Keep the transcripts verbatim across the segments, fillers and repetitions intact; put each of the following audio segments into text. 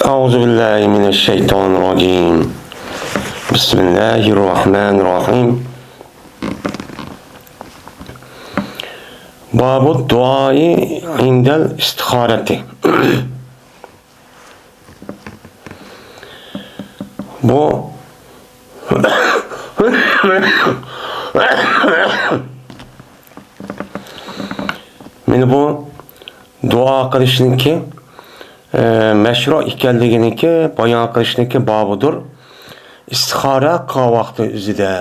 أعوذ بالله من الشيطان الرجيم. بسم الله الرحمن الرحيم. باب الدعاء عند الاستخارة. بۇ مانا بۇ دۇئا قىلىشنىڭكى، ئە، مەشرۇ ئىكەنلىكىنىڭكى بايان قىلىشنىڭكى بابىدۇر. ئىستىخارە قىلغان ۋاقتى ئۆزىدە.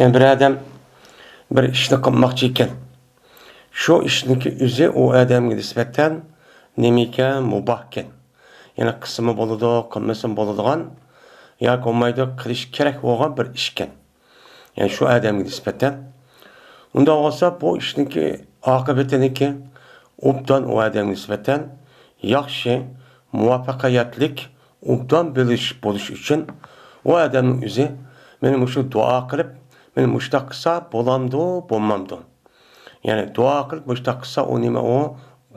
يەنى بىر ئادەم بىر ئىشنى قىلماقچى ئىكەن. شۇ ئىشنىڭكى ئۆزى ئۇ ئادەمگە نىسبەتەن نېمە ئىكەن؟ مۇباھكەن. يەنى قىلسىمۇ بولىدۇ، قىلمىسىمۇ بولىدىغان، ياكى بولمايدۇ، قىلىش كېرەك بولغان بىر ئىشكەن. يەنى شۇ ئادەمگە نىسبەتەن. ئۇنداق بولسا، بۇ ئىشنىڭكى ئاقىۋىتىنىڭكى ئوبدان ئۇ ئادەمگە نىسبەتەن ياخشى، مۇۋەپپەقىيەتلىك، ئوبدان بىلىش بولۇش ئۈچۈن ئۇ ئادەمنىڭ ئۆزى مانا مۇشۇ دۇئا قىلىپ، مانا مۇشۇنداق قىلسا بولامدۇ، بولمامدۇ؟ يەنى دۇئا قىلىپ مۇشۇنداق قىلسا ئۇ نېمە ئۇ؟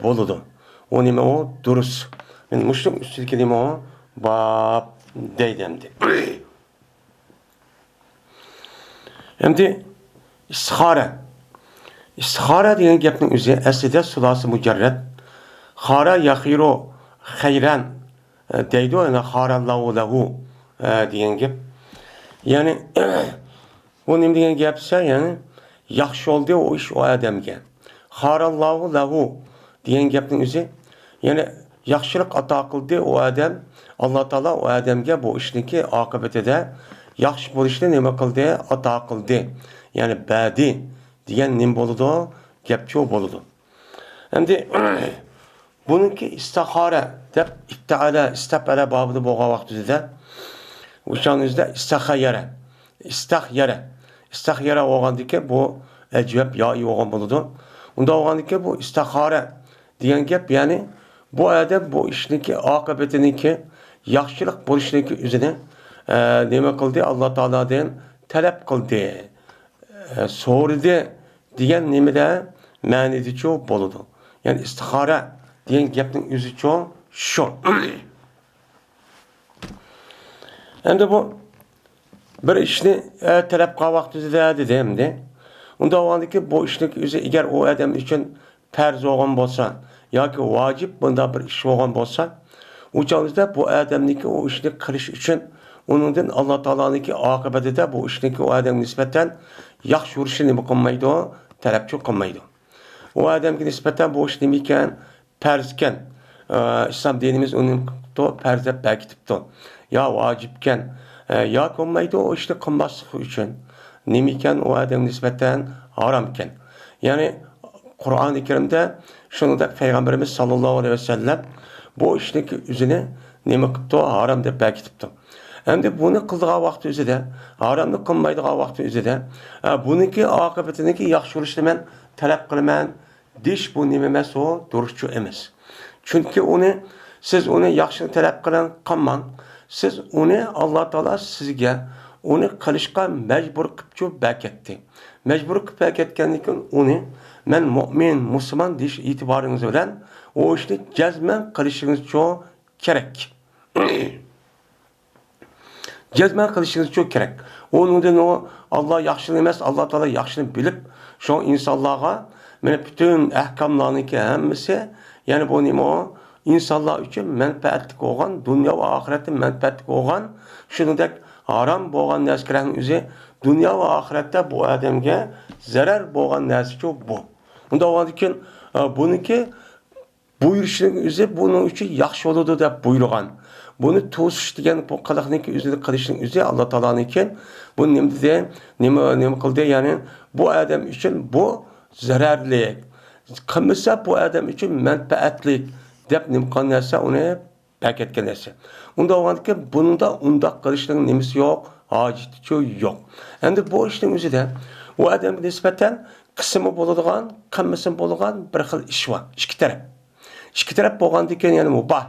بولىدۇ. ئۇ نېمە ئۇ؟ دۇرۇس. مانا مۇشۇنىڭ ئۈستىدىكى نېمە ئۇ؟ باب دەيدۇ ئەمدى. ئەمدى ئىستىخارە. ئىستىخارە دېگەن گەپنىڭ ئۆزى ئەسلىدە سۇلاسى مۇجەررەت. خارە يەخىرۇ خەيرەن، ئە، دەيدۇ، يەنى خارەللاھۇ لەھۇ، ئە، دېگەن گەپ. يەنى، بۇ نېمە دېگەن گەپ دېسە، يەنى ياخشى بولدى ئۇ ئىش ئۇ ئادەمگە. خارەللاھۇ لەھۇ دېگەن گەپنىڭ ئۆزى، يەنى ياخشىلىق ئاتا قىلدى ئۇ ئادەم، ئاللا تائالا ئۇ ئادەمگە بۇ ئىشنىڭكى ئاقىۋىتىدە ياخشى بولۇشنى نېمە قىلدى؟ ئاتا قىلدى. يەنى بەردى دېگەن نېمە بولىدۇ؟ گەپچۇ بولىدۇ. ئەمدى بۇنىڭكى ئىستىخارە دەپ ئىفتەئەلە، ئىستەپئەلە بابىدا بولغان ۋاقتىدا، ئوشۇنىڭ ئۆزىدە ئىستەخەيەرە، ئىستەخيەرە، ئىستەخيەرە بولغاندىكىن بۇ ئەجۋەب يائى بولغان بولىدۇ. ئۇنداق بولغاندىكىن بۇ ئىستىخارە دېگەن گەپ، يەنى بۇ ئادەم بۇ ئىشنىڭكى ئاقىۋىتىنىڭكى ياخشىلىق بولۇشىنىڭكى ئۆزىنى، ئە، نېمە قىلدى؟ ئاللا تائالادىن تەلەپ قىلدى، ئە، سورىدى دېگەن نېمىدە مەنىدىچۇ بولىدۇ. يەنى ئىستىخارە دېگەن گەپنىڭ ئۆزىچۇ شۇ. ئەمدى بۇ بىر ئىشنى، ئە، تەلەپ قىلغان ۋاقتىدا دېدى ئەمدى. ئۇنداق بولغاندىكىن بۇ ئىشنىڭ ئۆزى ئەگەر ئۇ ئادەم ئۈچۈن پەرز بولغان بولسا ياكى ۋاجىپ بۇنداق بىر ئىش بولغان بولسا، ئۇ چاغدا بۇ ئادەمنىڭكى ئۇ ئىشنى قىلىش ئۈچۈن ئۇنىڭدىن ئاللا تائالانىڭكى ئاقىۋىتىدە بۇ ئىشنىڭكى ئۇ ئادەمگە نىسبەتەن ياخشى يورۇشىنى نېمە قىلمايدۇ؟ تەلەپچۇ قىلمايدۇ. ئۇ ئادەمگە نىسبەتەن بۇ ئىش نېمە ئىكەن؟ پەرزكەن. ئە، ئىسلام دىنىمىز ئۇنى نېمە قىپتۇ؟ پەرز دەپ بەركىتىپتۇ. يا ۋاجىپكەن، ئە، يا بولمايدۇ ئۇ ئىشنى قىلماسلىقى ئۈچۈن. نېمە ئىكەن؟ ئۇ ئادەمگە نىسبەتەن ھارامكەن. يەنى قۇرئانى كەرىمدە شۇنىڭدەك پەيغەمبىرىمىز ساللاللاھۇ ئەلەيھى ۋەسەللەم بۇ ئىشنىڭكى ئۆزىنى نېمە قىپتۇ؟ ھارام دەپ بەركىتىپتۇ. ئەمدى بۇنى قىلىدىغان ۋاقتى ئۆزىدە، ھارامنى قىلمايدىغان ۋاقتى ئۆزىدە، ئە، بۇنىڭكى ئاقىۋىتىنىڭكى ياخشى بولۇشىنى مەن تەلەپ قىلىمەن دېيىش بۇ نېمە ئەمەس، ئۇ دۇرۇسچۇ ئەمەس. چۈنكى ئۇنى، سىز ئۇنى ياخشىنى تەلەپ قىلىڭ، قىلماڭ. سىز ئۇنى، ئاللا تائالا سىزگە ئۇنى قىلىشقا مەجبۇر قىپچۇ بەركەتتى. مەجبۇر قىپ بەركەتكەندىن كېيىن ئۇنى، مەن مۇئمىن، مۇسۇلمان دېيىش ئېتىبارىڭىز بىلەن ئۇ ئىشنى جەزمەن قىلىشىڭىزچۇ كېرەك. جەزمەن قىلىشىڭىزچۇ كېرەك. ئۇنىڭدىن ئۇ ئاللا ياخشىنى ئەمەس، ئاللا تائالا ياخشىنى بىلىپ، شۇڭا ئىنسانلارغا مانا پۈتۈن ئەھكاملارنىڭكى ھەممىسى، يەنى بۇ نېمە ئۇ؟ ئىنسانلار ئۈچۈن مەنپەئەتلىك بولغان، دۇنيا ۋە ئاخىرەتتە مەنپەئەتلىك بولغان، شۇنىڭدەك ھارام بولغان نەرسىلەرنىڭ ئۆزى دۇنيا ۋە ئاخىرەتتە بۇ ئادەمگە زەرەر بولغان نەرسىچۇ بۇ. ئۇنداق بولغاندىكىن، ئە، بۇنىڭكى بۇيرۇشنىڭ ئۆزى بۇنىڭ ئۈچۈن ياخشى بولىدۇ دەپ بۇيرۇغان. بۇنى توسۇش دېگەن بۇ قىلىقنىڭكى ئۆزىنى قىلىشنىڭ ئۆزى ئاللا تائالانىڭكى بۇ نېمە دېدى؟ نېمە، نېمە قىلدى؟ يەنى بۇ ئادەم ئۈچۈن بۇ زەرەرلىك. قىلمىسا بۇ ئادەم ئۈچۈن مەنپەئەتلىك دەپ نېمە قىلغان نەرسە ئۇنى بەركەتكەن نەرسە. ئۇنداق بولغاندىكىن بۇنىڭدا ئۇنداق قىلىشنىڭ نېمىسى يوق؟ ھاجىتىچۇ يوق. ئەمدى بۇ ئىشنىڭ ئۆزىدە ئۇ ئادەمگە نىسبەتەن قىلسىمۇ بولىدىغان، قىلمىسىمۇ بولىدىغان بىر خىل ئىش بار. ئىككى تەرەپ. ئىككى تەرەپ بولغاندىن كېيىن يەنە مۇباھ.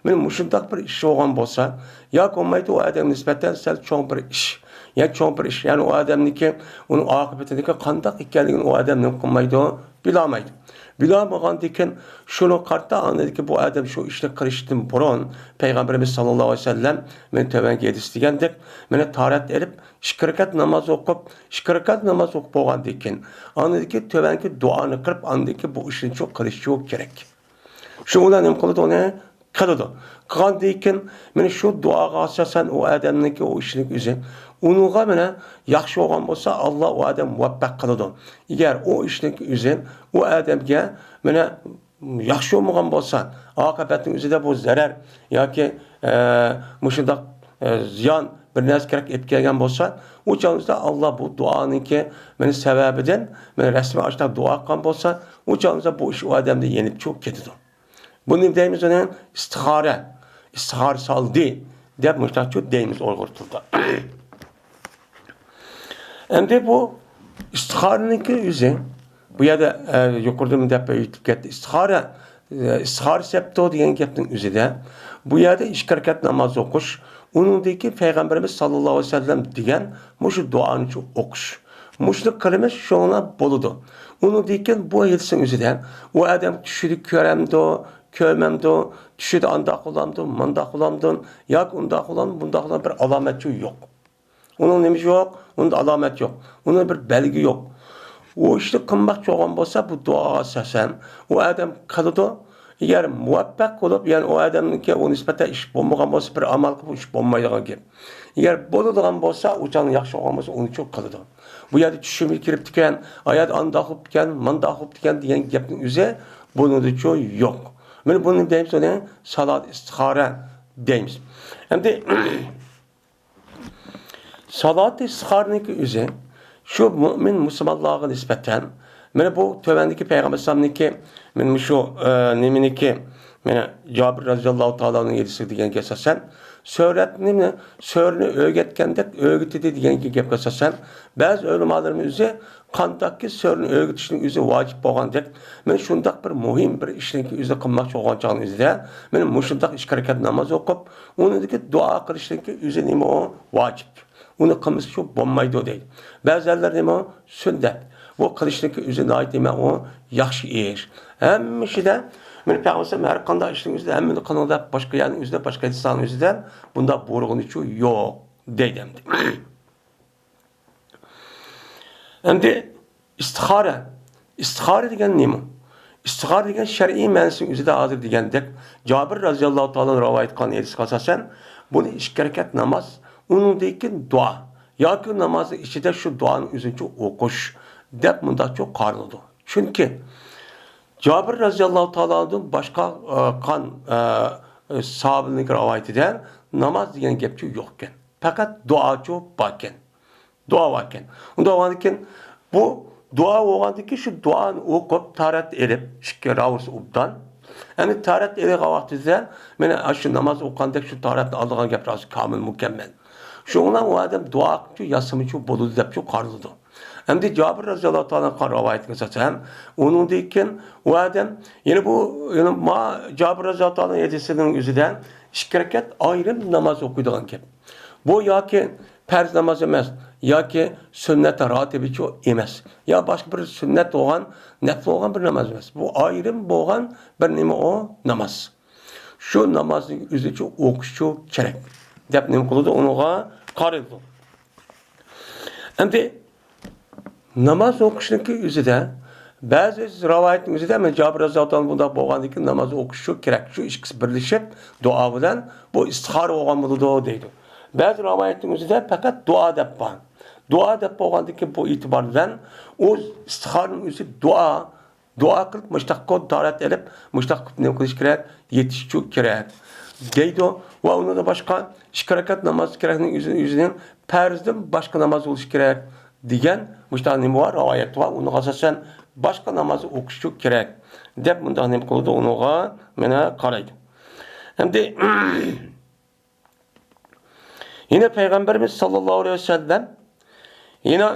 مانا مۇشۇنداق بىر ئىش بولغان بولسا، ياكى بولمايدۇ ئۇ ئادەمگە نىسبەتەن سەل چوڭ بىر ئىش. يا چوڭ بىر ئىش. يەنى ئۇ ئادەمنىڭكى، ئۇنىڭ ئاقىۋىتىنىڭكى قانداق ئىكەنلىكىنى ئۇ ئادەم نېمە قىلمايدۇ؟ بىلالمايدۇ. بىلالمىغاندىكىن، شۇنىڭغا قارىتا ئاندىكى بۇ ئادەم شۇ ئىشنى قىلىشتىن بۇرۇن پەيغەمبىرىمىز ساللاللاھۇ ئەلەيھى ۋەسەللەم مېنى تۆۋەنكى ھەدىس دېگەندەك، مېنى تارەت ئېلىپ، ئىككى رەكەت ناماز ئوقۇپ، ئىككى رەكەت ناماز ئوقۇپ بولغاندىن كېيىن، ئاندىكى تۆۋەنكى دۇئانى قىلىپ، ئاندىكى بۇ ئىشنى شۇ قىلىشى كېرەك. شۇ بىلەن نېمە قىلىدۇ ئۇنى؟ قىلىدۇ. قىلغاندىن كېيىن، مانا شۇ دۇئاغا ئاساسەن ئۇ ئادەمنىڭكى ئۇ ئىشنىڭ ئۆزى ئۇنىڭغا مانا ياخشى بولغان بولسا، ئاللا ئۇ ئادەم مۇۋەپپەق قىلىدۇ. ئەگەر ئۇ ئىشنىڭ ئۆزى ئۇ ئادەمگە مانا ياخشى بولمىغان بولسا، ئاقىۋەتنىڭ ئۆزىدە بۇ زەرەر ياكى، ئە، مۇشۇنداق، ئە، زىيان بىر نەرسە كېرەك ئېلىپ كەلگەن بولسا، ئۇ چاغدا ئاللا بۇ دۇئانىڭكى مانا سەۋەبىدىن مانا رەسمىي ئاشۇنداق دۇئا قىلغان بولسا، ئۇ چاغدا بۇ ئىش ئۇ ئادەمدىن يېنىپ چىقىپ كېتىدۇ. بۇنى دەيمىز ئۇنى ئىستىخارە. ئىستىخارە سالدى دەپ مۇشۇنداقچۇ دەيمىز ئۇيغۇر تىلىدا. ئەمدى بۇ ئىستىخارىنىڭكى ئۆزى، بۇ يەردە، ئە، يۇقىرىدىمۇ دەپ ئۆتۈپ كەتتى. ئىستىخارە، ئە، ئىستىخارە سەپتۇ دېگەن گەپنىڭ ئۆزىدە، بۇ يەردە ئىككى رەكەت ناماز ئوقۇش، ئۇنىڭدىن كېيىن پەيغەمبىرىمىز ساللاللاھۇ ئەلەيھى ۋەسەللەم دېگەن مۇشۇ دۇئانى شۇ ئوقۇش. مۇشۇنى قىلىمىز، شۇڭا بولىدۇ. ئۇنىڭدىن كېيىن بۇ ھەدىسنىڭ ئۆزىدە ئۇ ئادەم چۈشىدە كۆرەمدۇ، كۆرمەمدۇ، چۈشىدە ئانداق بولامدۇ، مانداق بولامدۇ، ياكى ئۇنداق بولامدۇ، بۇنداق بولامدۇ، بىر ئالامەتچۇ يوق. ئۇنىڭ نېمىسى يوق؟ ئۇنىڭدا ئالامەت يوق. ئۇنىڭ بىر بەلگى يوق. ئۇ ئىشنى قىلماقچى بولغان بولسا، بۇ دۇئاغا ئاساسەن ئۇ ئادەم قىلىدۇ. ئەگەر مۇۋەپپەق بولۇپ، يەنى ئۇ ئادەمنىڭكى ئۇ نىسبەتەن ئىش بولمىغان بولسا، بىر ئامال قىلىپ ئىش بولمايدىغان گەپ. ئەگەر بولىدىغان بولسا، ئۇ چاغدا ياخشى بولغان بولسا، ئۇنىچۇ قىلىدۇ. بۇ يەردە چۈشۈمگە كىرىپتىكەن، ھايات ئانداق بوپتىكەن، مانداق بوپتىكەن دېگەن گەپنىڭ ئۆزى بۇنىڭدىچۇ يوق. مانا بۇنى دەيمىز، ئۇنى سالات ئىستىخارە دەيمىز. ئەمدى سالات ئىستىخارىنىڭكى ئۆزى شۇ مۇئمىن مۇسۇلمانلارغا نىسبەتەن، مانا بۇ تۆۋەندىكى پەيغەمبەر ئەلەيھىسسالامنىڭكى، مانا مۇشۇ، ئە، نېمىنىكى، مانا جابىر رەزىياللاھۇ تائالا ئەنھۇ ھەدىسى دېگەن گەپ ئاساسەن، سۆرەتنى، سۆرىنى ئۆگەتكەندەك ئۆگىتىدۇ دېگەن گەپكە ئاساسەن، بەزى ئۆلىمالىرىمىز ئۆزى قانداقكى سۆرىنى ئۆگىتىشنىڭ ئۆزى ۋاجىپ بولغاندەك، مانا شۇنداق بىر مۇھىم بىر ئىشنىڭكى ئۆزىنى قىلماقچى بولغان چاغنىڭ ئۆزىدە، مانا مۇشۇنداق ئىككى رەكەت ناماز ئوقۇپ، ئۇنىڭدىكى دۇئا قىلىشنىڭكى ئۆزى نېمە ئۇ؟ ۋاجىپ. ئۇنى قىلمىسا شۇ بولمايدۇ دەيدۇ. بەزىلەر نېمە ئۇ؟ سۈننەت. بۇ قىلىشنىڭكى ئۆزى ناھايىتى نېمە ئۇ؟ ياخشى ئىش. ھەممە ئىشىدە، مانا پەيغەمبەر ھەر قانداق ئىشنىڭ ئۆزىدە ھەممىنى قىلىڭ دەپ باشقا يەرنىڭ ئۆزىدە، باشقا ھەدىسلەرنىڭ ئۆزىدە بۇنداق بۇيرۇغىنىچۇ يوق دەيدۇ ئەمدى. ئەمدى ئىستىخارە. ئىستىخارە دېگەن نېمە؟ ئىستىخارە دېگەن شەرئىي مەنىسىنىڭ ئۆزىدە ھازىر دېگەندەك، جابىر رەزىياللاھۇ تائالا رىۋايەت قىلغان ھەدىسكە ئاساسەن، بۇنى ئىككى رەكەت ناماز، ئۇنىڭدىن كېيىن دۇئا ياكى نامازنىڭ ئىچىدە شۇ دۇئانى ئۆزىنچە ئوقۇش دەپ مۇنداقچە قارىلىدۇ. چۈنكى جابىر رەزىياللاھۇ تائالادىن باشقا، ئە، قان، ئە، ساھابىنىڭ رىۋايىتىدە ناماز دېگەن گەپچۇ يوقكەن. پەقەت دۇئاچۇ باركەن. دۇئا باركەن. ئۇنداق بولغاندىكىن، بۇ دۇئا بولغاندىكىن، شۇ دۇئانى ئوقۇپ، تارەت ئېلىپ، ئىككى راۋۇرسى ئوبدان. ئەمدى تارەت ئېلىغان ۋاقتىدا، مانا شۇ ناماز ئوقۇغاندەك، شۇ تارەتنى ئالىدىغان گەپ راست، كامىل، مۇكەممەل. شۇنىڭ بىلەن ئۇ ئادەم دۇئا قىلىپچۇ، ياسىمىچۇ بولىدۇ دەپچۇ قارىلىدۇ. ئەمدى جابىر رەزىياللاھۇ تائالا ئەنھۇ رىۋايىتىگە ئاساسەن، ئۇنىڭدىن كېيىن ئۇ ئادەم يەنە بۇ، يەنە ما جابىر رەزىياللاھۇ تائالا ھەدىسىنىڭ ئۆزىدە ئىككى رەكەت ئايرىم ناماز ئوقۇيدىغان گەپ. بۇ ياكى پەرز ناماز ئەمەس، ياكى سۈننەت راتىبىچۇ ئەمەس، يا باشقا بىر سۈننەت بولغان، نەپلى بولغان بىر ناماز ئەمەس. بۇ ئايرىم بولغان بىر نېمە ئۇ؟ ناماز. شۇ نامازنى ئۆزىچۇ ئوقۇشچۇ كېرەك دەپ نېمە قىلىدۇ؟ ئۇنىڭغا قارىلىدۇ. ئەمدى ناماز ئوقۇشنىڭكى ئۆزىدە، بەزى رىۋايەتنىڭ ئۆزىدە، مەن جابىر رەزىياللاھۇ تائالا بۇنداق بولغاندىن كېيىن ناماز ئوقۇشچۇ كېرەك، شۇ ئىككىسى بىرلىشىپ دۇئا بىلەن بۇ ئىستىخارە بولغان بولىدۇ دەيدۇ. بەزى رىۋايەتنىڭ ئۆزىدە پەقەت دۇئا دەپ بار. دۇئا دەپ بولغاندىن كېيىن بۇ ئېتىبار بىلەن ئۇ ئىستىخارىنىڭ ئۆزى دۇئا، دۇئا قىلىپ، مۇشتاق قول تارەت ئېلىپ، مۇشتاق قىلىپ نېمە قىلىش كېرەك؟ يېتىشچۇ كېرەك دەيدۇ. ۋە ئۇنىڭدىن باشقا ئىككى رەكەت ناماز كېرەكنىڭ ئۆزىنى، ئۆزىنىڭ پەرزدىن باشقا ناماز بولۇشى كېرەك دېگەن مۇشتاق نېمە بار؟ رىۋايەت بار. ئۇنىڭغا ئاساسەن باشقا ناماز ئوقۇشچۇ كېرەك دەپ مۇنداق نېمە قىلىدۇ؟ ئۇنىڭغا مانا قارايدۇ. ئەمدى يەنە پەيغەمبىرىمىز ساللاللاھۇ ئەلەيھى ۋەسەللەم يەنە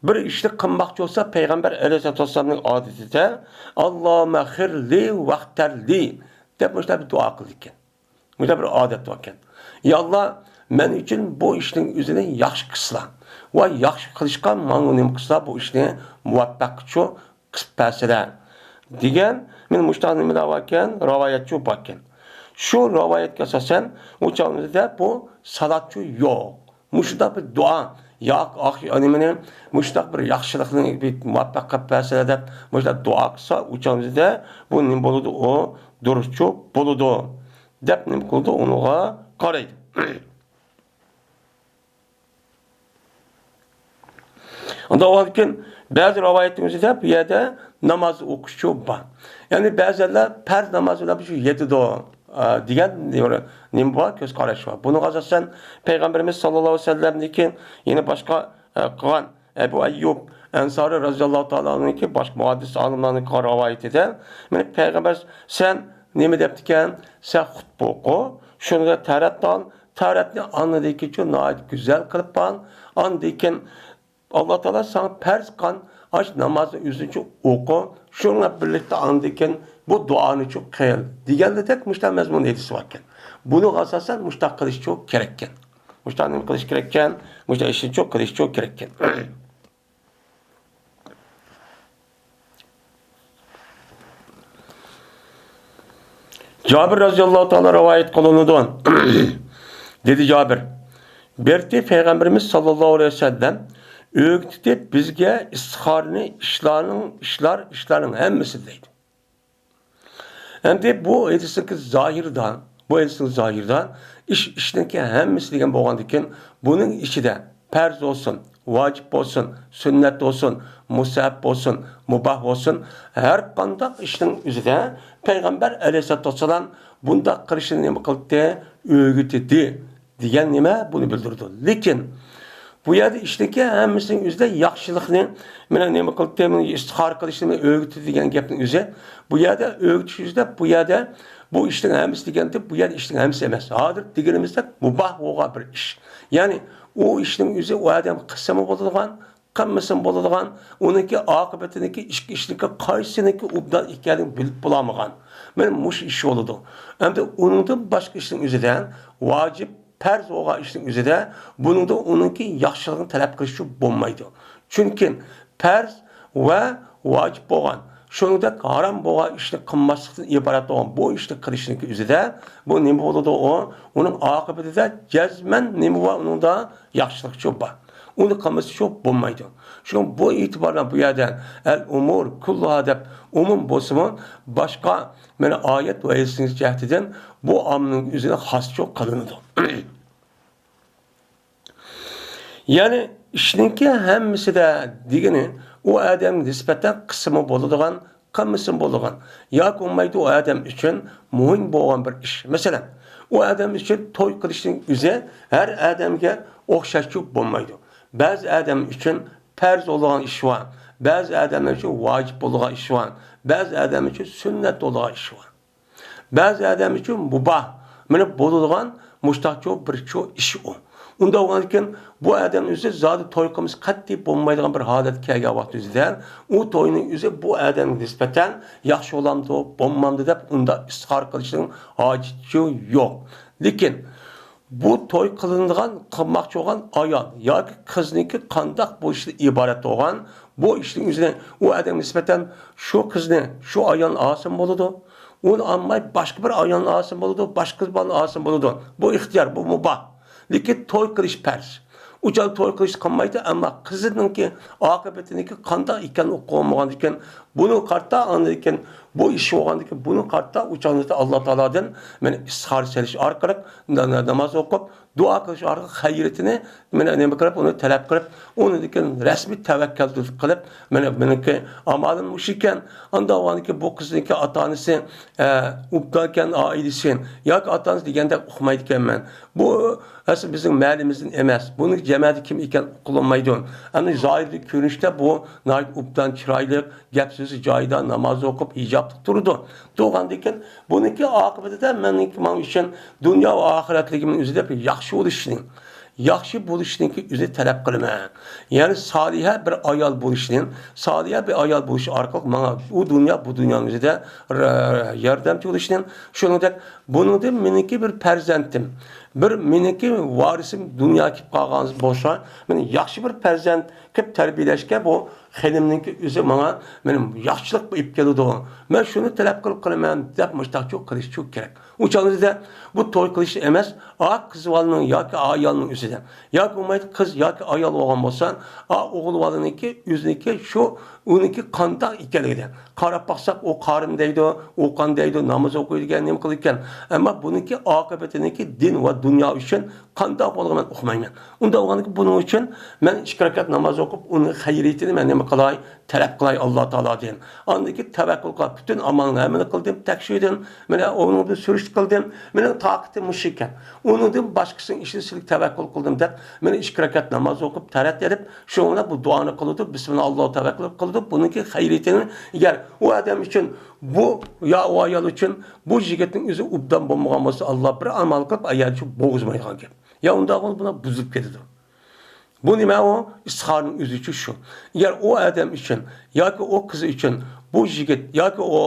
بىر ئىشنى قىلماقچى بولسا، پەيغەمبەر ئەلەيھىسسالاتۇ ۋەسسالامنىڭ ئادىتىدە، «ئاللاھۇممەغفىرلى ۋەغتەرلى» دەپ مۇشۇنداق بىر دۇئا قىلىدىكەن. مۇشۇنداق بىر ئادەت باركەن. «يا ئاللا، مەن ئۈچۈن بۇ ئىشنىڭ ئۆزىنى ياخشى قىلسىلا ۋە ياخشى قىلىشقا ماڭا نېمە قىلسىلا، بۇ ئىشنى مۇۋەپپەقچۇ قىلىپ بەرسىلە» دېگەن، مانا مۇشۇنداق نېمىلەر باركەن، رىۋايەتچۇ باركەن. شۇ رىۋايەتكە ئاساسەن، ئۇ چاغلىرىدا بۇ سالاتچۇ يوق. مۇشۇنداق بىر دۇئا، ياق، ئاخ، نېمىنى، مۇشۇنداق بىر ياخشىلىقنى بىر مۇۋەپپەق قىلىپ بەرسىلەر دەپ، مۇشۇنداق دۇئا قىلسا، ئۇ چاغلىرىدا بۇ نېمە بولىدۇ؟ ئۇ دۇرۇسچۇ بولىدۇ، دەپ نېمە قىلىدۇ؟ ئۇنىڭغا قارايدۇ. ئۇنداق بولغاندىكىن، بەزى رىۋايەتنىڭ ئۆزىدە بۇ يەردە ناماز ئوقۇشچۇ بار. يەنى بەزىلەر پەرز ناماز بىلەن شۇ يېتىدۇ، ئە، دېگەن نېمە بار؟ كۆز قاراش بار. بۇنىڭغا ئاساسەن پەيغەمبىرىمىز ساللاللاھۇ ئەلەيھى ۋەسەللەمنىڭكى يەنە باشقا، ئە، قىلغان ئەبۇ ئەييۇب ئەنسارى رەزىياللاھۇ تائالا ئەنھۇنىڭكى باشقا مۇھەددىس ئالىملارنىڭ قىلغان رىۋايىتىدە، مانا پەيغەمبەر سەن نېمە دەپتىكەن؟ سەن خۇتبە ئوقۇ، شۇنىڭغا تەرەت ئال، تەرەتنى ئاندىن كېيىنچۇ ناھايىتى گۈزەل قىلىپ ئال، ئاندىن كېيىن ئاللا تائالا ساڭا پەرز قىلغان ئاشۇ نامازنى ئۆزۈڭچە ئوقۇ، شۇنىڭ بىلەن بىرلىكتە ئاندىن كېيىن بۇ دۇئانىچۇ قىل دېگەندەك مۇشۇنداق مەزمۇن ھەدىس باركەن. بۇنىڭغا ئاساسەن مۇشۇنداق قىلىشچۇ كېرەككەن. مۇشۇنداق نېمە قىلىش كېرەككەن؟ مۇشۇنداق ئىشنىچۇ قىلىشچۇ كېرەككەن. جابىر رەزىياللاھۇ تائالا رىۋايەت قىلىنىدۇ. دېدى جابىر، بىرتى پەيغەمبىرىمىز ساللاللاھۇ ئەلەيھى ۋەسەللەم ئۆگىتىپ بىزگە ئىستىخارىنى ئىشلارنىڭ، ئىشلار، ئىشلارنىڭ ھەممىسى دەيدۇ. ئەمدى بۇ ھەدىسنىڭكى زاھىرىدا، بۇ ھەدىسنىڭ زاھىرىدا ئىش، ئىشنىڭكى ھەممىسى دېگەن بولغاندىكىن، بۇنىڭ ئىچىدە پەرز بولسۇن، ۋاجىپ بولسۇن، سۈننەت بولسۇن، مۇستەھەب بولسۇن، مۇباھ بولسۇن، ھەر قانداق ئىشنىڭ ئۆزىدە پەيغەمبەر ئەلەيھىسسالاتۇ ۋەسسالام بۇنداق قىلىشنى نېمە قىلدى؟ ئۆگىتىدى دېگەن نېمە؟ بۇنى بىلدۈرىدۇ. لېكىن بۇ يەردە ئىشتىكى ھەممىسىنىڭ ئۆزىدە ياخشىلىقنى، مانا نېمە قىلدى؟ مانا ئىستىخارە قىلىشنى ئۆگىتىدۇ دېگەن گەپنىڭ ئۆزى. بۇ يەردە ئۆگىتىش ئۆزىدە، بۇ يەردە بۇ ئىشنىڭ ھەممىسى دېگەندە، بۇ يەردە ئىشنىڭ ھەممىسى ئەمەس. ھازىر دېگىنىمىزدەك مۇباھ بولغان بىر ئىش. يەنى ئۇ ئىشنىڭ ئۆزى ئۇ ئادەم قىلسىمۇ بولىدىغان، قىلمىسىمۇ بولىدىغان، ئۇنىڭكى ئاقىۋىتىنىڭكى ئىككى ئىشنىڭكى قايسىنىڭكى ئوبدان ئىكەنلىكىنى بىلىپ بولالمىغان. مانا مۇشۇ ئىش بولىدۇ. ئەمدى ئۇنىڭدىن باشقا ئىشنىڭ ئۆزىدە ۋاجىپ، پەرز بولغان ئىشنىڭ ئۆزىدە بۇنىڭدا ئۇنىڭكى ياخشىلىقىنى تەلەپ قىلىشچۇ بولمايدۇ. چۈنكى پەرز ۋە ۋاجىپ بولغان، شۇنىڭدەك ھارام بولغان ئىشنى قىلماسلىقتىن ئىبارەت بولغان بۇ ئىشنى قىلىشنىڭكى ئۆزىدە بۇ نېمە بولىدۇ؟ ئۇ، ئۇنىڭ ئاقىۋىتىدە جەزمەن نېمە بار؟ ئۇنىڭدا ياخشىلىقچۇ بار. ئۇنى قىلمىسىچۇ بولمايدۇ. شۇڭا بۇ ئېتىبار بىلەن بۇ يەردە ئەل ئۇمۇر كۇللۇھا دەپ ئومۇم بولسىمۇ، باشقا مانا ئايەت ۋە ھەدىسنىڭ جەھىتىدىن بۇ ئامىلنىڭ ئۆزىنى خاسچۇ قىلىنىدۇ. يەنى ئىشنىڭكى ھەممىسىدە دېگىنى ئۇ ئادەمگە نىسبەتەن قىلسىمۇ بولىدىغان، قىلمىسىمۇ بولىدىغان ياكى بولمايدۇ ئۇ ئادەم ئۈچۈن مۇھىم بولغان بىر ئىش. مەسىلەن، ئۇ ئادەم ئۈچۈن توي قىلىشنىڭ ئۆزى ھەر ئادەمگە ئوخشاشچۇ بولمايدۇ. بەزى ئادەم ئۈچۈن پەرز بولىدىغان ئىش بار، بەزى ئادەملەر ئۈچۈن ۋاجىپ بولىدىغان ئىش بار، بەزى ئادەم ئۈچۈن سۈننەت بولىدىغان ئىش بار. بەزى ئادەم ئۈچۈن مۇباھ، مانا بولىدىغان مۇشتاقچۇ بىرچۇ ئىش ئۇ. ئۇنداق بولغاندىكىن بۇ ئادەم ئۆزى زادى توي قىلمىسا قەتئىي بولمايدىغان بىر ھالەتكە كەلگەن ۋاقىت ئۆزىدە ئۇ توينىڭ ئۆزى بۇ ئادەمگە نىسبەتەن ياخشى بولامدۇ، بولمامدۇ دەپ ئۇنداق ئىستىخارە قىلىشنىڭ ھاجىتى يوق. لېكىن بۇ توي قىلىنىدىغان، قىلماقچى بولغان ئايال ياكى قىزنىڭكى قانداق بولۇشىدىن ئىبارەت بولغان بۇ ئىشنىڭ ئۆزىنى ئۇ ئادەمگە نىسبەتەن شۇ قىزنى، شۇ ئايالنى ئالسىمۇ بولىدۇ، ئۇنى ئالماي باشقا بىر ئايالنى ئالسىمۇ بولىدۇ، باشقا قىز بالىنى ئالسىمۇ بولىدۇ. بۇ ئىختىيار، بۇ مۇباھ. لېكىن توي قىلىش پەرز. ئۇ چاغدا توي قىلىش قىلمايدۇ، ئەمما قىزىنىڭكى ئاقىۋىتىنىڭكى قانداق ئىكەنلىكى ئۇقۇلمىغاندىكىن، بۇنىڭغا قارىتا، ئاندىن كېيىن بۇ ئىش بولغاندىن كېيىن، بۇنىڭغا قارىتا ئۇ چاغدا ئاللا تائالادىن مانا ئىستىخارە سېلىش ئارقىلىق، نا-، نا-، ناماز ئوقۇپ، دۇئا قىلىش ئارقىلىق خەيرىتىنى، مانا نېمە قىلىپ، ئۇنى تەلەپ قىلىپ، ئۇنىڭدىن كېيىن رەسمىي تەۋەككەل قىلىپ، مانا مېنىڭكى ئامالىم مۇشۇ ئىكەن، ئانداق بولغاندىكىن بۇ قىزنىڭكى ئاتا-ئانىسى، ئە، ئوبدانكەن ئائىلىسى ياكى ئاتا-ئانىسى دېگەندەك ئۇقمايدىكەنمەن. بۇ ئەسلى بىزنىڭ مەھەللىمىزدىن ئەمەس. بۇنىڭ جەمەتى كىم ئىكەن ئۇقۇلمايدۇ. ئەمدى زاھىرىي كۆرۈنۈشتە بۇ ناھايىتى ئوبدان، چىرايلىق، گەپ سۆزى جايىدا، ناماز ئوقۇپ، ھىجابلىق تۇرىدۇ. تۇرغاندىكىن، بۇنىڭكى ئاقىۋىتىدە مېنىڭكى ماڭا ئۈچۈن دۇنيا ۋە ئاخىرەتلىكىم ئۆزى دەپ ياخشى بولۇشنى، ياخشى بولۇشنىڭكى ئۆزى تەلەپ قىلىمەن. يەنى سالىھە بىر ئايال بولۇشنى، سالىھە بىر ئايال بولۇش ئارقىلىق ماڭا ئۇ دۇنيا، بۇ دۇنيانىڭ ئۆزىدە ر-، ياردەمچى بولۇشنى، شۇنىڭدەك بۇنىڭدىن مېنىڭكى بىر پەرزەنتىم، بىر مېنىڭكى ۋارىسىم دۇنياغا كېلىپ قالغان بولسا، مېنى ياخشى بىر پەرزەنت قىلىپ تەربىيەلەشكە بۇ خېنىمنىڭكى ئۆزى ماڭا مېنى ياخشىلىق ئېلىپ كېلىدۇ. مەن شۇنى تەلەپ قىلىپ قىلىمەن دەپ مۇشتاقچۇ قىلىشچۇ كېرەك. ئۇ چاغدا بۇ توي قىلىش ئەمەس، ئا قىز بالىنىڭ ياكى ئايالنىڭ ئۆزىدە. ياكى بولمايدۇ قىز ياكى ئايال بولغان بولسا، ئا ئوغۇل بالىنىڭكى ئۆزىنىڭكى شۇ ئۇنىڭكى قانداق ئىكەنلىكىدە. قاراپ باقساق، ئۇ قارىم دەيدۇ، ئوقۇغان دەيدۇ، ناماز ئوقۇيدىكەن، نېمە قىلىدىكەن. ئەمما بۇنىڭكى ئاقىۋىتىنىڭكى دىن ۋە دۇنيا ئۈچۈن قانداق بولغىنى مەن ئۇقمايمەن. ئۇنداق بولغاندىكىن بۇنىڭ ئۈچۈن مەن ئىككى رەكەت ناماز ئوقۇپ، ئۇنىڭ خەيرىيىتىنى مەن نېمە قىلاي؟ تەلەپ قىلاي ئاللا تائالادىن. ئاندىن كېيىن تەۋەككۈل قىلاي، پۈتۈن ئامالنى ھەممىنى قىلدىم، تەكشۈردۈم، مانا ئۇنىڭدىن سۈرۈشتە قىلدىم، مېنىڭ تاقىتىم مۇشۇ ئىكەن. ئۇنىڭدىن باشقىسىنىڭ ئىشىنى سىلىگە تەۋەككۈل قىلدىم دەپ، مانا ئىككى رەكەت ناماز ئوقۇپ، تەرەت ئېلىپ، شۇنىڭ بىلەن بۇ دۇئانى قىلىدۇ، بىسمىللا، ئاللاھۇ تەۋەككۈل قىلىدۇ. بۇنىڭكى خەيرىيىتىنى، ئەگەر ئۇ ئادەم ئۈچۈن، بۇ يا ئۇ ئايال ئۈچۈن بۇ يىگىتنىڭ ئۆزى ئوبدان بولمىغان بولسا، ئاللا بىر ئامال قىلىپ، ئايال شۇ بوغۇزمايدىغان گەپ. يا ئۇنداق بولسا، بۇلار بۇزۇلۇپ كېتىدۇ. بۇ نېمە ئۇ؟ ئىستىخارىنىڭ ئۆزى ئۈچۈن شۇ. ئەگەر ئۇ ئادەم ئۈچۈن ياكى ئۇ قىز ئۈچۈن بۇ يىگىت ياكى ئۇ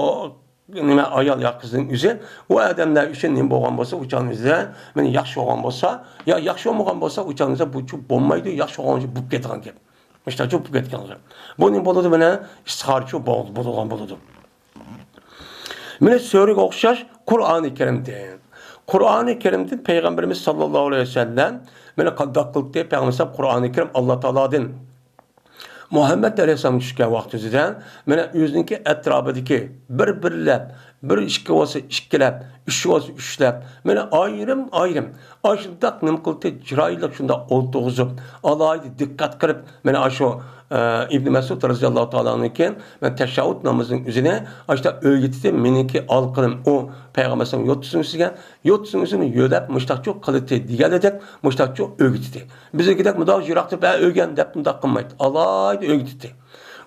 نېمە ئايال يا قىزنىڭ ئۆزى ئۇ ئادەملەر ئۈچۈن نېمە بولغان بولسا، ئۇ چاغنىڭ ئۆزىدە مانا ياخشى بولغان بولسا، يا ياخشى بولمىغان بولسا، ئۇ چاغنىڭ ئۆزىدە بۇ بولمايدۇ، ياخشى بولغان ئۈچۈن بولۇپ كېتىدىغان گەپ. مۇشۇنداقچۇ بولۇپ كەتكەن گەپ. بۇ نېمە بولىدۇ؟ مانا ئىستىخارىچۇ بولىدىغان بولىدۇ. مانا سۈرىگە ئوخشاش قۇرئانى كەرىمدىن. قۇرئانى كەرىمدىن پەيغەمبىرىمىز ساللاللاھۇ ئەلەيھى ۋەسەللەم مانا قانداق قىلدى؟ پەيغەمبىرىمىز قۇرئانى كەرىم ئاللا تائالادىن مۇھەممەد ئەلەيھىسسالام چۈشكەن ۋاقتىدا مانا ئۆزىنىڭكى ئەتراپىدىكى بىر بىرلەپ، بىر ئىككى بولسا ئىككىلەپ، ئۈچ بولسا ئۈچلەپ، مانا ئايرىم ئايرىم ئاشۇنداق نېمە قىلدى؟ چىرايلىق شۇنداق ئولتۇرغۇزۇپ، ئالاھىدە دىققەت قىلىپ، مانا ئاشۇ ئىبنى مەسئۇد رەزىياللاھۇ تائالا ئەنھۇ كېيىن مەن تەشەھھۇد نامىزىنىڭ ئۆزىنى ئاشۇنداق ئۆگىتىدۇ. مېنىڭكى ئالقىنىم ئۇ پەيغەمبەر ئەلەيھىسسالام يوتىسىنى سىزگەن، يوتىسىنىڭ ئۆزىنى يۆلەپ مۇشتاقچۇ قىلىتى دېگەنلىدەك مۇشتاقچۇ ئۆگىتىدى. بىزنىڭكىدەك مۇنداق يىراق تۇرۇپ ھە ئۆگەن دەپ مۇنداق قىلمايدۇ. ئالاھىدە ئۆگىتىدى.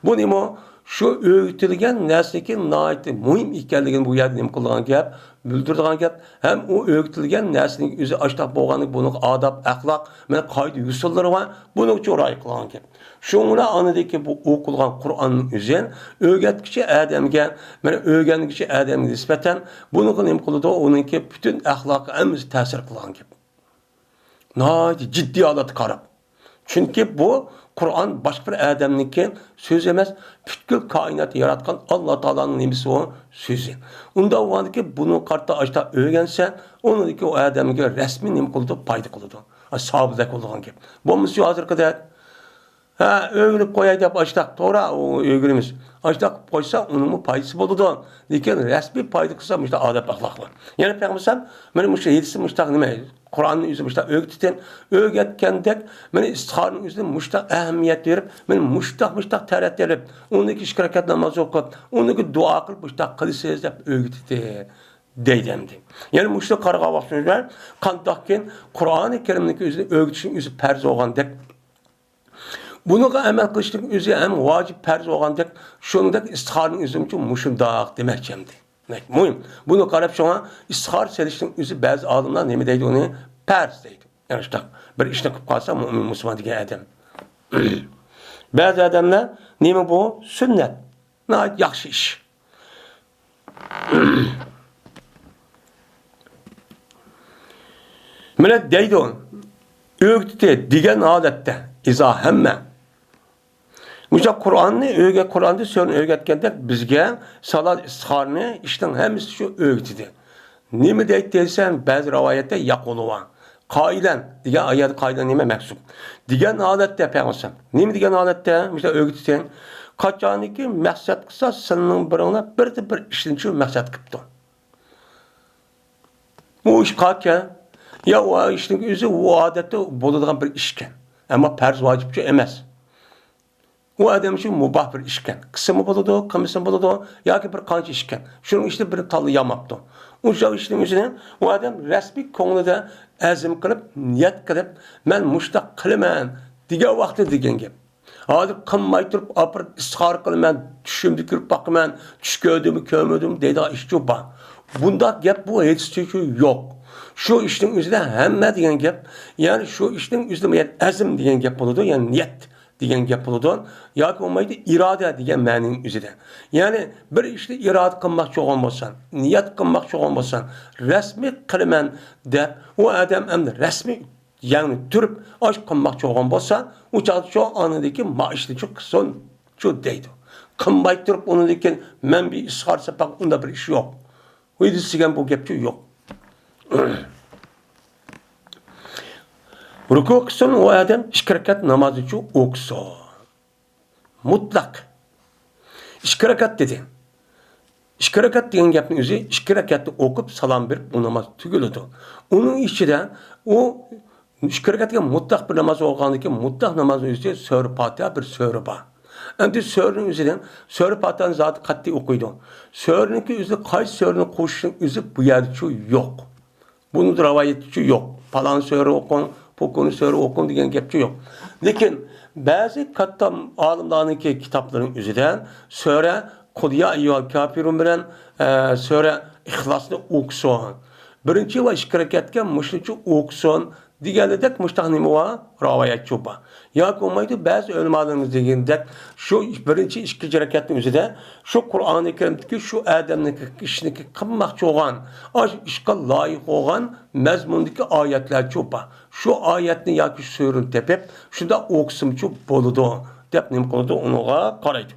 بۇ نېمە؟ شۇ ئۆگىتىلگەن نەرسىدىكى ناھايىتى مۇھىم ئىكەنلىكىنى بۇ يەردە نېمە قىلىدىغان گەپ؟ بىلدۈرىدىغان گەپ. ھەم ئۇ ئۆگىتىلگەن نەرسىنىڭ ئۆزى ئاشۇنداق بولغانلىكى بۇنىڭ ئاداب، ئەخلاق، مانا قائىدە يوسۇنلىرى بار. بۇنىڭ ئۈچۈن رىئايە قىلغان گەپ. شۇڭا ئاندىكى بۇ ئوقۇلغان قۇرئاننىڭ ئۆزى ئۆگەتكۈچى ئادەمگە، مانا ئۆگەنگۈچى ئادەمگە نىسبەتەن بۇنىڭغا نېمە قىلىدۇ؟ ئۇنىڭكى پۈتۈن ئەخلاقى ھەممىسى تەسىر قىلغان گەپ. ناھايىتى جىددىي ھالەتتە قاراپ. چۈنكى بۇ قۇرئان باشقا بىر ئادەمنىڭكى سۆزى ئەمەس، پۈتكۈل كائىناتنى ياراتقان ئاللا تائالانىڭ نېمىسى ئۇ؟ سۆزى. ئۇنداق بولغاندىكى بۇنىڭغا قارىتا ئاشتا ئۆگەنسە، ئۇنىڭدىكى ئۇ ئادەمگە رەسمىي نېمە قىلىدۇ؟ پايدا قىلىدۇ. سابىتەك بولىدىغان گەپ. بولمىسا ھازىرقىدەك ھە، ئۆگىنىپ قوياي دەپ ئاشتاق توغرا ئۇ ئۆگىنىمىز. ئاشتاق قىلىپ قويسا ئۇنىڭمۇ پايدىسى بولىدۇ. لېكىن رەسمىي پايدا قىلسا مۇشۇنداق ئادەپ ئەخلاق بار. يەنە پەيغەمبەر مانا مۇشۇ ھەدىسى مۇشۇنداق نېمە، قۇرئاننىڭ ئۆزى مۇشۇنداق ئۆگىتىتىن، ئۆگەتكەندەك مانا ئىستىخارىنىڭ ئۆزىدە مۇشۇنداق ئەھمىيەت بېرىپ، مانا مۇشۇنداق مۇشۇنداق تەرەت ئېلىپ، ئۇنىڭدىكى ئىككى رەكەت ناماز ئوقۇپ، ئۇنىڭدىكى دۇئا قىلىپ مۇشۇنداق قىلىسىز دەپ ئۆگىتىتى دەيدۇ ئەمدى. يەنە مۇشۇنى قارىغان ۋاقتىمىزدا قانداقكىن قۇرئانى كەرىمنىڭكى ئۆزىنى ئۆگىتىشنىڭ ئۆزى پەرز بولغاندەك، بۇنىڭغا ئەمەل قىلىشنىڭ ئۆزى ھەم ۋاجىپ پەرز بولغاندەك، شۇنداق ئىستىخارىنىڭ ئۆزىمۇ مۇشۇنداق دېمەكچى ئەمدى. دېمەك، مۇھىم. بۇنى قاراپ شۇڭا ئىستىخارە سېلىشنىڭ ئۆزى بەزى ئالىملار نېمە دەيدۇ ئۇنى؟ پەرز دەيدۇ. يەنى شۇنداق بىر ئىشنى قىلىپ قالسا مۇئمىن مۇسۇلمان دېگەن ئادەم. بەزى ئادەملەر نېمە بۇ؟ سۈننەت. ناھايىتى ياخشى ئىش. مانا دەيدۇ، ئۆگىتىتى دېگەن ھالەتتە، ئىزا ھەممە. مۇشۇ قۇرئاننى ئۆگە-، قۇرئاندا سۆزنى ئۆگەتكەندەك بىزگە سالات ئىستىخارنى ئىشنىڭ ھەممىسى شۇ ئۆگىتىدۇ. نېمە دەيدۇ دېسەم، بەزى رىۋايەتتە يەقۇلۇۋا. قائىلەن دېگەن ئايەتتە قائىلەن نېمە مەھسۇپ؟ دېگەن ھالەتتە پەيغەمبەر. نېمە دېگەن ھالەتتە؟ مۇشۇنداق ئۆگىتىسەن. قاچانكى مەقسەت قىلسا، سىلىنىڭ بىرىڭلار بىردىن بىر ئىشنى شۇ مەقسەت قىپتۇ. ئۇ ئىش قالكەن. يا ئۇ ئىشنىڭ ئۆزى ئۇ ئادەتتە بولىدىغان بىر ئىشكەن. ئەمما پەرز ۋاجىپچۇ ئەمەس. ئۇ ئادەم ئۈچۈن مۇباھ بىر ئىشكەن. قىلسىمۇ بولىدۇ، قىلمىسىمۇ بولىدۇ، ياكى بىر قانچە ئىشكەن. شۇنىڭ ئىچىدە بىرنى تاللىيالماپتۇ. ئۇ ئىشنىڭ ئۆزىنى ئۇ ئادەم رەسمىي كۆڭلىدە ئەزىم قىلىپ، نىيەت قىلىپ، مەن مۇشۇنداق قىلىمەن دېگەن ۋاقتىدا دېگەن گەپ. ھازىر قىلماي تۇرۇپ، ئاپىرىپ ئىستىخارە قىلىمەن، چۈشۈمدە كۆرۈپ باقىمەن، چۈش كۆردۈممۇ، كۆرمىدىممۇ دەيدىغان ئىشچۇ بار. بۇنداق گەپ بۇ ھېچ يوق. شۇ ئىشنىڭ ئۆزىدە ھەممە دېگەن گەپ، يەنى شۇ ئىشنىڭ ئۆزىدە يەنى ئەزم دېگەن گەپ بولىدۇ، يەنى نىيەت. دېگەن گەپ بولىدۇ. ياكى بولمايدۇ، ئىرادە دېگەن مەنىنىڭ ئۆزىدە. يەنى بىر ئىشنى ئىرادە قىلماقچى بولغان بولساڭ، نىيەت قىلماقچى بولغان بولساڭ، رەسمىي قىلىمەن دەپ، ئۇ ئادەم ئەمدى رەسمىي، يەنى تۇرۇپ، ئاش قىلماقچى بولغان بولسا، ئۇ چاغدا شۇ ئانىدىكى ما ئىشنى شۇ قىلسۇن، شۇ دەيدۇ. قىلماي تۇرۇپ، ئۇنىڭدىن كېيىن مەن بىر ئىشقا ساپاق، ئۇنداق بىر ئىش يوق. ئۇ دېسىگەن بۇ گەپچۇ يوق. رۇكۇ قىلسۇن، ئۇ ئادەم ئىككى رەكەت نامازنىچۇ ئوقۇسۇن. مۇتلەق. ئىككى رەكەت دېدى. ئىككى رەكەت دېگەن گەپنىڭ ئۆزى ئىككى رەكەتنى ئوقۇپ سالام بېرىپ ئۇ ناماز تۈگىلىدۇ. ئۇنىڭ ئىچىدە ئۇ ئىككى رەكەت دېگەن مۇتلەق بىر ناماز بولغاندىن كېيىن مۇتلەق نامازنىڭ ئۆزى سۈرە پاتىھە بىر سۈرە بار. ئەمدى سۈرىنىڭ ئۆزىدىن سۈرە پاتىھەنى زادى قەتئىي ئوقۇيدۇ. سۈرىنىڭكى ئۆزى قايسى سۈرىنى قوشۇشنىڭ ئۆزى بۇ يەردىچۇ يوق. بۇنىڭ رىۋايىتىچۇ يوق. پالان سۈرە ئوقۇڭ، پۇلكۇنى سۈرە ئوقۇڭ دېگەن گەپچۇ يوق. لېكىن بەزى كاتتا ئالىملارنىڭكى كىتابلىرىنىڭ ئۆزىدە سۈرە قۇل يا ئەييۇھەل كافىرۇن بىلەن، ئە، سۈرە ئىخلاسنى ئوقۇسۇن. بىرىنچى ۋە ئىككى رەكەتكە مۇشۇنچە ئوقۇسۇن دېگەنلىدەك مۇشتاق نېمە بار؟ رىۋايەتچۇ بار. ياكى بولمايدۇ، بەزى ئۆلىمالىرىمىز دېگەندەك، شۇ بىرىنچى، ئىككىنچى رەكەتنىڭ ئۆزىدە شۇ قۇرئانى كەرىمدىكى شۇ ئادەمنىڭكى ئىشنىكى قىلماقچى بولغان، ئاشۇ ئىشقا لايىق بولغان مەزمۇندىكى ئايەتلەرچۇ بار. شۇ ئايەتنى ياكى سۈرىنى تېپىپ، شۇنداق ئوقۇسىمچۇ بولىدۇ، دەپ نېمە قىلىدۇ، ئۇنىڭغا قارايدۇ.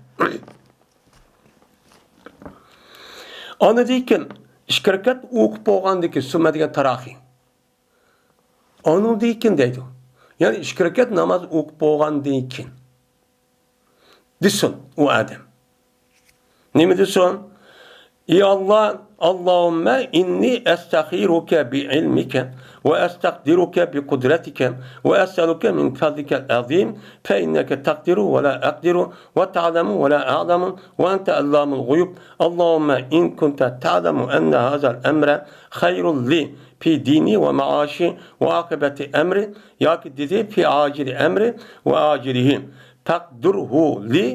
ئاندىن كېيىن ئىككى رەكەت ئوقۇپ بولغاندىن كېيىن، سۈممە دېگەن تاراخىي. ئانىڭدىن كېيىن دەيدۇ. يەنى ئىككى رەكەت ناماز ئوقۇپ بولغاندىن كېيىن دېسۇن ئۇ ئادەم. نېمە دېسۇن؟ ئى ئاللا، اللهم إني أستخيرك بعلمك وأستقدرك بقدرتك وأسألك من فضلك العظيم فإنك تقدر ولا أقدر وتعلم ولا أعلم وأنت علام الغيوب. اللهم إن كنت تعلم أن هذا الأمر خير لي في ديني ومعاشي وعاقبة أمري، ياكى دېدى في عاجل أمري وآجله، فاقدره لي.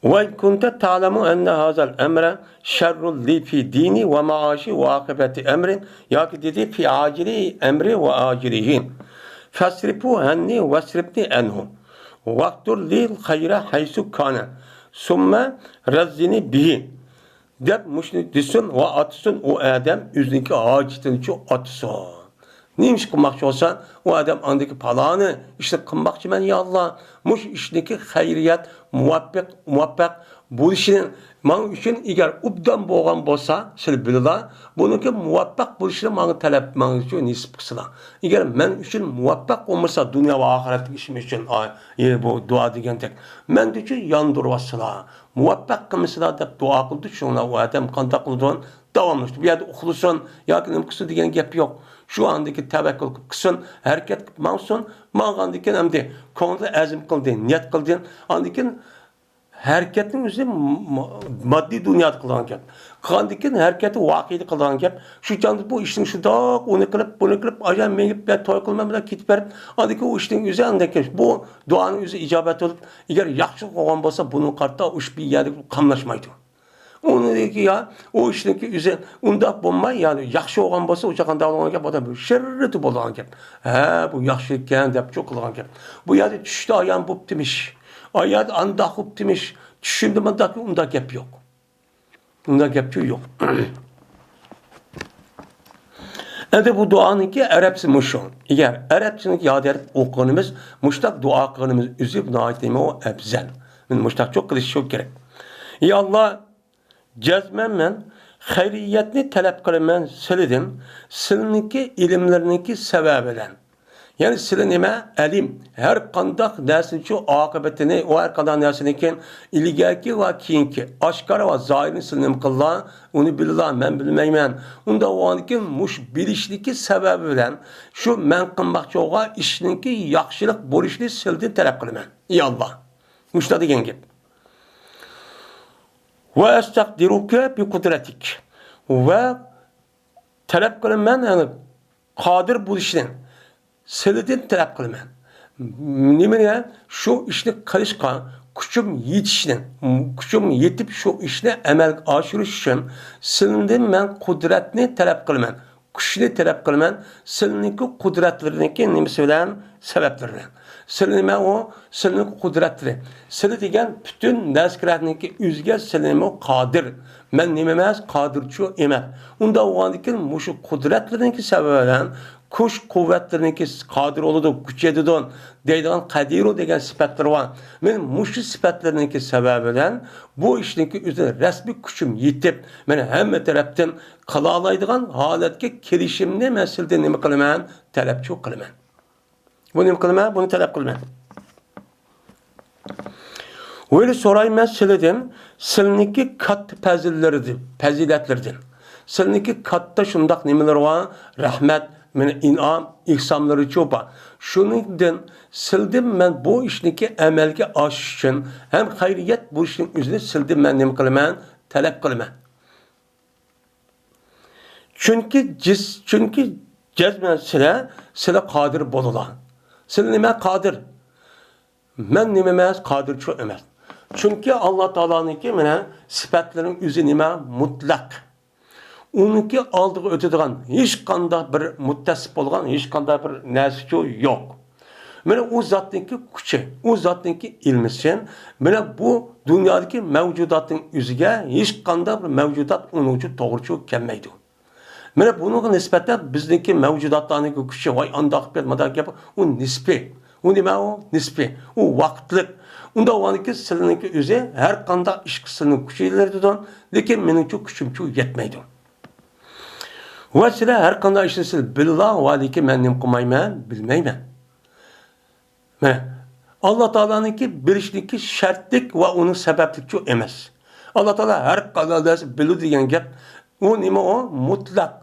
وإن كنت تعلم أن هذا الأمر شر لي في ديني ومعاشي وعاقبة أمري، ياكى دېدى في عاجل أمري وآجله، فاصرفه عني واصرفني عنه، واقدر لي الخير حيث كان، ثم رزقني به. دەپ مۇشۇنى دېسۇن ۋە ئاتىسۇن، ئۇ ئادەم ئۆزىنىڭكى ھاجىتىنىچۇ ئاتىسۇن. نېمە ئىش قىلماقچى بولسا، ئۇ ئادەم ئاندىكى پالانى ئىشنى قىلماقچىمەن، يا ئاللا، مۇشۇ ئىشنىكى خەيرىيەت، مۇۋەپپەق، مۇۋەپپەق بولۇشىنى ماڭا ئۈچۈن ئەگەر ئوبدان بولغان بولسا، سىلى بىلىلا، بۇنىڭكى مۇۋەپپەق بولۇشىنى ماڭا تەلەپ، ماڭا ئۈچۈن نېسىپ قىلسىلا. ئەگەر مەن ئۈچۈن مۇۋەپپەق بولمىسا، دۇنيا ۋە ئاخىرەتلىك ئىشىم ئۈچۈن، ئاي، ئى، بۇ دۇئا دېگەندەك، مەن ئۈچۈن ياندۇرۇۋاتسىلا. مۇۋەپپەق قىلمىسىلا دەپ دۇئا قىلدى. شۇڭا ئۇ ئادەم قانداق قىلىدۇ؟ داۋاملىشىپ بۇ يەردە ئۇخلىسۇن ياكى نېمە قىلسۇن دېگەن گەپ يوق. شۇ ئاندىكى تەۋەككۈل قىلىپ قىلسۇن، ھەرىكەت قىلىپ ماڭسۇن. ماڭغاندىن كېيىن ئەمدى كۆڭلىدە ئەزم قىلدى، نىيەت قىلدى. ئاندىن كېيىن ھەرىكەتنىڭ ئۆزى م-، ماددىي دۇنيادا قىلىدىغان گەپ. قىلغاندىن كېيىن ھەرىكەتى ۋاقىئىدا قىلىدىغان گەپ. شۇ چاغدا بۇ ئىشنى شۇنداق، ئۇنى قىلىپ، بۇنى قىلىپ، ئايان مېڭىپ، يا توي قىلماي بىلەن كېتىپ بېرىپ، ئاندىن كېيىن ئۇ ئىشنىڭ ئۆزى ئاندىن كېيىن بۇ دۇئانىڭ ئۆزى ئىجابەت بولۇپ، ئەگەر ياخشى بولغان بولسا، بۇنىڭغا قارىتا ئۇشبۇ يەردە قاملاشمايدۇ. ئۇنىڭدىكى يا، ئۇ ئىشنىڭكى ئۆزى ئۇنداق بولماي، يەنى ياخشى بولغان بولسا، ئۇ چاغ قانداق بولغان گەپ، ئادەم شىررىتى بولىدىغان گەپ. ھە، بۇ ياخشى ئىكەن دەپ چۇ قىلغان گەپ. بۇ يەردە چۈشتە ئايان بوپتىمىش. ئايان ئانداق بوپتىمىش. چۈشۈمدە مۇنداق، ئۇنداق گەپ يوق. ئۇنداق گەپچۇ يوق. ئەمدى بۇ دۇئانىڭكى ئەرەبسى مۇشۇ. ئەگەر ئەرەبسىنى ياد ئېتىپ ئوقۇغىنىمىز، مۇشتاق دۇئا قىلغىنىمىز ئۆزى ناھايىتى نېمە ئەۋزەل. مانا مۇشتاقچۇ قىلىش شۇ كېرەك. يا ئاللا، جەزمەن مەن خەيرىيەتنى تەلەپ قىلىمەن سىلىدىن، سىلىنىڭكى ئىلىملىرىنىڭكى سەۋەبى بىلەن. يەنى سىلى نېمە؟ ئەلىم. ھەر قانداق نەرسىنىڭچۇ ئاقىۋىتىنى، ئۇ ھەر قانداق نەرسىنىڭكى ئىلگەركى ۋە كېيىنكى، ئاشكارا ۋە زاھىرىنى سىلى نېمە قىلىلا، ئۇنى بىلىلا، مەن بىلمەيمەن. ئۇنداق بولغاندىكىن مۇشۇ بىلىشلىكى سەۋەبى بىلەن شۇ مەن قىلماقچى بولغان ئىشنىڭكى ياخشىلىق بولۇشىنى سىلىدىن تەلەپ قىلىمەن. يا ئاللا. مۇشۇنداق دېگەن گەپ. ۋە ئەستەقدىرۇكە بىقۇدرەتىك. ۋە تەلەپ قىلىمەن، يەنى قادىر بولۇشنى سىلىدىن تەلەپ قىلىمەن. نېمىگە؟ شۇ ئىشنى قىلىشقا كۈچۈم يېتىشنى، كۈچۈم يېتىپ شۇ ئىشنى ئەمەلگە ئاشۇرۇش ئۈچۈن سىلىدىن مەن قۇدرەتنى تەلەپ قىلىمەن. كۈچنى تەلەپ قىلىمەن. سىلىنىڭكى قۇدرەتلىرىنىڭكى نېمىسى بىلەن؟ سەۋەبلىرى. سىلى نېمە ئۇ؟ سىلىنىڭ قۇدرەتلىرى. سىلى دېگەن پۈتۈن نەرسە-كەرەكنىڭكى ئۆزىگە سىلى نېمە ئۇ؟ قادىر. مەن نېمە ئەمەس؟ قادىرچۇ ئەمەس. ئۇنداق بولغاندىكىن مۇشۇ قۇدرەتلىرىنىڭكى سەۋەبى بىلەن كۈچ-قۇۋۋەتلىرىنىڭكى قادىر بولىدۇ، كۈچ يېتىدۇ دەيدىغان قەدىرۇ دېگەن سۈپەتلىرى بار. مەن مۇشۇ سۈپەتلىرىنىڭكى سەۋەبى بىلەن بۇ ئىشنىڭكى ئۆزىنى رەسمىي كۈچۈم يېتىپ، مەن ھەممە تەرەپتىن قىلالايدىغان ھالەتكە كېلىشىمنى مەن سىلىدىن نېمە قىلىمەن؟ تەلەپچۇ قىلىمەن. بۇنى نېمە قىلىمەن؟ بۇنى تەلەپ قىلىمەن. ۋەلى سورايمەن سىلىدىن، سىلىنىڭكى كاتتا پەزىللىرىدىن، پەزىلەتلىرىدىن. سىلىنىڭكى كاتتا شۇنداق نېمىلىرى بار؟ رەھمەت، مېنى ئىنئام، ئېھسانلىرىچۇ بار. شۇنىڭدىن سىلىدىن مەن بۇ ئىشنىڭكى ئەمەلگە ئاشىش ئۈچۈن ھەم خەيرىيەت بۇ ئىشنىڭ ئۆزىنى سىلىدىن مەن نېمە قىلىمەن؟ تەلەپ قىلىمەن. چۈنكى جىس-، چۈنكى جەزمەن سىلە، سىلە قادىر بولىلا. سىلە نېمە قادىر؟ مەن نېمە ئەمەس؟ قادىرچۇ ئەمەس. چۈنكى ئاللا تائالانىڭكى مانا سۈپەتلىرىنىڭ ئۆزى نېمە؟ مۇتلەق. ئۇنىڭكى ئالدىغا ئۆتىدىغان ھېچقانداق بىر مۇتتەسىپ بولغان ھېچقانداق بىر نەرسىچۇ يوق. مانا ئۇ زاتنىڭكى كۈچى، ئۇ زاتنىڭكى ئىلمىسى، مانا بۇ دۇنيادىكى مەۋجۇداتنىڭ ئۆزىگە ھېچقانداق بىر مەۋجۇدات ئۇنىڭچۇ توغرىچۇ كەلمەيدۇ. مانا بۇنىڭغا نىسبەتەن بىزنىڭكى مەۋجۇداتلارنىڭكى كۈچى، ۋاي ئانداق گەپ، مۇنداق گەپ، ئۇ نىسپىي. ئۇ نېمە ئۇ؟ نىسپىي. ئۇ ۋاقىتلىق. ئۇنداق بولغاندىكىن سىلىنىڭكى ئۆزى ھەر قانداق ئىشقا سىلىنىڭ كۈچى يېتىدۇ، لېكىن مېنىڭچۇ كۈچۈمچۇ يەتمەيدۇ. ۋە سىلە ھەر قانداق ئىشنى سىل بىللا، ۋە لېكىن مەن نېمە قىلمايمەن؟ بىلمەيمەن. مانا، ئاللا تائالانىڭكى بىلىشنىڭكى شەرتلىك ۋە ئۇنىڭ سەۋەبلىكچۇ ئەمەس. ئاللا تائالا ھەر قانداق نەرسە بىلىدۇ دېگەن گەپ، ئۇ نېمە ئۇ؟ مۇتلەق.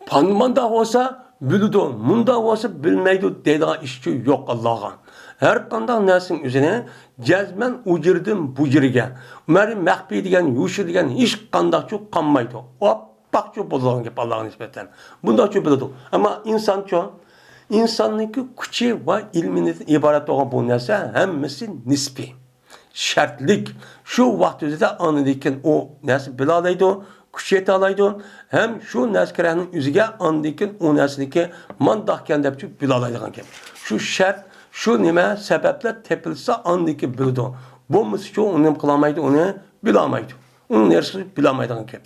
پان-، مانداق بولسا بىلىدۇ، مۇنداق بولسا بىلمەيدۇ دەيدىغان ئىشچۇ يوق ئاللاغا. ھەر قانداق نەرسىنىڭ ئۆزىنى جەزمەن ئۇجىرىدىن بۇجىرىگە، مەرى مەخپىي دېگەن، يوشۇرۇن دېگەن ھېچقانداقچۇ قالمايدۇ. ئاپئاقچۇ بولىدىغان گەپ ئاللاغا نىسبەتەن. بۇنداقچۇ بىلىدۇ. ئەمما ئىنسانچۇ، ئىنساننىڭكى كۈچى ۋە ئىلمىدىن ئىبارەت بولغان بۇ نەرسە ھەممىسى نىسپىي. شەرتلىك. شۇ ۋاقىت ئۆزىدە ئاندىن كېيىن ئۇ نەرسە بىلالايدۇ، كۈچ يېتەلايدۇ. ھەم شۇ نەرسە كېرەكنىڭ ئۆزىگە ئاندىن كېيىن ئۇ نەرسىنىڭكى مانداقكەن دەپچۇ بىلالايدىغان گەپ. شۇ شەرت، شۇ نېمە سەۋەبلەر تېپىلسا ئاندىن كېيىن بىلىدۇ. بولمىسىچۇ ئۇنى نېمە قىلالمايدۇ، ئۇنى بىلالمايدۇ. ئۇنىڭ نېرىسى بىلالمايدىغان گەپ.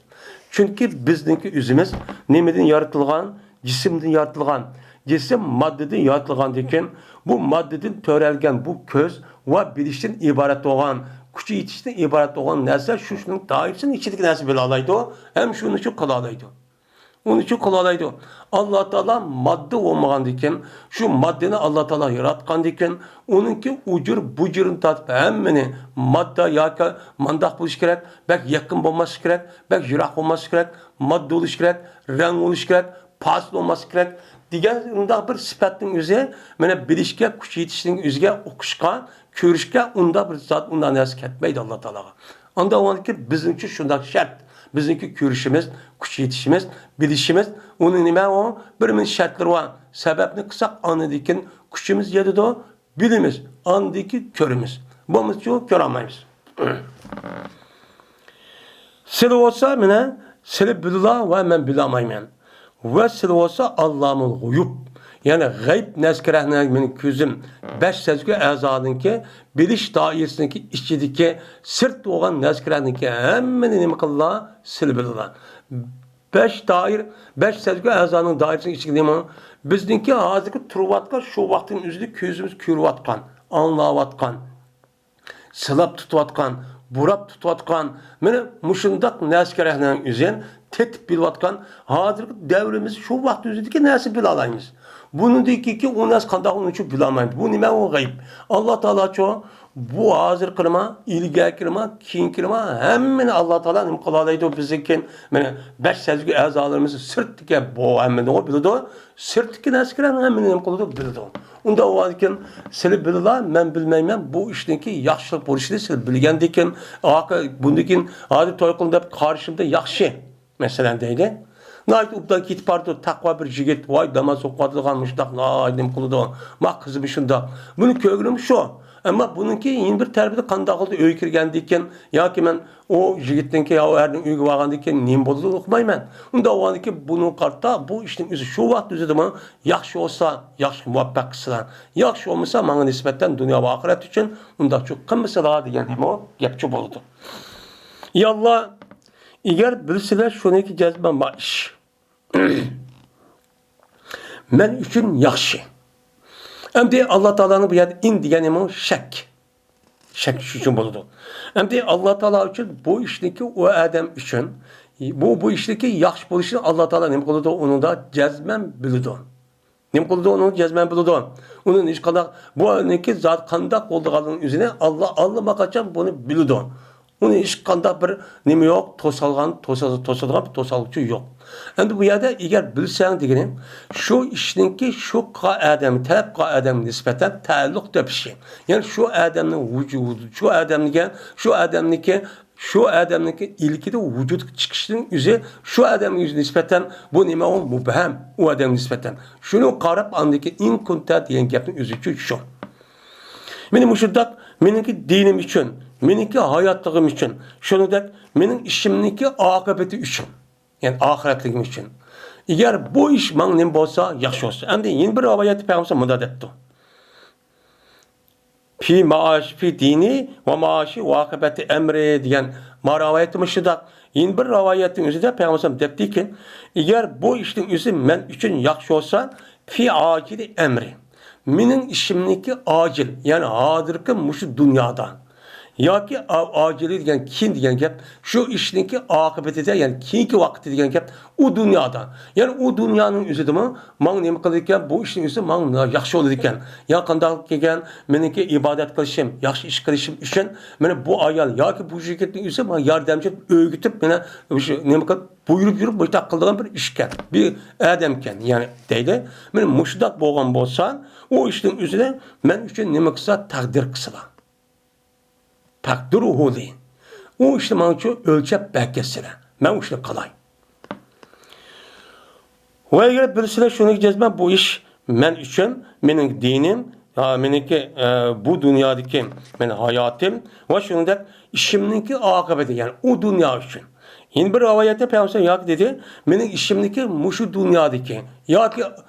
چۈنكى بىزنىڭكى ئۆزىمىز نېمىدىن يارىتىلغان؟ جىسىمدىن يارىتىلغان. جىسىم ماددىدىن يارىتىلغاندىكىن، بۇ ماددىدىن تۆرەلگەن بۇ كۆز ۋە بىلىشتىن ئىبارەت بولغان، كۈچى يېتىشتىن ئىبارەت بولغان نەرسە شۇ، شۇنىڭ دائىرىسىنىڭ ئىچىدىكى نەرسە بىلالايدۇ، ھەم شۇنى شۇ قىلالايدۇ. ئۇنى شۇ قىلالايدۇ. ئاللا تائالا ماددا بولمىغاندىكىن، شۇ ماددىنى ئاللا تائالا ياراتقاندىكىن، ئۇنىڭكى ئۇجۇر بۇجۇرىنى تارتىپ ھەممىنى ماددا ياكى مانداق بولۇشى كېرەك، بەك يېقىن بولماسلىقى كېرەك، بەك يىراق بولماسلىقى كېرەك، ماددا بولۇشى كېرەك، رەڭ بولۇشى كېرەك، پاسىل بولماسلىقى كېرەك دېگەن ئۇنداق بىر سۈپەتنىڭ ئۆزى، مانا بىلىشكە، كۈچ يېتىشنىڭ ئۆزىگە، ئوقۇشقا، كۆرۈشكە ئۇنداق بىر زات، ئۇنداق نەرسە كەتمەيدۇ ئاللا تائالاغا. ئانداق بولغاندىكىن بىزنىڭچۇ شۇنداق شەرت. بىزنىڭكى كۆرۈشىمىز، كۈچ يېتىشىمىز، بىلىشىمىز، ئۇنىڭ نېمە ئۇ؟ بىر مىنۇت شەرتلىرى بار. سەۋەبنى قىلساق، ئاندىن كېيىن كۈچىمىز يېتىدۇ، بىلىمىز، ئاندىن كېيىن كۆرىمىز. بولمىسىچۇ كۆرەلمەيمىز. سىلى بولسا، مانا، سىلى بىلىلا ۋە مەن بىلالمايمەن. ۋە سىلى بولسا ئاللامۇل غۇيۇب. يەنى غەيب نەرسە كېرەكنى مېنىڭ كۆزۈم، بەش سەزگۈ ئەزانىڭكى بىلىش دائىرىسىنىڭكى ئىچىدىكى سىرت بولغان نەرسە كېرەكنىڭكى ھەممىنى نېمە قىلىلا؟ سىلى بىلىلا. بەش دائىر، بەش سەزگۈ ئەزانىڭ دائىرىسىنىڭ ئىچىدىكى نېمە؟ بىزنىڭكى ھازىرقى تۇرۇۋاتقان، شۇ ۋاقىتنىڭ ئۆزىدە كۆزىمىز كۆرۈۋاتقان، ئاڭلاۋاتقان، سىلاپ تۇتۇۋاتقان، بۇراپ تۇتۇۋاتقان، مانا مۇشۇنداق نەرسە كېرەكنىڭ ئۆزىنى تېتىپ بىلىۋاتقان، ھازىرقى دەۋرىمىز شۇ ۋاقىت ئۆزىدىكى نەرسە بىلالايمىز. بۇنىڭدىن كېيىنكى ئۇ نەرسە قانداق، ئۇنىچۇ بىلالمايمىز. بۇ نېمە؟ ئۇ غەيب. ئاللا تائالاچۇ بۇ ھازىرقىنىما، ئىلگەركىنىما، كېيىنكىنىما، ھەممىنى ئاللا تائالا نېمە قىلالايدۇ بىزدىن كېيىن. مانا بەش سەزگۈ ئەزالىرىمىز سىرتتىكى بۇ ھەممىنى ئۇ بىلىدۇ. سىرتتىكى نەرسىلەرنىڭ ھەممىنى نېمە قىلىدۇ؟ بىلىدۇ. ئۇنداق بولغاندىكىن سىلى بىلىلا، مەن بىلمەيمەن، بۇ ئىشنىڭكى ياخشىلىق بولۇشىنى سىلى بىلگەندىكىن، ئاقا، بۇندىن كېيىن ھازىر توي قىلىڭ دەپ قارىشىمدا ياخشى. مەسىلەن دەيدۇ. ناھايىتى ئوبدان كېتىپ بارىدۇ، تەقۋا بىر يىگىت، ۋاي ناماز ئوقۇۋاتىدىغان مۇشۇنداق، ناھايىتى نېمە قىلىدۇ، ما قىزىمۇ شۇنداق. بۇنى كۆرگىنىم شۇ. ئەمما بۇنىڭكى يەنە بىر تەرىپىدە قانداق قىلدى، ئۆيگە كىرگەندىن كېيىن ياكى مەن ئۇ يىگىتنىڭكى يا ئۇ ئەرنىڭ ئۆيىگە بارغاندىن كېيىن نېمە بولىدۇ ئۇقمايمەن. ئۇنداق بولغاندىن كېيىن بۇنىڭغا قارىتا بۇ ئىشنىڭ ئۆزى شۇ ۋاقىت ئۆزىدىمۇ ياخشى بولسا، ياخشى مۇۋەپپەق قىلسىلا، ياخشى بولمىسا، ماڭا نىسبەتەن دۇنيا ۋە ئاخىرەت ئۈچۈن ئۇنداقچۇ قىلمىسىلا دېگەن نېمە گەپچۇ بولىدۇ. يا ئاللا، ئەگەر بىلسىلە شۇنىڭكى جەزمەن بار ئىش. مەن ئۈچۈن ياخشى. ئەمدى ئاللا تائالانىڭ بۇ يەردە ئىن دېگەنمۇ شەك. شەك چۈشۈش ئۈچۈن بولىدۇ. ئەمدى ئاللا تائالا ئۈچۈن بۇ ئىشنىڭكى ئۇ ئادەم ئۈچۈن، بۇ، بۇ ئىشنىڭكى ياخشى بولۇشىنى ئاللا تائالا نېمە قىلىدۇ؟ ئۇنىڭدا جەزمەن بىلىدۇ. نېمە قىلىدۇ؟ ئۇنىڭ جەزمەن بىلىدۇ. ئۇنىڭ ھېچقانداق، بۇنىڭكى زادى قانداق بولىدىغانلىقىنىڭ ئۆزىنى ئاللا ئاللىماقاچان بۇنى بىلىدۇ. ئۇنى ھېچقانداق بىر نېمە يوق، توسالغان، توسا-، توسىدىغان بىر توسالغۇچى يوق. ئەمدى بۇ يەردە ئەگەر بىلسەڭ دېگىنى، شۇ ئىشنىڭكى شۇ قىلغان ئادەم، تەلەپ قىلغان ئادەمگە نىسبەتەن تەئەللۇق تېپىشى. يەنى شۇ ئادەمنىڭ ۋۇجۇدى، شۇ ئادەمنىڭكى، شۇ ئادەمنىڭكى، شۇ ئادەمنىڭكى ئىلكىدە ۋۇجۇدقا چىقىشىنىڭ ئۆزى شۇ ئادەمگە نىسبەتەن بۇ نېمە ئۇ مۇبھەم، ئۇ ئادەمگە نىسبەتەن. شۇنى قاراپ ئاندىكى ئىن كۇنتە دېگەن گەپنىڭ ئۆزى شۇ. مېنى مۇشۇنداق، مېنىڭكى دىنىم ئۈچۈن، مېنىڭكى ھاياتلىقىم ئۈچۈن، شۇنىڭدەك مېنىڭ ئىشىمنىڭكى ئاقىۋىتى ئۈچۈن، يەنى ئاخىرەتلىكىم ئۈچۈن. ئەگەر بۇ ئىش ماڭا نېمە بولسا، ياخشى بولسا. ئەمدى يەنە بىر رىۋايەتتە پەيغەمبەر مۇنداق دەپتۇ. في معاش، في ديني ومعاشي وعاقبة أمري دېگەن ما رىۋايەتتە مۇشۇنداق. يەنە بىر رىۋايەتنىڭ ئۆزىدە پەيغەمبەر دەپتىكەن، ئەگەر بۇ ئىشنىڭ ئۆزى مەن ئۈچۈن ياخشى بولسا، في عاجل أمري، مېنىڭ ئىشىمنىڭكى ئاجىل، يەنى ھازىرقى مۇشۇ دۇنيادا، ياكى ئا-، ئاجىلى دېگەن كېيىن دېگەن گەپ، شۇ ئىشنىڭكى ئاقىۋىتىدە، يەنى كېيىنكى ۋاقىتتا دېگەن گەپ، ئۇ دۇنيادا. يەنى ئۇ دۇنيانىڭ ئۆزىدىمۇ ماڭا نېمە قىلىدىكەن، بۇ ئىشنىڭ ئۆزى ماڭا ياخشى بولىدىكەن. يا قانداق ئىكەن، مېنىڭكى ئىبادەت قىلىشىم، ياخشى ئىش قىلىشىم ئۈچۈن مېنى بۇ ئايال ياكى بۇ يىگىتنىڭ ئۆزى ماڭا ياردەمچى، ئۆگىتىپ، مېنى شۇ نېمە قىلىپ، بۇيرۇپ يۈرۈپ مۇشۇنداق قىلىدىغان بىر ئىشكەن، بىر ئادەمكەن، يەنى دەيدۇ. مېنى مۇشۇنداق بولغان بولسا، ئۇ ئىشنىڭ ئۆزىنى مەن ئۈچۈن نېمە قىلسا، تەقدىر قىلسىلا. تەقدىرۇھۇ لى. ئۇ ئىشنى ماڭا شۇ ئۆلچەپ بەرگەزسىلە. مەن ئۇ ئىشنى قىلاي. ۋە ئەگەر بىلسىلە شۇنى جەزمەن بۇ ئىش مەن ئۈچۈن، مېنىڭ دىنىم، ھا، مېنىڭكى، ئە، بۇ دۇنيادىكى مېنىڭ ھاياتىم ۋە شۇنىڭدەك ئىشىمنىڭكى ئاقىۋىتى، يەنى ئۇ دۇنيا ئۈچۈن. يەنە بىر رىۋايەتتە پەيغەمبەر ياكى دېدى، مېنىڭ ئىشىمنىڭكى مۇشۇ دۇنيادىكى ياكى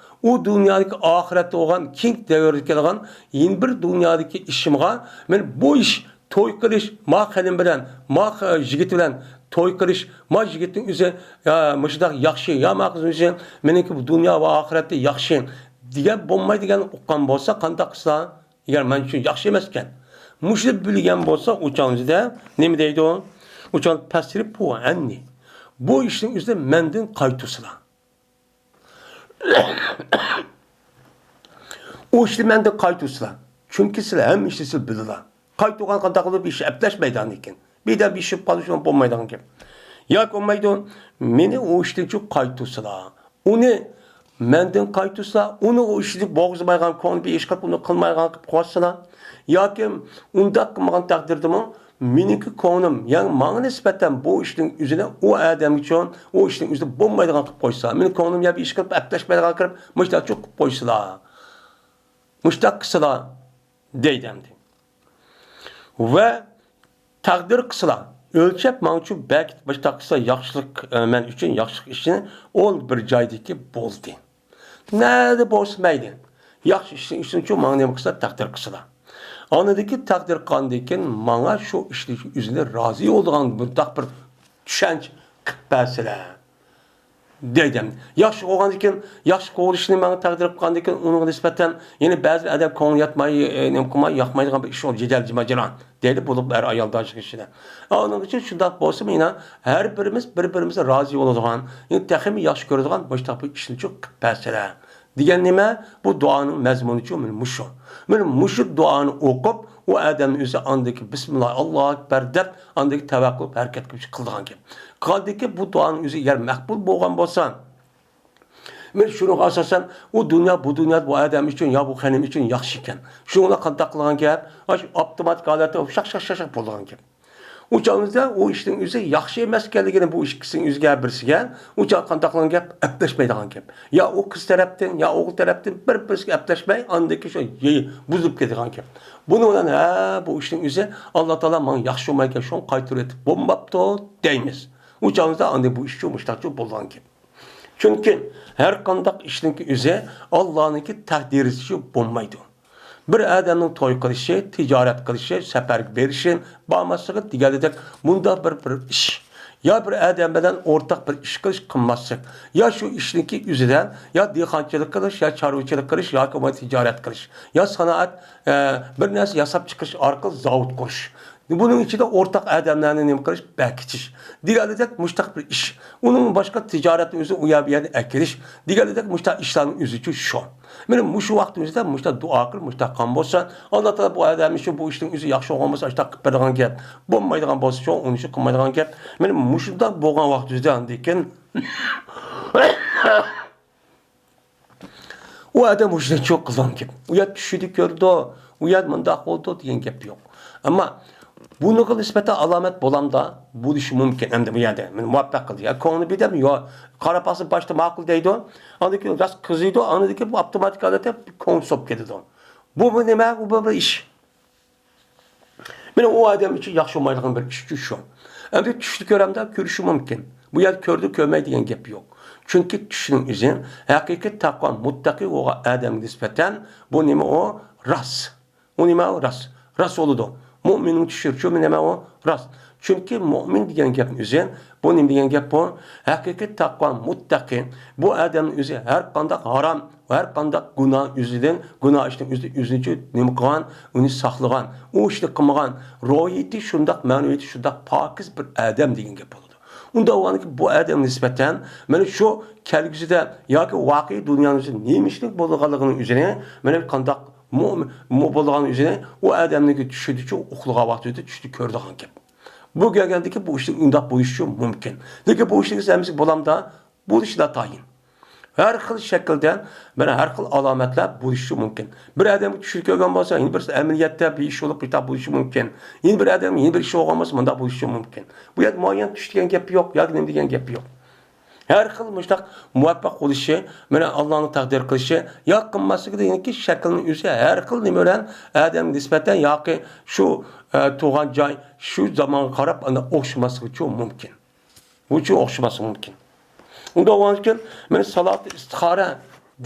ئۇ دۇنيادىكى ئاخىرەتتە بولغان كېيىنكى دەۋردە كېلىدىغان يەنە بىر دۇنيادىكى ئىشىمغا مەن بۇ ئىش توي قىلىش، ما خېنىم بىلەن، ما خ-، يىگىت بىلەن توي قىلىش، ما يىگىتنىڭ ئۆزى، يا، مۇشۇنداق ياخشى، يا ما قىزنىڭ ئۆزى مېنىڭكى بۇ دۇنيا ۋە ئاخىرەتتە ياخشى دېگەن بولمايدىغان ئۇققان بولسا، قانداق قىلسا، ئەگەر مەن ئۈچۈن ياخشى ئەمەسكەن. مۇشۇنى بىلگەن بولسا، ئۇ چاغنىڭ ئۆزىدە نېمە دەيدۇ؟ ئۇ چاغ فەسرىفھۇ ئەننى. بۇ ئىشنىڭ ئۆزىدە مەندىن قايتۇرسىلا. ئۇ ئىشنى مەندىن قايتۇرسىلا. چۈنكى سىلەر ھەممە ئىشنى سىلەر بىلىلا. قايتۇرغان قانداق قىلىپ ئىش ئەپلەشمەيدىغان ئىكەن. بىردەم ئىشىپ قالىشىمۇ بولمايدىغان گەپ. ياكى بولمايدۇ، مېنى ئۇ ئىشتىن چۈ قايتۇرسىلا. ئۇنى مەندىن قايتۇرسىلا، ئۇنى ئۇ ئىشنى بولغۇزمايدىغان، كۆڭلى بىر ئىش قىلىپ، ئۇنى قىلمايدىغان قىلىپ قويسىلا. ياكى ئۇنداق قىلمىغان تەقدىردىمۇ، مېنىڭكى كۆڭلۈم، يەنى ماڭا نىسبەتەن بۇ ئىشنىڭ ئۆزىنى ئۇ ئادەم ئۈچۈن، ئۇ ئىشنىڭ ئۆزىنى بولمايدىغان قىلىپ قويسا، مېنىڭ كۆڭلۈم يا بىر ئىش قىلىپ ئەپلەشمەيدىغان قىلىپ، مۇشۇنداق چوقۇپ قويسىلا. مۇشۇنداق قىلسىلا، دەيدۇ ئەمدى. ۋە تەقدىر قىلسىلا، ئۆلچەپ ماڭچۇ بەك مۇشۇنداق قىلسا ياخشىلىق، ئە، مەن ئۈچۈن ياخشىلىق ئىشىنى ئول بىر جايدىكى بولدى. نەدە بولسا مەيلى. ياخشى ئىشنى ئۈچۈنچۇ ماڭا نېمە قىلسا تەقدىر قىلسىلا. ئاندىكى تەقدىر قىلغاندىن كېيىن ماڭا شۇ ئىشنى ئۆزىنى رازى بولىدىغان بۇنداق بىر چۈشەنچە قىلىپ بەرسىلە. دەيدۇ. ياخشى قىلغاندىن كېيىن، ياخشى قىلىۋېلىشنى ماڭا تەقدىر قىلغاندىن كېيىن، ئۇنىڭغا نىسبەتەن يەنە بەزى ئادەم كۆڭلى ياتماي، ئە، نېمە قىلماي، ياقمايدىغان بىر ئىش، ئۇ جېدەل جىماجىرا دەيدۇ، بولۇپ ئەر ئايال داشلىق ئىچىدە. ئۇنىڭ ئۈچۈن شۇنداق بولسىمۇ، يەنە ھەر بىرىمىز بىر-بىرىمىزگە رازى بولىدىغان، يەنە تېخىمۇ ياخشى كۆرىدىغان مۇشۇنداق بىر ئىشنى قىلىپ بەرسىلە. دېگەن نېمە؟ بۇ دۇئانىڭ مەزمۇنىچۇ مانا مۇشۇ. مانا مۇشۇ دۇئانى ئوقۇپ، ئۇ ئادەمنىڭ ئۆزى ئاندىكى بىسمىللا، ئاللاھۇ ئەكبەر دەپ، ئاندىكى تەۋەككۈل قىلىپ ھەرىكەتكە كىرىش قىلىدىغان گەپ. قالدىكى بۇ دۇئانىڭ ئۆزى ئەگەر مەقبۇل بولغان بولسا، مانا شۇنىڭغا ئاساسەن، ئۇ دۇنيا، بۇ دۇنيا بۇ ئادەم ئۈچۈن يا بۇ خېنىم ئۈچۈن ياخشى ئىكەن. شۇنىڭ بىلەن قانداق قىلغان گەپ؟ ئاشۇ ئاپتوماتىك ھالەتتە شاق، شاق، شاق، شاق بولىدىغان گەپ. ئۇ چاغىمىزدا ئۇ ئىشنىڭ ئۆزى ياخشى ئەمەس ئىكەنلىكىنى بۇ ئىككىسىنىڭ ئۆزىگە بىرسىگە، ئۇ چاغ قانداقلىغان گەپ؟ ئەپلەشمەيدىغان گەپ. يا ئۇ قىز تەرەپتىن، يا ئوغۇل تەرەپتىن بىر-بىرسىگە ئەپلەشمەي، ئاندىن كېيىن شۇ يېيى بۇزۇلۇپ كېتىدىغان گەپ. بۇنىڭ بىلەن، ھە، بۇ ئىشنىڭ ئۆزى ئاللا تائالا ماڭا ياخشى بولمايدىكەن، شۇڭا قايتۇرۇۋېتىپ بولماپتۇ دەيمىز. ئۇ چاغىمىزدا ئاندىن بۇ ئىشچۇ مۇشتاقچۇ بولغان گەپ. چۈنكى ھەر قانداق ئىشنىڭكى ئۆزى ئاللانىڭكى تەقدىرىچە بولمايدۇ. بىر ئادەمنىڭ توي قىلىشى، تىجارەت قىلىشى، سەپەرگە بېرىشى، بارماسلىقى دېگەندەك مۇنداق بىر، بىر ئىش. يا بىر ئادەم بىلەن ئورتاق بىر ئىش قىلىش، قىلماسلىق. يا شۇ ئىشنىڭكى ئۆزىدە، يا دېھقانچىلىق قىلىش، يا چارۋىچىلىق قىلىش، ياكى بولمىسا تىجارەت قىلىش، يا سانائەت، ئە، بىر نەرسە ياساپ چىقىرىش ئارقىلىق زاۋۇت قۇرۇش. بۇنىڭ ئىچىدە ئورتاق ئادەملەرنى نېمە قىلىش؟ بەكىتىش. دېگەنلىك مۇشتاق بىر ئىش. ئۇنىڭ باشقا تىجارەتنى ئۆزى ئۇ يەر بۇ يەردىن ئەكېلىش. دېگەنلىك مۇشتاق ئىشلارنىڭ ئۆزىچۇ شۇ. مېنىڭ مۇشۇ ۋاقتىمىزدا مۇشتاق دۇئا قىل، مۇشتاق قىلغان بولسا، ئاللا تائالا بۇ ئادەم ئۈچۈن بۇ ئىشنىڭ ئۆزى ياخشى بولغان بولسا، ئاشتاق قىلىپ بېرىدىغان گەپ. بولمايدىغان بولسا، شۇ ئۇنى شۇ قىلمايدىغان گەپ. مېنىڭ مۇشۇنداق بولغان ۋاقتىمىزدا ئاندىن كېيىن ئۇ ئادەم مۇشۇنى چوق قىلغان گەپ. ئۇ يەر چۈشىدە كۆرىدۇ، ئۇ يەر مۇنداق بولىدۇ دېگەن گەپ يوق. ئەمما بۇنىڭغا نىسبەتەن ئالامەت بولامدا؟ بولۇشى مۇمكىن. ئەمدى بۇ يەردە مېنى مۇۋەپپەق قىلدى. يا كۆڭلى بىدەم، يا قارا پاسى باشتا ماقۇل دەيدۇ. ئاندىن كېيىن راست قىزىيدۇ. ئاندىن كېيىن بۇ ئاپتوماتىك ھالەتتە كۆڭلى سوپ كېتىدۇ. بۇ، بۇ نېمە؟ بۇ بىر، بىر ئىش. مېنىڭ ئۇ ئادەم ئۈچۈن ياخشى بولمايدىغان بىر ئىشچۇ شۇ. ئەمدى چۈشتە كۆرەمدە؟ كۆرۈشى مۇمكىن. بۇ يەردە كۆردى، كۆرمەي دېگەن گەپ يوق. چۈنكى چۈشنىڭ ئۆزى ھەقىقىي تەقۋا، مۇتتەقى بولغان ئادەمگە نىسبەتەن بۇ نېمە ئۇ؟ راست. ئۇ نېمە ئۇ؟ راست. راست بولىدۇ. مۇئمىننىڭ چۈشى شۇ نېمە ئۇ؟ راست. چۈنكى مۇئمىن دېگەن گەپنىڭ ئۆزى، بۇ نېمە دېگەن گەپ بۇ؟ ھەقىقىي تەقۋا، مۇتتەقى. بۇ ئادەمنىڭ ئۆزى ھەر قانداق ھارام، ھەر قانداق گۇناھ ئۆزىدىن، گۇناھ ئىشنىڭ ئۆزىدىن ئۆزىنى نېمە قىلغان، ئۇنى ساقلىغان، ئۇ ئىشنى قىلمىغان، روھىيىتى شۇنداق، مەنىۋىيىتى شۇنداق پاكىز بىر ئادەم دېگەن گەپ بولىدۇ. ئۇنداق بولغاندىكىن بۇ ئادەمگە نىسبەتەن مانا شۇ كەلگۈسىدە ياكى ۋاقىئىي دۇنيانىڭ ئۆزى نېمە ئىشلىك بولىدىغانلىقىنىڭ ئۆزىنى مانا قانداق مۇ-، مۇ-، بولىدىغان ئۆزىنى ئۇ ئادەمنىڭكى چۈشىدىچۇ ئۇخلىغان ۋاقتىدا چۈشىدە كۆرىدىغان گەپ. بۇ كەلگەندىكىن بۇ ئىشنىڭ ئۇنداق بولۇشىچۇ مۇمكىن. لېكىن بۇ ئىشنىڭ ھەممىسى بولامدا؟ بولۇشى ناتايىن. ھەر خىل شەكىلدە، مانا ھەر خىل ئالامەتلەر بولۇشى مۇمكىن. بىر ئادەمگە چۈشىدە كۆرگەن بولسا، يەنە بىرسى ئەمەلىيەتتە بىر ئىش بولۇپ، بىر بولۇشى مۇمكىن. يەنە بىر ئادەمگە يەنە بىر ئىش بولغان بولسا، مۇنداق بولۇشى مۇمكىن. بۇ يەردە مۇئەييەن چۈش دېگەن گەپ يوق، ياكى نېمە دېگەن گەپ يوق. ھەر خىل مۇشۇنداق مۇۋەپپەق بولۇشى، مانا ئاللانىڭ تەقدىر قىلىشى، يا قىلماسلىقى دېگەنكى شەكىلنىڭ ئۆزى ھەر خىل نېمە بىلەن ئادەمگە نىسبەتەن ياكى شۇ، ئە، تۇغان جاي، شۇ زامانغا قاراپ ئانداق ئوخشىماسلىقىچۇ مۇمكىن. بۇچۇ ئوخشىماسلىقى مۇمكىن. ئۇنداق بولغاندىكىن، مانا سالاتى ئىستىخارە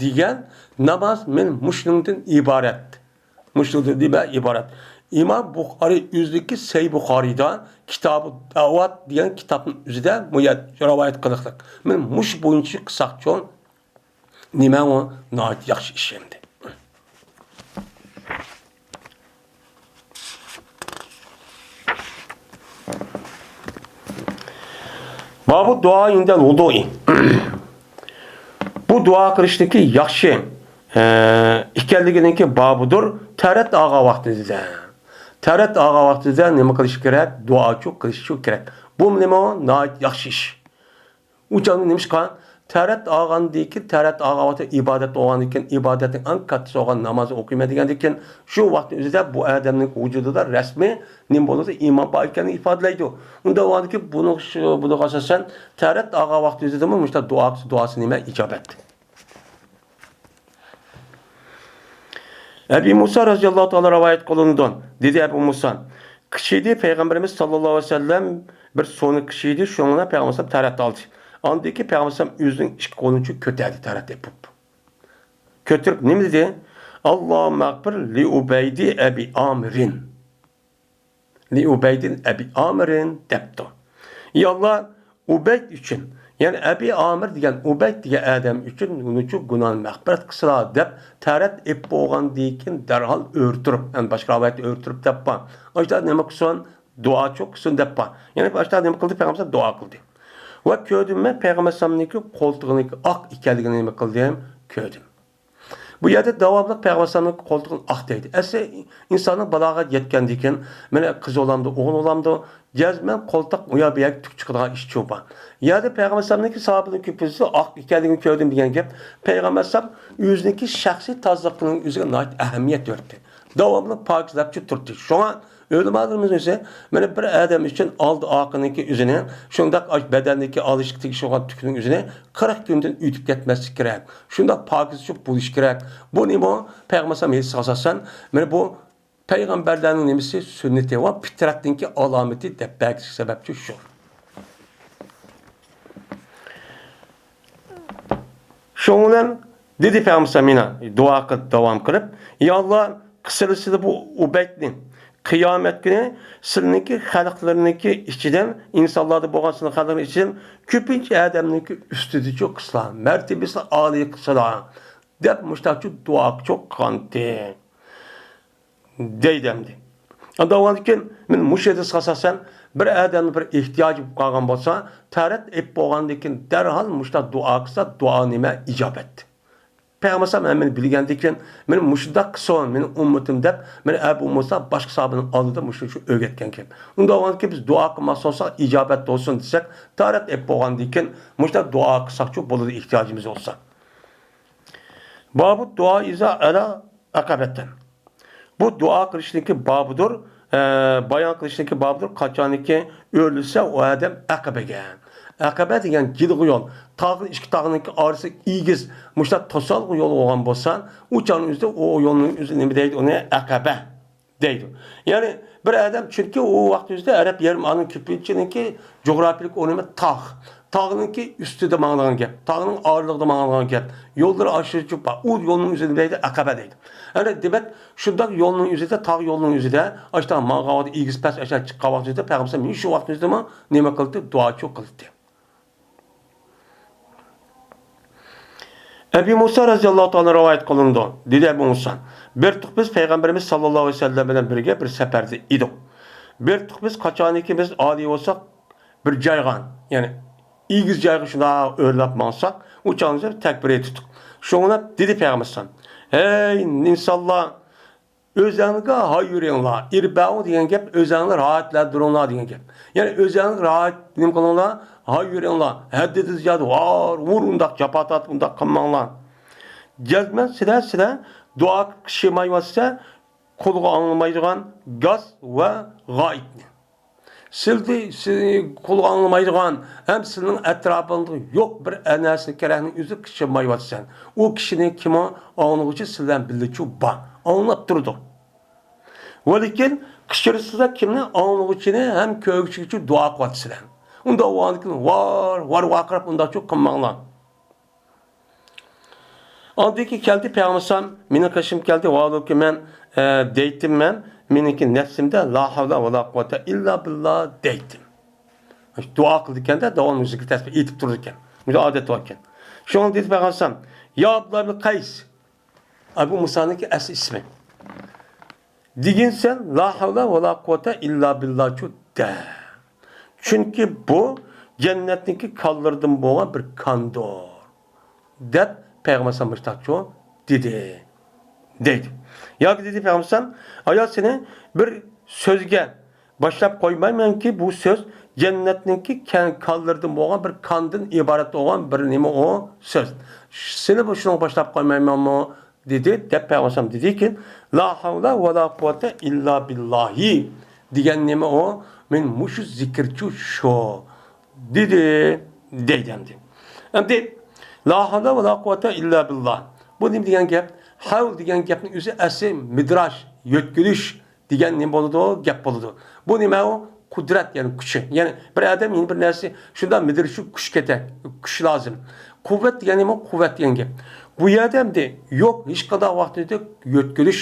دېگەن ناماز مانا مۇشۇنىڭدىن ئىبارەت. مۇشۇنىڭدىن نېمە ئىبارەت؟ ئىمام بۇخارىي ئۆزىنىڭكى سەھىھ بۇخارىيدا كىتابۇ دەۋات دېگەن كىتابنىڭ ئۆزىدە مۇ-، رىۋايەت قىلىقلىق. مانا مۇشۇ بويىچە قىلساقچۇ، نېمە ئۇ؟ ناھايىتى ياخشى ئىش ئەمدى. بابۇ دۇئا ئىندەل ۋۇدۇئى. بۇ دۇئا قىلىشنىڭكى ياخشى، ئە، ئىكەنلىكىنىڭكى بابىدۇر. تەرەت ئالغان ۋاقتىدا، تەرەت ئالغان ۋاقتىدا نېمە قىلىش كېرەك؟ دۇئاچۇ قىلىشچۇ كېرەك. بۇ نېمە ئۇ؟ ناھايىتى ياخشى ئىش. ئۇ چاغدا نېمىشقا؟ تەرەت ئالغاندىن كېيىن، تەرەت ئالغان ۋاقتىدا ئىبادەت بولغاندىن كېيىن، ئىبادەتنىڭ ئەڭ كاتتىسى بولغان نامازنى ئوقۇيمەن دېگەندىن كېيىن، شۇ ۋاقىتنىڭ ئۆزىدە بۇ ئادەمنىڭ ۋۇجۇدىدا رەسمىي نېمە بولىدۇ؟ ئىمان بار ئىكەنلىكىنى ئىپادىلەيدۇ. ئۇنداق بولغاندىن كېيىن بۇنىڭ شۇ، بۇنىڭغا ئاساسەن تەرەت ئالغان ۋاقتى ئۆزىدىمۇ مۇشۇنداق دۇئا قىلسا، دۇئاسى نېمە؟ ئىجابەت. ئەبى مۇسا رەزىياللاھۇ تائالا رىۋايەت قىلىنىدۇ. دېدى ئەبۇ مۇسا، قىچىدى پەيغەمبىرىمىز ساللاللاھۇ ئەلەيھى ۋەسەللەم بىر سۇنى قىچىدى، شۇنىڭ بىلەن پەيغەمبەر ئەلەيھىسسالام تەرەت ئالدى. ئاندىن كېيىن پەيغەمبەر ئەلەيھىسسالام ئۆزىنىڭ ئىككى قولىنى چۈ كۆتەردى، تەرەت ئېپىپ. كۆتۈرۈپ نېمە دېدى؟ ئاللاھۇممەغفىر لىئۇبەيدى ئەبى ئامىرىن. لىئۇبەيدىن ئەبى ئامىرىن دەپتۇ. ئى ئاللا، ئۇبەيد ئۈچۈن، يەنى ئەبى ئامىر دېگەن ئۇبەيد دېگەن ئادەم ئۈچۈن ئۇنىڭچۇ گۇناھىنى مەغپىرەت قىلسىلا دەپ تەرەت ئېپ بولغاندىن كېيىن دەرھال ئۆرە تۇرۇپ، يەنى باشقا رىۋايەتتە ئۆرە تۇرۇپ دەپ بار. ئاشۇنداق نېمە قىلسۇن؟ دۇئاچۇ قىلسۇن دەپ بار. يەنى ئاشۇنداق نېمە قىلدى؟ پەيغەمبەر دۇئا قىلدى. ۋە كۆردۈم مەن پەيغەمبەر ئەلەيھىسسالامنىڭكى قولتۇقىنىڭكى ئاق ئىكەنلىكىنى نېمە قىلدىم؟ كۆردۈم. بۇ يەردە داۋاملىق پەيغەمبەر ئەلەيھىسسالامنىڭ قولتۇقىنى ئاق دەيدۇ. ئەسلى ئىنساننىڭ بالاغەت يەتكەندىن كېيىن، مانا قىز بولامدۇ، ئوغۇل بولامدۇ، جەزمەن قولتۇق ئۇ يەر بۇ يەرگە تۈك چىقىدىغان ئىش چۇ بار. يەردە پەيغەمبەر ئەلەيھىسسالامنىڭكى ساھابىنىڭ كۆپىنچىسى ئاق ئىكەنلىكىنى كۆردۈم دېگەن گەپ. پەيغەمبەر ئەلەيھىسسالام ئۆزىنىڭكى شەخسىي تازىلىقىنىڭ ئۆزىگە ناھايىتى ئەھمىيەت بەردى. داۋاملىق پاكىزلەپچۇ تۇردى. شۇڭا ئۆلىمالىرىمىز ئۆزى، مانا بىر ئادەم ئۈچۈن ئالدى ئارقىنىڭكى ئۆزىنى، شۇنداق ئاش-، بەدەننىكى ئالىشقا تېگىشلىك بولغان تۈكنىڭ ئۆزىنى قىرىق كۈندىن ئۆتۈپ كەتمەسلىك كېرەك. شۇنداق پاكىزچۇ بولۇش كېرەك. بۇ نېمە؟ پەيغەمبەر ئەلەيھىسسالام ھېسسىگە ئاساسەن، مانا بۇ پەيغەمبەرلەرنىڭ نېمىسى؟ سۈننىتى ۋە پىترەتنىڭكى ئالامىتى دەپ بەرگۈسى سەۋەبچۇ شۇ. شۇنىڭ بىلەن دېدى پەيغەمبەر مانا دۇئا قىلىپ داۋام قىلىپ، يا ئاللا، قىسىلسىدە بۇ ئۇبەيدنى، قىيامەت كۈنى سىلىنىڭكى خەلقلىرىنىڭكى ئىچىدىن، ئىنسانلاردا بولغان سىلىنىڭ خەلقلىرىنىڭ ئىچىدىن كۆپىنچە ئادەمنىڭكى ئۈستىدىچۇ قىسىلا، مەرتىبىسىنى ئالىي قىسىلا، دەپ مۇشتاقچۇ دۇئا قىلغانتى. دەيدۇ ئەمدى. ئاندىن كېيىن مەن مۇشۇ ھەدىسكە ئاساسەن، بىر ئادەمنىڭ بىر ئېھتىياجى بولۇپ قالغان بولسا، تاھارەت ئېلىپ بولغاندىن كېيىن دەرھال مۇشۇنداق دۇئا قىلسا، دۇئا نېمە؟ ئىجابەت. پەيغەمبەر ئەلەيھىسسالام ھەممىنى بىلگەندىن كېيىن، مانا مۇشۇنداق قىلسۇن مېنىڭ ئۈممىتىم دەپ، مانا ئەبۇ مۇسا باشقا ساھابىنىڭ ئالدىدا مۇشۇنى شۇ ئۆگەتكەنكەن. ئۇنداق بولغاندىكىن بىز دۇئا قىلماقچى بولساق، ئىجابەت بولسۇن دېسەك، تاھارەت ئېلىپ بولغاندىن كېيىن مۇشۇنداق دۇئا قىلساقچۇ بولىدۇ، ئېھتىياجىمىز بولسا. بابۇ دۇئا ئىزا ئەلا ئەقەبەتەن. بۇ دۇئا قىلىشنىڭكى بابىدۇر، ئە، بايان قىلىشنىڭكى بابىدۇر، قاچانكى ئۆرلىسە ئۇ ئادەم ئەقەبىگە. ئەقەبە دېگەن جىلغا يول، تاغ، ئىككى تاغنىڭكى ئارىسى ئېگىز، مۇشۇنداق توسالغۇ يول بولغان بولسا، ئۇ چاغنىڭ ئۆزىدە ئۇ يولنىڭ ئۆزى نېمە دەيدۇ؟ ئۇنى ئەقەبە دەيدۇ. يەنى بىر ئادەم، چۈنكى ئۇ ۋاقىت ئۆزىدە ئەرەب يېرىم ئارىلىنىڭ كۆپىنچىنىڭكى جۇغراپىيىلىك ئورنى تاغ. تاغنىڭكى ئۈستىدە ماڭىدىغان گەپ، تاغنىڭ ئارىلىقىدا ماڭىدىغان گەپ. يوللىرى ئاشۇ جۇپا، ئۇ يولنىڭ ئۆزىنى دەيدۇ، ئەقەبە دەيدۇ. يەنى دېمەك، شۇنداق يولنىڭ ئۆزىدە، تاغ يولنىڭ ئۆزىدە، ئاشۇنداق ماڭغان ۋاقىت، ئېگىز پەس ئاشۇنداق چىققان ۋاقىت ئۆزىدە پەيغەمبەر ئەلەيھىسسالام شۇ ۋاقىت ئۆزىدىمۇ نېمە قىلدى؟ دۇئاچۇ قىلدى. ئەبى مۇسا رەزىياللاھۇ تائالا رىۋايەت قىلىنىدۇ. دېدى ئەبۇ مۇسا، بىر تۇق بىز پەيغەمبىرىمىز ساللاللاھۇ ئەلەيھى ۋەسەللەم بىلەن بىرگە بىر سەپەردە ئىدۇق. بىر تۇق بىز قاچانكى بىز ئالىي بولساق، بىر جايغا، يەنى ئېگىز جايغا شۇنداق ئۆرلەپ ماڭساق، ئۇ چاغدا تەكبىر ئېيتتۇق. شۇڭا دېدى پەيغەمبەر ئەلەيھىسسالام، ھەي ئىنسانلار، ئۆزەڭلىكى ھاي يۈرۈڭلار. ئىربەئۇ دېگەن گەپ، ئۆزەڭلار راھەتلەندۈرۈڭلار دېگەن گەپ. يەنى ئۆزەڭلار راھەت نېمە قىلىڭلار؟ ھاي يۈرۈڭلار. ھەددىدىن زىيادە ۋار، ۋۇر، ئۇنداق جاپا تارتىپ، ئۇنداق قىلماڭلار. جەزمەن سىلەر، سىلەر دۇئا قىلىشمايۋاتسا، قۇلىقى ئاڭلىمايدىغان گاس ۋە غائىتنى. سىلدى، سىلى قۇلىقى ئاڭلىمايدىغان ھەم سىلىنىڭ ئەتراپىڭدا يوق بىر نەرسىنى كېرەكنى ئۆزى قىچىرمايۋاتىسەن. ئۇ كىشىنى كىمۇ ئاڭلىغۇچى سىلەر بىللىچۇ بار. ئاڭلاپ تۇرىدۇ. ۋەلىكىن قىچىرسىزلا كىمنى ئاڭلىغۇچىنى ھەم كۆرگۈچىگىچۇ دۇئا قىلىۋاتىسىلەر. ئۇنداق بولغاندىكىن ۋار، ۋار ۋارقىراپ ئۇنداقچۇ قىلماڭلار. ئاندىن كېيىن كەلدى پەيغەمبەر ئەلەيھىسسالام، مېنىڭ قېشىمغا كەلدى، ۋاھالۇكى مەن، ئە، دەيتتىم مەن، مېنىڭكى نەپسىمدە لا ھەۋلە ۋە لا قۇۋۋەتە ئىللا بىللا دەيتتىم. دۇئا قىلىدىكەندە، داۋاملىق زىكىر تەسبىھ ئېيتىپ تۇرىدىكەن. مۇشۇ ئادەت باركەن. شۇڭا دېدى پەيغەمبەر ئەلەيھىسسالام، يا ئابدۇللا ئىبن قەيس، ئەبۇ مۇسانىڭكى ئەسلى ئىسمى. دېگىنسەن، لا ھەۋلە ۋە لا قۇۋۋەتە ئىللا بىللاچۇ دە. چۈنكى بۇ جەننەتنىڭكى كانلىرىدىن بولغان بىر كاندۇر. دەپ پەيغەمبەر ئەلەيھىسسالام مۇشتاقچۇ دېدى. دەيدۇ. ياكى دېدى پەيغەمبەر ئەلەيھىسسالام، ئايا سېنى بىر سۆزگە باشلاپ قويمايمەنكى، بۇ سۆز جەننەتنىڭكى كەن-، كانلىرىدىن بولغان بىر كاندىن ئىبارەت بولغان بىر نېمە ئۇ سۆز. سېنى بۇ شۇنىڭغا باشلاپ قويمايمەنمۇ؟ دېدى، دەپ پەيغەمبەر ئەلەيھىسسالام دېدىكىن، لا ھەۋلە ۋە لا قۇۋۋەتە ئىللا بىللاھى دېگەن نېمە ئۇ؟ مەن مۇشۇ زىكىرچۇ شۇ دېدى، دەيدۇ ئەمدى. ئەمدى لا ھەۋلە ۋە لا قۇۋۋەتە ئىللا بىللا. بۇ نېمە دېگەن گەپ؟ ھەۋل دېگەن گەپنىڭ ئۆزى ئەسلى مىدراش، يۆتكىلىش دېگەن نېمە بولىدۇ؟ گەپ بولىدۇ. بۇ نېمە ئۇ؟ قۇدرەت، يەنى كۈچى. يەنى بىر ئادەم يەنە بىر نەرسە شۇنداق مىدىرىشى كۈچ كېتە، كۈچ لازىم. قۇۋۋەت دېگەن نېمە؟ قۇۋۋەت دېگەن گەپ. بۇ يەردە ئەمدى يوق، ھېچقانداق ۋاقىتتا يۆتكىلىش.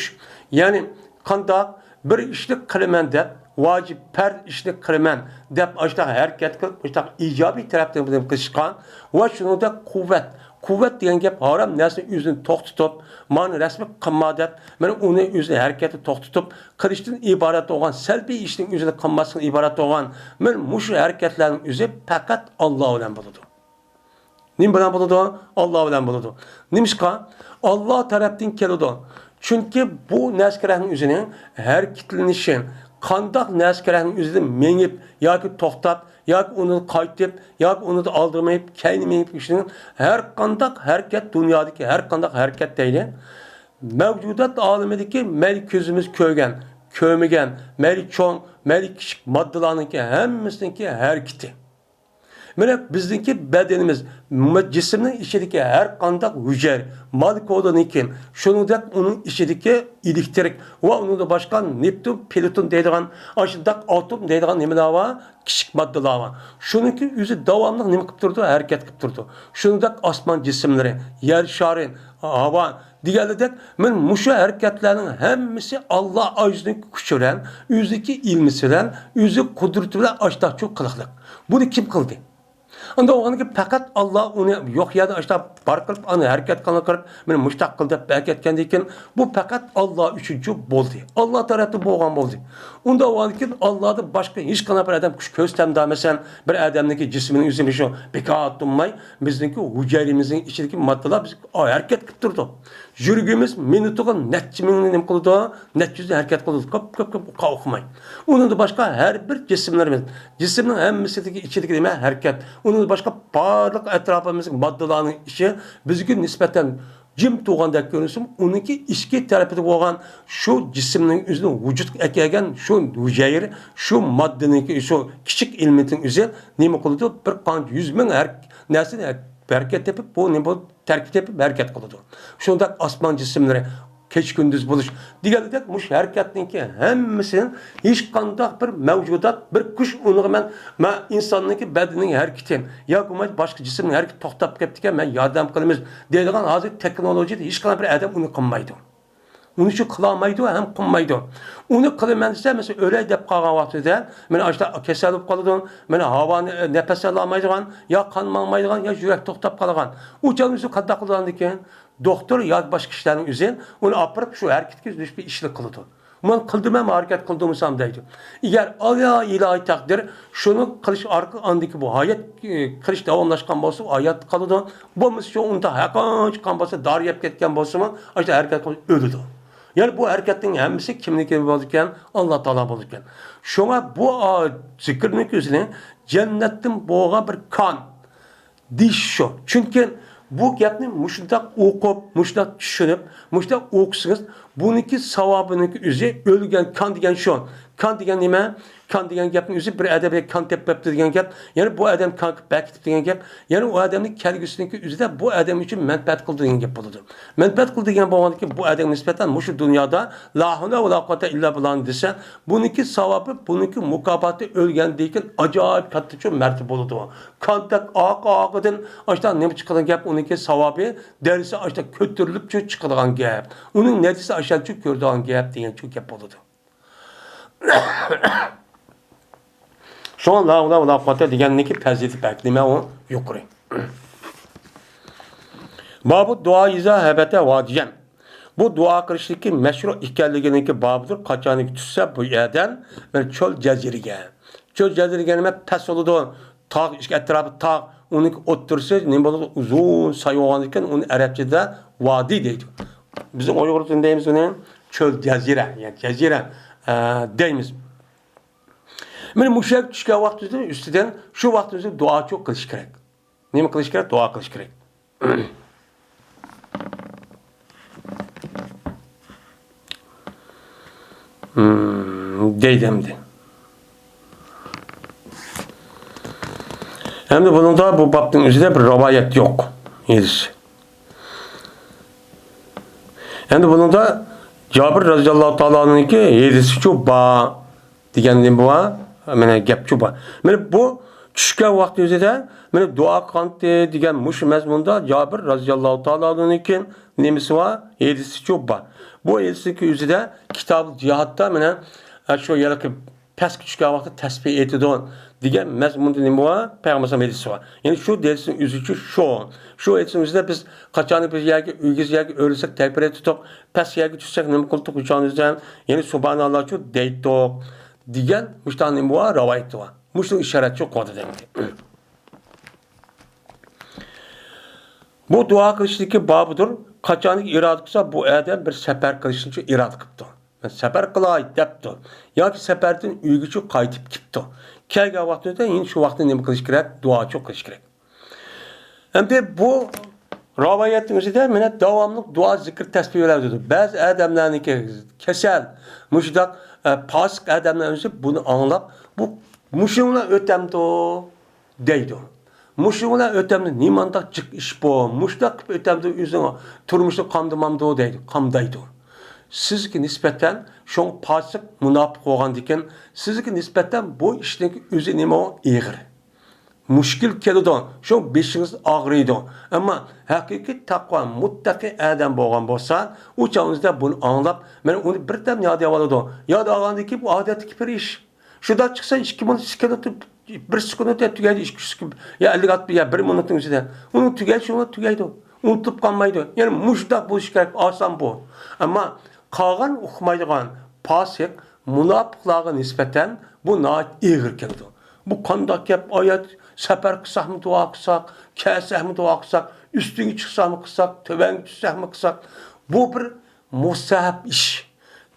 يەنى قانداق بىر ئىشنى قىلىمەن دەپ، ۋاجىپ، پەرز ئىشنى قىلىمەن دەپ، ئاشۇنداق ھەرىكەت قىلىپ، ئاشۇنداق ئىجابىي تەرەپتىن بىلىم قىلىشقا ۋە شۇنىڭدەك قۇۋۋەت. قۇۋۋەت دېگەن گەپ ھارام نەرسىنى ئۆزىنى توختىتىپ، مانا رەسمىي قىلما دەپ، مانا ئۇنى ئۆزىنى ھەرىكەتتە توختىتىپ، قىلىشتىن ئىبارەت بولغان، سەلبىي ئىشنىڭ ئۆزىنى قىلماسلىقتىن ئىبارەت بولغان، مانا مۇشۇ ھەرىكەتلەرنىڭ ئۆزى پەقەت ئاللا بىلەن بولىدۇ. نېمە بىلەن بولىدۇ؟ ئاللا بىلەن بولىدۇ. نېمىشقا؟ ئاللا تەرەپتىن كېلىدۇ. چۈنكى بۇ نەرسە كېرەكنىڭ ئۆزىنىڭ ھەرىكەتلىنىشى، قانداق نەرسە كېرەكنىڭ ئۆزىدىن مېڭىپ ياكى توختاپ، ياكى ئۇنى قايتىپ، ياكى ئۇنى ئالدىغا مېڭىپ، كەينى مېڭىپ، ئىشنىڭ ھەر قانداق ھەرىكەت، دۇنيادىكى ھەر قانداق ھەرىكەت دەيلى، مەۋجۇدات ئالىمىدىكى مەيلى كۆزىمىز كۆرگەن، كۆرمىگەن، مەيلى چوڭ، مەيلى كىچىك ماددىلارنىڭكى ھەممىسىنىڭكى ھەرىكىتى. مانا بىزنىڭكى بەدىنىمىز، م-، جىسىمنىڭ ئىچىدىكى ھەر قانداق ھۈجەيرە، مولېكۇلىنىڭكى، شۇنىڭدەك ئۇنىڭ ئىچىدىكى ئېلېكترىك ۋە ئۇنىڭدىن باشقا نېپتۇن، پلۇتون دەيدىغان، ئاشۇنداق ئاتوم دەيدىغان نېمىلەر بار، كىچىك ماددىلار بار. شۇنىڭكى ئۆزى داۋاملىق نېمە قىلىپ تۇرىدۇ؟ ھەرىكەت قىلىپ تۇرىدۇ. شۇنداق ئاسمان جىسىملىرى، يەر شارى، ھاۋا دېگەنلىدەك، مانا مۇشۇ ھەرىكەتلەرنىڭ ھەممىسى ئاللا ئۆزىنىڭ كۈچى بىلەن، ئۆزىنىڭكى ئىلمىسى بىلەن، ئۆزى قۇدرىتى بىلەن ئاشتاقچۇ قىلىقلىق. بۇنى كىم قىلدى؟ ئۇنداق بولغاندىكىن پەقەت ئاللا ئۇنى يوق يەردىن ئاشتا بار قىلىپ، ئۇنى ھەرىكەت قىلغان قىلىپ، مېنى مۇشتاق قىل دەپ ئەكەتكەندىن كېيىن، بۇ پەقەت ئاللا ئۈچۈنچۇ بولدى. ئاللا تەرەپتىن بولغان بولدى. ئۇنداق بولغاندىن كېيىن ئاللادىن باشقا ھېچقانداق بىر ئادەم كۈچ كۆرسەتمىدى، مەسىلەن، بىر ئادەمنىڭكى جىسمىنىڭ ئۆزى شۇ بىكار تۇرماي، بىزنىڭكى ھۈجەيرىمىزنىڭ ئىچىدىكى ماددىلار بىز ھەرىكەت قىلىپ تۇرىدۇ. يۈرىكىمىز مىنۇتىغا نەچچە مىڭنى نېمە قىلىدۇ؟ نەچچە يۈزنى ھەرىكەت قىلىدۇ. كۆپ، كۆپ، كۆپ ئۇقا ئۇقماي. ئۇنىڭدىن باشقا ھەر بىر جىسىملىرىمىز، جىسىمنىڭ ھەممىسىدىكى ئىچىدىكى نېمە؟ ھەرىكەت. ئۇنىڭدىن باشقا بارلىق ئەتراپىمىزدىكى ماددىلارنىڭ ئىشى بىزگە نىسبەتەن جىم تۇرغاندەك كۆرۈنسىمۇ، ئۇنىڭكى ئىچكى تەرىپىدە بولغان شۇ جىسىمنىڭ ئۆزىنىڭ ۋۇجۇدقا ئەكەلگەن شۇ ھۈجەيرە، شۇ ماددىنىڭكى شۇ كىچىك ئېلېمېنتنىڭ ئۆزى نېمە قىلىدۇ؟ بىر قانچە يۈز مىڭ ھەر نەرسىنى ھەرىكەت تېپىپ، بۇ نېمە بولۇپ تەركىب تېپىپ ھەرىكەت قىلىدۇ. شۇنداق ئاسمان جىسىملىرى كېچە-كۈندۈز بولۇش دېگەندەك، مۇشۇ ھەرىكەتنىڭكى ھەممىسىنى ھېچقانداق بىر مەۋجۇدات، بىر كۈچ ئۇنىڭغا مەن، مەن ئىنساننىڭكى بەدىنىنىڭ ھەرىكىتى ياكى بولمىسا باشقا جىسىمنىڭ ھەرىكىتى توختاپ كەپتىكەن، مەن ياردەم قىلىمىز دەيدىغان ھازىر تېخنولوگىيەدە ھېچقانداق بىر ئادەم ئۇنى قىلمايدۇ. ئۇنى شۇ قىلالمايدۇ ھەم قىلمايدۇ. ئۇنى قىلىمەن دېسە، مەسىلەن، ئۆلەي دەپ قالغان ۋاقتىدا، مانا ئاشۇنداق كېسەل بولۇپ قالىدۇ، مانا ھاۋانى، ئە، نەپەس ئالالمايدىغان، يا قان ماڭمايدىغان، يا يۈرەك توختاپ قالغان. ئۇ چاغدا ئۆزى قانداق قىلىدىكەن؟ دوختۇر يا باشقا كىشىلەرنىڭ ئۆزى ئۇنى ئاپىرىپ شۇ ھەرىكەتكە ئۈزۈلۈش بىر ئىشلىك قىلىدۇ. مەن قىلدىم، مەن ھەرىكەت قىلدىم دېسەم دەيدۇ. ئەگەر ئاللا ئىلاھىي تەقدىر شۇنى قىلىش ئارقىلىق ئاندىكى بۇ ھايات، ئە، قىلىش داۋاملاشقان بولسا، ھايات قالىدۇ. بولمىسا شۇ ئۇندا ھەققانچە قان باسسا، دارى يەپ كەتكەن بولسىمۇ، ئاشۇ ھەرىكەت قىلىپ ئۆلىدۇ. يەنى بۇ ھەرىكەتنىڭ ھەممىسى كىمنىڭكى بولىدىكەن؟ ئاللا تائالا بولىدىكەن. شۇڭا بۇ، ئا، زىكىرنىڭ ئۆزىنى جەننەتتىن بولغان بىر كان دېيىش شۇ. چۈنكى بۇ گەپنى مۇشۇنداق ئوقۇپ، مۇشۇنداق چۈشىنىپ، مۇشۇنداق ئوقۇسىڭىز، بۇنىڭكى ساۋابىنىڭكى ئۆزى ئۆلگەن كان دېگەن شۇ. كان دېگەن نېمە؟ كان دېگەن گەپنىڭ ئۆزى بىر ئادەمگە كان تېپىپ بەپتۇ دېگەن گەپ. يەنى بۇ ئادەم كان قىلىپ بەكىتىپتۇ دېگەن گەپ. يەنى ئۇ ئادەمنىڭ كەلگۈسىنىڭكى ئۆزىدە بۇ ئادەم ئۈچۈن مەنپەئەت قىلىدۇ دېگەن گەپ بولىدۇ. مەنپەئەت قىلىدۇ دېگەن بولغاندىكىن بۇ ئادەمگە نىسبەتەن مۇشۇ دۇنيادا لا ھەۋلە ۋە لا قۇۋۋەتە ئىللا باللاھنى دېسە، بۇنىڭكى ساۋابى، بۇنىڭكى مۇكاپاتى ئۆلگەندىن كېيىن ئاجايىپ كاتتا چوڭ مەرتىۋە بولىدۇ. كانتەك ئاق ئاغىدىن ئاشتا نېمە چىقىدىغان گەپ، ئۇنىڭكى ساۋابى دەرىجىسى ئاشتا كۆتۈرۈلۈپ چىقىدىغان گەپ. ئۇنىڭ نەتىجىسى ئاشتا كۆرىدىغان گەپ دېگەن چوڭ گەپ بولىدۇ. شۇڭا لا ھەۋلە ۋە لا قۇۋۋەتە دېگەننىڭكى پەزىلىتى بەك نېمە ئۇ يۇقىرى. بابۇ دۇئا ئىزا ھەبەتە ۋادىيەن. بۇ دۇئا قىلىشتىكى مەشرۇ ئىكەنلىكىنىڭكى بابىدۇر. قاچانكى چۈشسە بۇ يەردىن بىر چۆل جەزىرىگە. چۆل جەزىرىگە نېمە پەس بولىدۇ. تاغ، ئىككى ئەتراپى تاغ، ئۇنىڭ ئوتتۇرىسى نېمە بولىدۇ؟ ئۇزۇن سايا بولغاندىكىن ئۇنى ئەرەبچىدە ۋادى دەيدۇ. بىزنىڭ ئۇيغۇر تىلىدا دەيمىز ئۇنى چۆل جەزىرە، يەنى جەزىرە، ئە، دەيمىز. مانا مۇشۇ يەرگە چۈشكەن ۋاقتىمىزدا ئۈستىدىن شۇ ۋاقتىمىزدا دۇئاچۇ قىلىش كېرەك. نېمە قىلىش كېرەك؟ دۇئا قىلىش كېرەك. مم، دەيدۇ ئەمدى. ئەمدى بۇنىڭدا بۇ بابنىڭ ئۆزىدە بىر رىۋايەت يوق. ھەدىس. ئەمدى بۇنىڭدا جابىر رەزىياللاھۇ تائالا ئەنھۇنىڭكى ھەدىسىچۇ بار دېگەن نېمە بار؟ مانا گەپچۇ بار. مانا بۇ چۈشكەن ۋاقتى ئۆزىدە مانا دۇئا قىلغانتى دېگەن مۇشۇ مەزمۇندا جابىر رەزىياللاھۇ تائالا ئەنھۇنىڭكى نېمىسى بار؟ ھەدىسىچۇ بار. بۇ ھەدىسنىڭكى ئۆزىدە كىتابۇل جىھادتا مانا شۇ ھېلىقى پەسكە چۈشكەن ۋاقىتتا تەسبىھ ئېيتىدۇ دېگەن مەزمۇندا نېمە بار؟ پەيغەمبەر ھەدىسى بار. يەنى شۇ ھەدىسنىڭ ئۆزىچۇ شۇ. شۇ ھەدىسنىڭ ئۆزىدە بىز قاچان بىز يەرگە، ئېگىز يەرگە ئۆرۈلسەك تەكبىر ئېيتتۇق، پەس يەرگە چۈشسەك نېمە قىلدۇق؟ ئۈچ ئاندىن يەنى سۇبھاناللاھچۇ دەيتتۇق دېگەن مۇشۇنداق نېمە بار؟ رىۋايەت بار. مۇشۇنىڭ ئىشارەتچۇ قىلىۋاتىدۇ ئەمدى. بۇ دۇئا قىلىشتىكى بابىدۇر. قاچانكى ئىرادە قىلسا، بۇ ئادەم بىر سەپەر قىلىشنىچۇ ئىرادە قىپتۇ. مەن سەپەر قىلاي دەپتۇ. ياكى سەپەردىن ئۆيگىچۇ قايتىپ كېپتۇ. كەلگەن ۋاقتىدا يەنە شۇ ۋاقىتتا نېمە قىلىش كېرەك؟ دۇئاچۇ قىلىش كېرەك. ئەمدى بۇ رىۋايەتنىڭ ئۆزىدە مانا داۋاملىق دۇئا، زىكىر، تەسبىھ بىلەن ئۆتىدۇ. بەزى ئادەملەرنىڭكى كېسەل، مۇشۇنداق، ئە، پاسىق ئادەمنىڭ ئۆزى بۇنى ئاڭلاپ، بۇ مۇشۇنىڭ بىلەن ئۆتەمدۇ دەيدۇ. مۇشۇنىڭ بىلەن ئۆتەمدۇ، نېمانداق جىق ئىش بۇ؟ مۇشۇنداق قىلىپ ئۆتەمدۇ، ئۆزىنىڭ تۇرمۇشىنى قامدىمامدۇ دەيدۇ، قامدايدۇ. سىزگە نىسبەتەن شۇڭا پاسىق، مۇناپىق بولغاندىكىن، سىزگە نىسبەتەن بۇ ئىشنىڭ ئۆزى نېمە ئېغىر. مۈشكۈل كېلىدۇ، شۇ بېشىڭىز ئاغرىيدۇ. ئەمما ھەقىقىي تەقۋا، مۇتتەقىي ئادەم بولغان بولسا، ئۇ چاغىڭىزدا بۇنى ئاڭلاپ، مانا ئۇنى بىردەم ياد ئېلىۋالىدۇ. ياد ئالغاندىن كېيىن بۇ ئادەتتىكى بىر ئىش. شۇنداق چىقسا، ئىككى مىنۇت، سېكۇنت، بىر سېكۇنت تۈگەيدۇ، ئىككى سېكۇنت، يا ئەللىك ئات-، يا بىر مىنۇتنىڭ ئىچىدە. ئۇنىڭ تۈگەيدۇ، شۇ تۈگەيدۇ. ئۇنتۇلۇپ قالمايدۇ. يەنى مۇشۇنداق بولۇشى كېرەك، ئاسان بۇ. ئەمما قالغان ئۇقمايدىغان پاسىق، مۇناپىقلارغا نىسبەتەن بۇ ناھايىتى ئېغىر كېلىدۇ. بۇ قانداق گەپ، ئايەت؟ سەپەر قىلساقمۇ دۇئا قىلساق، كەلسەكمۇ دۇئا قىلساق، ئۈستۈنگە چىقساقمۇ قىلساق، تۆۋەنگە چۈشسەكمۇ قىلساق، بۇ بىر مۇستەھەب ئىش.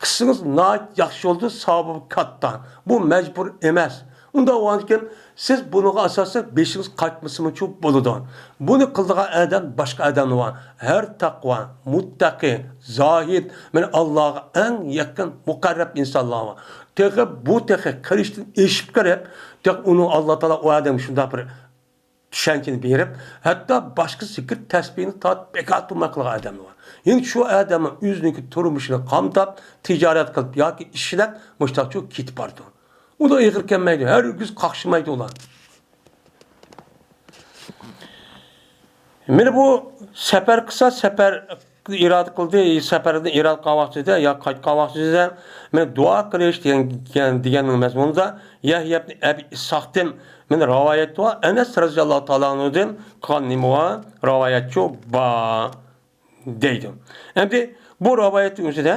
قىلسىڭىز ناھايىتى ياخشى بولىدۇ، ساۋابى كاتتا. بۇ مەجبۇر ئەمەس. ئۇنداق بولغاندىكىن، سىز بۇنىڭغا ئاساسەن بېشىڭىز قايتمىسىمۇچۇ بولىدۇ. بۇنى قىلىدىغان ئادەم باشقا ئادەملەر بار. ھەر تەقۋا، مۇتتەقى، زاھىد، مانا ئاللاغا ئەڭ يېقىن، مۇقەررەب ئىنسانلار بار. تېخى بۇ تېخى قىلىشتىن ئېشىپ كىرىپ، تېخى ئۇنىڭ، ئاللا تائالا ئۇ ئادەمگە شۇنداق بىر چۈشەنچىنى بېرىپ، ھەتتا باشقا زىكىر تەسبىھنى تارتىپ بىكار تۇرماي قىلغان ئادەملەر بار. يەنى شۇ ئادەمنىڭ ئۆزىنىڭكى تۇرمۇشىنى قامداپ، تىجارەت قىلىپ ياكى ئىشلەپ مۇشۇنداقچۇ كېتىپ بارىدۇ. ئۇلار ئېغىر كەلمەيدۇ، ھەرگىز قاقشىمايدۇ ئۇلار. مانا بۇ سەپەر قىلسا، سەپەر ئىرادە قىلدى، سەپەردىن ئىرادە قىلغان ۋاقتىدا يا قايتقان ۋاقتىدا، مانا دۇئا قىلىش دېگەن، دېگەننىڭ مەزمۇنىدا يەھيا ئىبن ئەبى ئىسھاقتىن مانا رىۋايەت بار، ئەنەس رەزىياللاھۇ تائالا ئەنھۇدىن قىلغان نېمە بار؟ رىۋايەتچۇ بار. دەيدۇ. ئەمدى بۇ رىۋايەتنىڭ ئۆزىدە،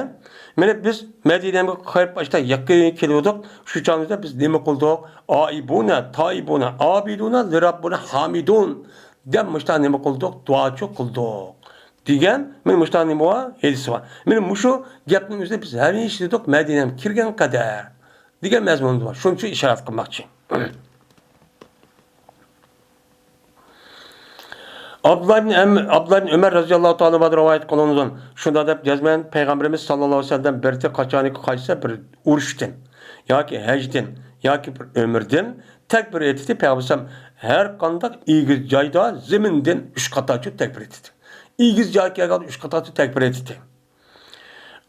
مانا بىز مەدىنەگە قېرىپ ئاشتا يېقىن كېلىۋاتىدۇق. شۇ چاغدا بىز نېمە قىلدۇق؟ ئائىبۇنا، تائىبۇنا، ئابىدۇنا، لىراببىنا ھامىدۇن دەپ مۇشۇنداق نېمە قىلدۇق؟ دۇئاچۇ قىلدۇق دېگەن، مانا مۇشۇنداق نېمە بار؟ ھەدىس بار. مانا مۇشۇ گەپنىڭ ئۆزىدە بىز ھەمىشە دېدۇق، مەدىنەگە كىرگەن قەدەر دېگەن مەزمۇندا بار. شۇنىڭ ئۈچۈن ئىشارەت قىلماقچى. ئابدۇللا ئىبن ئەم-، ئابدۇللا ئىبن ئۆمەر رەزىياللاھۇ تائالا ئەنھۇدىن رىۋايەت قىلىنىدۇ. شۇنداق دەپ جەزمەن پەيغەمبىرىمىز ساللاللاھۇ ئەلەيھى ۋەسەللەم بىر قاچانكى قايسى بىر ئۇرۇشتىن ياكى ھەجدىن ياكى بىر ئۆمرىدىن تەكبىر ئېيتتى. پەيغەمبەر ھەر قانداق ئېگىز جايدا زېمىندىن ئۈچ قاتارچە تەكبىر ئېيتتى. ئېگىز جايغا كەلگەندە ئۈچ قاتارچە تەكبىر ئېيتتى.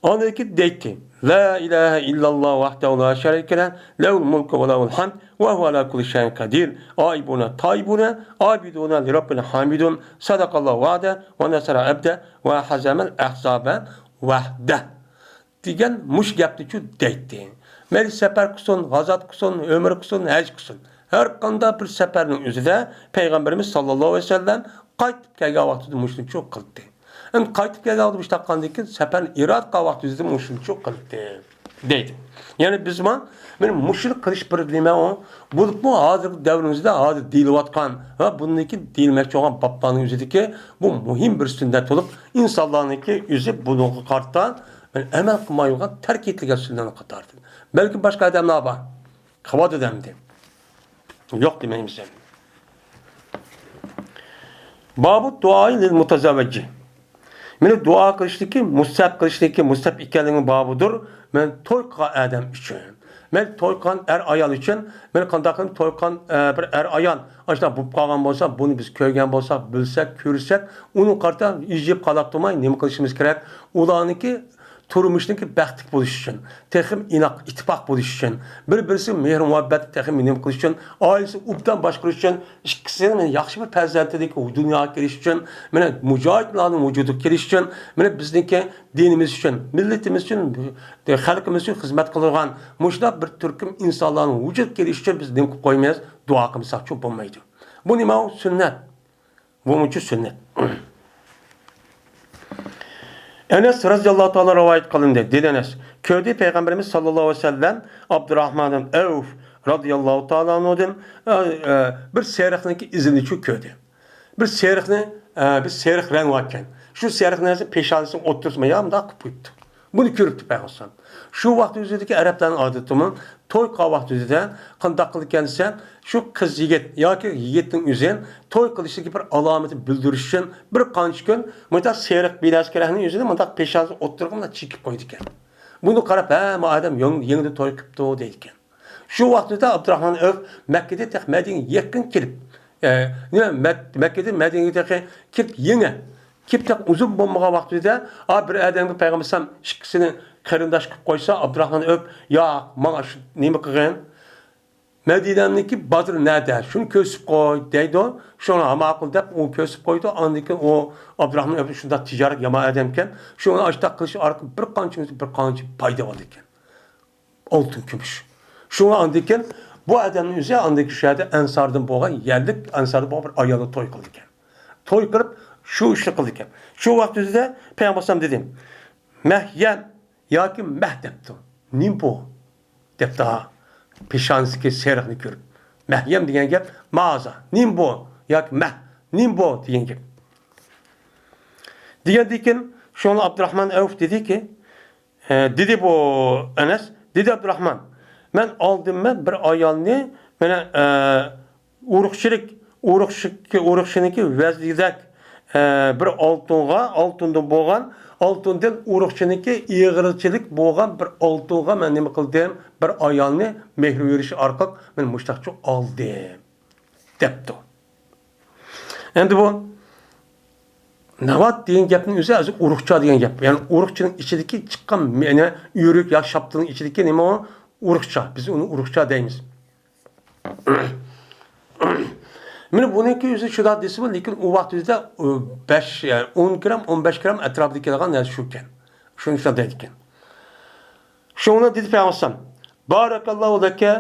ئاندىن كېيىن دەيتتى، لا ئىلاھە ئىللاللاھ ۋەھدەھۇ لا شەرىكە لەھ، لەھۇل مۇلكۇ ۋە لەھۇل ھەمد، ۋە ھۇۋە ئەلا كۇللى شەيئىن قەدىر. ئائىبۇنە تائىبۇنە، ئابىدۇنە لىرەببىنە ھامىدۇن. سەدەقەللاھۇ ۋەئدەھ، ۋە نەسەرە ئەبدەھ، ۋە ھەزەمەل ئەھزابە ۋەھدەھ. دېگەن مۇشۇ گەپنىچۇ دەيتتى. مەيلى سەپەر قىلسۇن، غازات قىلسۇن، ئۆمرە قىلسۇن، ھەج قىلسۇن. ھەر قانداق بىر سەپەرنىڭ ئۆزىدە پەيغەمبىرىمىز ساللاللاھۇ ئەلەيھى ۋەسەللەم قايتىپ كەلگەن ۋاقتىدا مۇشۇنىچۇ قىلدى. ئەمدى قايتىپ كەلگەن ۋاقتىدا مۇشۇنداق قىلغاندىن كېيىن سەپەرنى ئىرادە قىلغان ۋاقتىدا مۇشۇنىچۇ قىلدى دەيدۇ. يەنى بىزمۇ مانا مۇشۇنى قىلىش بىر نېمە ئۇ. بولۇپمۇ ھازىرقى دەۋرىمىزدە ھازىر دېيىلىۋاتقان ۋە بۇندىن كېيىن دېيىلمەكچى بولغان بابلارنىڭ ئۆزىدىكى بۇ مۇھىم بىر سۈننەت بولۇپ، ئىنسانلارنىڭكى ئۆزى بۇنىڭغا قارىتا ئەمەل قىلمايدىغان تەرك ئېتىلگەن سۈننەتنىڭ قاتارىدىن. بەلكىم باشقا ئادەملەر بار. قىلىۋاتىدۇ ئەمدى. يوق دېمەيمىز ئەمدى. بابۇ دۇئائى لىل مۇتەزەۋۋىجى. مانا دۇئا قىلىشنىڭكى مۇستەھەب، قىلىشنىڭكى مۇستەھەب ئىكەنلىكىنىڭ بابىدۇر. مانا توي قىلغان ئادەم ئۈچۈن. مانا توي قىلغان ئەر ئايال ئۈچۈن. مانا قانداق قىلىپ توي قىلغان، ئە، بىر ئەر ئايال ئاشۇنداق بولۇپ قالغان بولسا، بۇنى بىز كۆرگەن بولساق، بىلسەك، كۆرسەك، ئۇنىڭغا قارىتا ئىجىپ قالاپ تۇرماي نېمە قىلىشىمىز كېرەك؟ ئۇلارنىڭكى تۇرمۇشىنىڭكى بەختلىك بولۇشى ئۈچۈن، تېخىمۇ ئىناق، ئىتتىپاق بولۇشى ئۈچۈن، بىر-بىرسىگە مېھىر-مۇھەببەتنى تېخىمۇ نېمە قىلىش ئۈچۈن، ئائىلىسىنى ئوبدان باشقۇرۇش ئۈچۈن، ئىككىسىنىڭ ياخشى بىر پەرزەنتلىكى دۇنياغا كېلىش ئۈچۈن، مانا مۇجاھىدلارنىڭ ۋۇجۇدىغا كېلىش ئۈچۈن، مانا بىزنىڭكى دىنىمىز ئۈچۈن، مىللىتىمىز ئۈچۈن، خەلقىمىز ئۈچۈن خىزمەت قىلىدىغان مۇشۇنداق بىر تۈركۈم ئىنسانلارنىڭ ۋۇجۇدىغا كېلىش ئۈچۈن بىز نېمە قىلىپ قويىمىز؟ دۇئا قىلمىساقچۇ بولمايدۇ. بۇ نېمە ئۇ؟ سۈننەت. بۇمۇچۇ سۈننەت. ئەنەس رەزىياللاھۇ تائالا رىۋايەت قىلىندى. دېدى ئەنەس، كۆردى پەيغەمبىرىمىز ساللاللاھۇ ئەلەيھى ۋەسەللەم ئابدۇراھمان ئەۋف رەزىياللاھۇ تائالا ئەنھۇدىن، ئە، ئە، بىر سېرىقنىڭكى ئىزىنىچۇ كۆردى. بىر سېرىقنى، ئە، بىر سېرىق رەڭ باركەن. شۇ سېرىقنى پېشانىسىنىڭ ئوتتۇرىسىغا يا مۇنداق قىلىپ قويۇپتۇ. بۇنى كۆرۈپتۇ پەيغەمبەر. شۇ ۋاقىت ئۆزىدىكى ئەرەبلەرنىڭ ئادىتىمۇ، توي قىلغان ۋاقىت ئۆزىدە قانداق قىلىدىكەن دېسە، شۇ قىز يىگىت ياكى يىگىتنىڭ ئۆزى توي قىلىشتىكى بىر ئالامىتى بىلدۈرۈش ئۈچۈن بىر قانچە كۈن مۇنداق سېرىق بىلەسكە رەڭنىڭ ئۆزىنى مۇنداق پېشانىسى ئوتتۇرىغا مۇنداق چېكىپ قويىدىكەن. بۇنى قاراپ، ھە، ما ئادەم يېڭ-، يېڭىدىن توي قىپتۇ دەيدىكەن. شۇ ۋاقىتتا ئابدۇراخمان ئەۋف مەككىدىن تېخى مەدىنىگە يېقىن كېلىپ، ئە، نېمە، مەك-، مەككىدىن مەدىنىگە تېخى كېلىپ يېڭى، كېلىپ تېخى ئۇزۇن بولمىغان ۋاقتىدا، ئا، بىر ئادەمگە پەيغەمبەر ئەلەيھىسسالام ئىككىسىنى قېرىنداش قىلىپ قويسا، ئابدۇراخمان ئەۋف، ياق، ماڭا شۇ نېمە قىلغىن، مەدىنەمنىڭكى بازىرى نەدە؟ شۇنى كۆرسىتىپ قوي، دەيدۇ. شۇڭا ماقۇل دەپ، ئۇ كۆرسىتىپ قويىدۇ. ئاندىن كېيىن ئۇ ئابدۇراخمان ئەۋف شۇنداق تىجارەت يامان ئادەمكەن. شۇڭا ئاشۇنداق قىلىش ئارقىلىق بىر قانچە، بىر قانچە پايدا بولىدىكەن. ئالتۇن، كۈمۈش. شۇڭا ئاندىن كېيىن بۇ ئادەمنىڭ ئۆزى ئاندىن كېيىن شۇ يەردە ئەنساردىن بولغان، يەرلىك ئەنساردىن بولغان بىر ئايالنى توي قىلىدىكەن. توي قىلىپ، شۇ ئىشنى قىلىدىكەن. شۇ ۋاقىت ئۆزىدە پەيغەمبەر ئەلەيھىسسالام دېدى، مەھيەن ياكى مەھ دەپتۇ. نېمە بۇ؟ دەپتۇ، ھا، پېشانىسىدىكى سېرىقنى كۆرۈپ. مەھيەن دېگەن گەپ مازا. نېمە بۇ؟ ياكى مەھ. نېمە بۇ؟ دېگەن گەپ. دېگەندىن كېيىن شۇڭا ئابدۇراخمان ئەۋف دېدىكى، ئە، دېدى بۇ ئەنەس، دېدى ئابدۇراخمان، مەن ئالدىممەن بىر ئايالنى، مانا، ئە، ئۇرۇقچىلىك، ئۇرۇقچى، ئۇرۇقچىنىڭكى ۋەزنىدەك، ئە، بىر ئالتۇنغا، ئالتۇندىن بولغان، ئالتۇندىن ئۇرۇقچىنىڭكى ئېغىرچىلىك بولغان بىر ئالتۇنغا مەن نېمە قىلدىم؟ بىر ئايالنى مېھىر بېرىش ئارقىلىق مەن مۇشتاقچۇ ئالدىم، دەپتۇ. ئەمدى بۇ ناۋات دېگەن گەپنىڭ ئۆزى ھازىر ئۇرۇقچا دېگەن گەپ. يەنى ئۇرۇقچىنىڭ ئىچىدىكى چىققان، يەنى ئۆرۈك يا شاپتۇلنىڭ ئىچىدىكى نېمە ئۇ؟ ئۇرۇقچا. بىز ئۇنى ئۇرۇقچا دەيمىز. مانا بۇنىڭكى ئۆزى شۇنداق دېسىمۇ، لېكىن ئۇ ۋاقىت ئۆزىدە، ئۇ، بەش، يەنى ئون گرام، ئون بەش گرام ئەتراپىدا كېلىدىغان نەرسە شۇكەن. شۇنى شۇنداق دەيدىكەن. شۇڭا دېدى پەيغەمبەر ئەلەيھىسسالام، بارەكەللاھۇ لەكە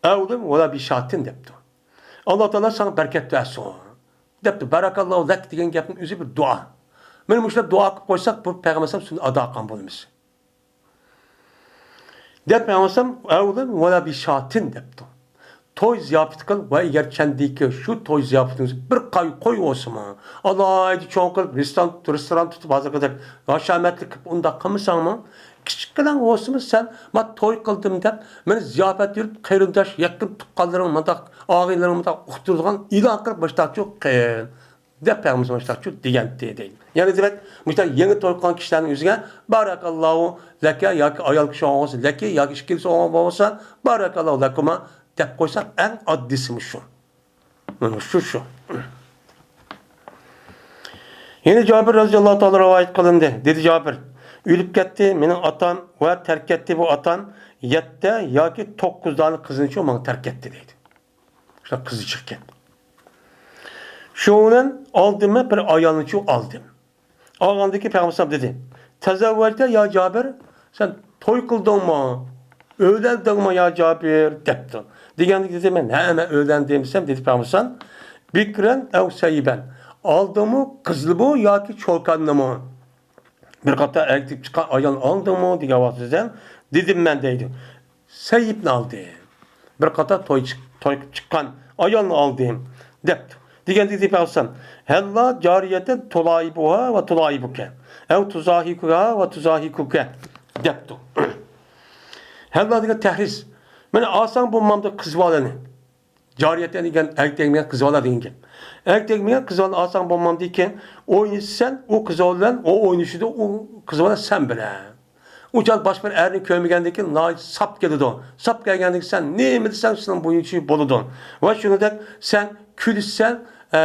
ئەۋلىم ۋەلا بىشاتىن دەپتۇ. ئاللا تائالا ساڭا بەرىكەت بەرسۇن دەپتۇ. بارەكەللاھۇ لەك دېگەن گەپنىڭ ئۆزى بىر دۇئا. مانا مۇشۇنداق دۇئا قىلىپ قويساق، بۇ پەيغەمبەر ئەلەيھىسسالام سۈننىتىنى ئادا قىلغان بولىمىز. دەپ پەيغەمبەر ئەلەيھىسسالام، ئەۋلىم ۋەلا بىشاتىن دەپتۇ. توي زىياپىتى قىل ۋە ئەگەر چەندىكى شۇ توي زىياپىتىڭىز بىر قاي قوي بولسىمۇ، ئالاھىدە چوڭ قىلىپ رېستوران، رېستوران تۇتۇپ ھازىرقىدەك ھاشامەتلىك قىلىپ ئۇنداق قىلمىساڭمۇ، كىچىككىنە بولسىمۇ سەن، ما توي قىلدىم دەپ، مېنى زىياپەت بېرىپ، قېرىنداش، يېقىن تۇغقانلىرىڭ، مۇنداق ئاغىنىلىرىڭ مۇنداق ئۇقتۇرىدىغان ئېلان قىلىپ مۇشتاقچۇ قىل. دەپ پەيغەمبىرىمىز مۇشۇنداق دېگەنتى دەيدۇ. يەنى دېمەك، مۇشۇنداق يېڭى توي قىلغان كىشىلەرنىڭ ئۆزىگە بارەكاللاھۇ لەكە ياكى ئايال كىشى بولغان بولسا لەكى ياكى ئىككىلىسى بولغان بولسا بارەكاللاھۇ لەكۇما دەپ قويساق ئەڭ ئاددىيسى مۇشۇ. مانا شۇ، شۇ. يەنە جابىر رەزىياللاھۇ تائالا رىۋايەت قىلىندى. دېدى جابىر، ئۆلۈپ كەتتى مېنىڭ ئاتام ۋە تەرك ئەتتى بۇ ئاتام يەتتە ياكى توققۇز دانە قىزنىچۇ ماڭا تەرك ئەتتى دەيدۇ. شۇنداق قىزى چىقكەن. شۇنىڭ ئالدىمى بىر ئايالنىچۇ ئالدىم. ئالغاندىكى پەيغەمبەر ئەلەيھىسسالام دېدى، تەزەۋۋەجتە يا جابىر، سەن توي قىلدىڭمۇ؟ ئۆيلەندىڭمۇ يا جابىر؟ دەپتۇ. دېگەندىكى دېدى، مەن ھە، مەن ئۆيلەندىم دېسەم، دېدى پەيغەمبەر ئەلەيھىسسالام، بىكرەن ئەۋ سەيبەن، ئالدىڭمۇ قىزنىمۇ ياكى چوكاننىمۇ؟ بىر قاتار ئەگىپ چىققان ئايال ئالدىڭمۇ دېگەن ۋاقتىدا، دېدىم مەن دەيدۇ. سەيىپنى ئالدىم. بىر قاتار توي چىق-، توي قىلىپ چىققان ئايالنى ئالدىم دەپتۇ. دېگەندە دېدى پەيغەمبەر، ھەللا جارىيەتەن تۇلايىبۇھا ۋە تۇلايىبۇكە، ئەۋ تۇزاھىكۇھا ۋە تۇزاھىكۇكە دەپتۇ. ھەللا دېگەن تەھرىس. مانا ئالساڭ بولمامدۇ قىز بالىنى. جارىيەتەن دېگەن ئەركەك تەگمىگەن قىز بالا دېگەن گەپ. ئەركەك تەگمىگەن قىز بالا ئالساڭ بولمامدىكىن، ئوينىسا سەن ئۇ قىز بالا بىلەن، ئۇ ئوينىشىدۇ ئۇ قىز بالا سەن بىلەن. ئۇ چاغ باشقا بىر ئەرنى كۆرمىگەندىن كېيىن ناھايىتى ساپ كېلىدۇ. ساپ كەلگەندىن كېيىن سەن نېمە دېسەڭ شۇنىڭ بويىچە بولىدۇ. ۋە شۇنىڭدەك سەن كۈلىسەن، ئە،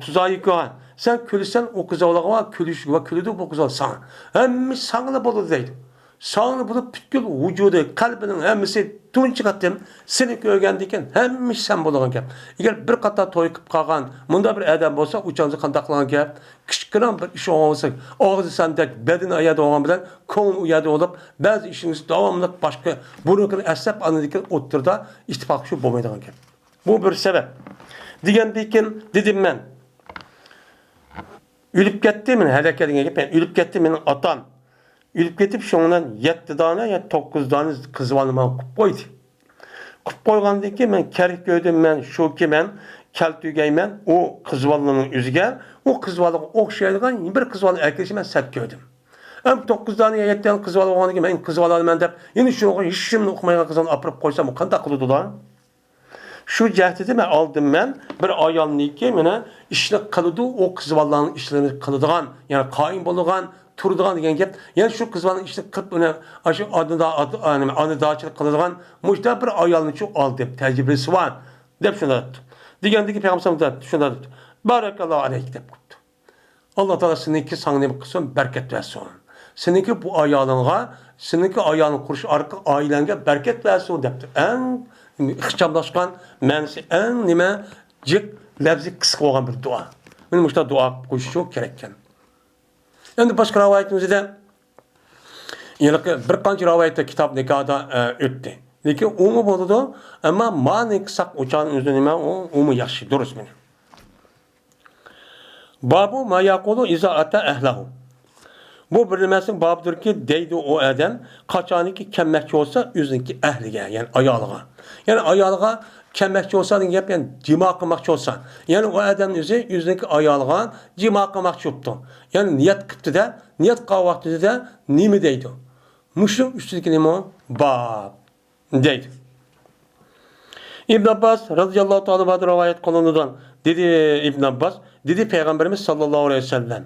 تۇزايىكۇھا. سەن كۈلىسەن ئۇ قىز بالىغا كۈلۈش ۋە كۈلىدۇ بۇ قىز بالا ساڭا. ھەممە ساڭىلا بولىدۇ دەيدۇ. ساڭا بولۇپ پۈتكۈل ۋۇجۇدى، قەلبىنىڭ ھەممىسى تۇنجى قېتىم سېنى كۆرگەندىن كېيىن ھەممە ئىش سەن بولىدىغان گەپ. ئەگەر بىر قاتار توي قىلىپ قالغان مۇنداق بىر ئادەم بولسا، ئۇ چاغدا قانداق قىلغان گەپ؟ كىچىككىنە بىر ئىش بولغان بولسا، ئاغزى سەندەك، بەدىنى ئۇ يەردە بولغان بىلەن، كۆڭلى ئۇ يەردە بولۇپ، بەزى ئىشىڭىز داۋاملىق باشقا بۇرۇنقىنى ئەسلەپ، ئاندىن كېيىن ئوتتۇرىدا ئىتتىپاقلىشىپ بولمايدىغان گەپ. بۇ بىر سەۋەب. دېگەندىن كېيىن دېدىم مەن، ئۆلۈپ كەتتى، مانا ھەلەك دېگەن گەپ، يەنى ئۆلۈپ كەتتى مېنىڭ ئاتام. ئۆلۈپ كېتىپ، شۇنىڭ بىلەن يەتتە دانە يا توققۇز دانە قىز بالىنى ماڭا قىلىپ قويدى. قىلىپ قويغاندىن كېيىن مەن كەرك كۆردۈم، مەن شۇكى مەن كەلتۈرگەيمەن ئۇ قىز بالىنىڭ ئۆزىگە، ئۇ قىز بالىغا ئوخشايدىغان بىر قىز بالىنى ئەكېلىشنى مەن سەت كۆردۈم. ئەمما توققۇز دانە يا يەتتە دانە قىز بالا بولغاندىن كېيىن مەن قىز بالا ئالىمەن دەپ، يەنە شۇنىڭغا ھېچنېمىنى ئۇقمايدىغان قىز بالىنى ئاپىرىپ قويسام، ئۇ قانداق قىلىدۇ ئۇلار؟ شۇ جەھەتتە مەن ئالدىم مەن بىر ئايالنىكى مانا ئىشنى قىلىدۇ، ئۇ قىز بالىلارنىڭ ئىشلىرىنى قىلىدىغان، يەنى قايىم بولىدىغان، تۇرىدىغان دېگەن گەپ. يەنى شۇ قىز بالىنىڭ ئىشىنى قىلىپ، ئۇنى ئاشۇ ئادىدا-، ئات-، ئا، نېمە، ئانىدارچىلىق قىلىدىغان مۇشۇنداق بىر ئايالنىچۇ ئال دەپ تەجرىبىسى بار، دەپ شۇنداق دەپتۇ. دېگەندىكى پەيغەمبەر شۇنداق دەپتۇ. بارەكاللاھۇ ئەلەيك دەپ قويۇپتۇ. ئاللا تائالا سېنىڭكى ساڭا نېمە قىلسۇن، بەرىكەت بەرسۇن. سېنىڭكى بۇ ئايالىڭغا، سېنىڭكى ئايالىڭ قۇرۇش ئارقىلىق ئائىلەڭگە بەرىكەت بەرسۇن دەپتۇ. ئەڭ ئىخچاملاشقان، مەنىسى ئەڭ نېمە، جىق، لەپزى قىسقا بولغان بىر دۇئا. مانا مۇشۇنداق دۇئا قىلىشى كېرەككەن. ئەمدى باشقا رىۋايەتنىڭ ئۆزىدە، ھېلىقى بىر قانچە رىۋايەتتە كىتاب نىكاھدا، ئە، ئۆتتى. لېكىن ئۇمۇ بولىدۇ. ئەمما مانى قىلساق ئۇچان ئۆزى نېمە، ئۇ، ئۇمۇ ياخشى، دۇرۇس مېنى. بابۇ ما يەقۇلۇ ئىزا ئەتە ئەھلەھۇ. بۇ بىر نېمەسىنىڭ بابىدۇركى، دەيدۇ ئۇ ئادەم، قاچانكى كەلمەكچى بولسا ئۆزىنىڭكى ئەھلىگە، يەنى ئايالىغا. يەنى ئايالىغا كەلمەكچى بولسا دېگەن گەپ، يەنى جىما قىلماقچى بولسا. يەنى ئۇ ئادەم ئۆزى ئۆزىنىڭكى ئايالىغا جىما قىلماقچى بوپتۇ. يەنى نىيەت قىپتۇ-دە، نىيەت قىلغان ۋاقتىدا نېمە دەيدۇ؟ مۇشۇنىڭ ئۈستىدىكى نېمە؟ باب. دەيدۇ. ئىبن ئابباس رازىياللاھۇ تائالا ئەنھۇدىن رىۋايەت قىلىنىدۇ، دېدى ئىبن ئابباس، دېدى پەيغەمبىرىمىز ساللاللاھۇ ئەلەيھى ۋەسەللەم،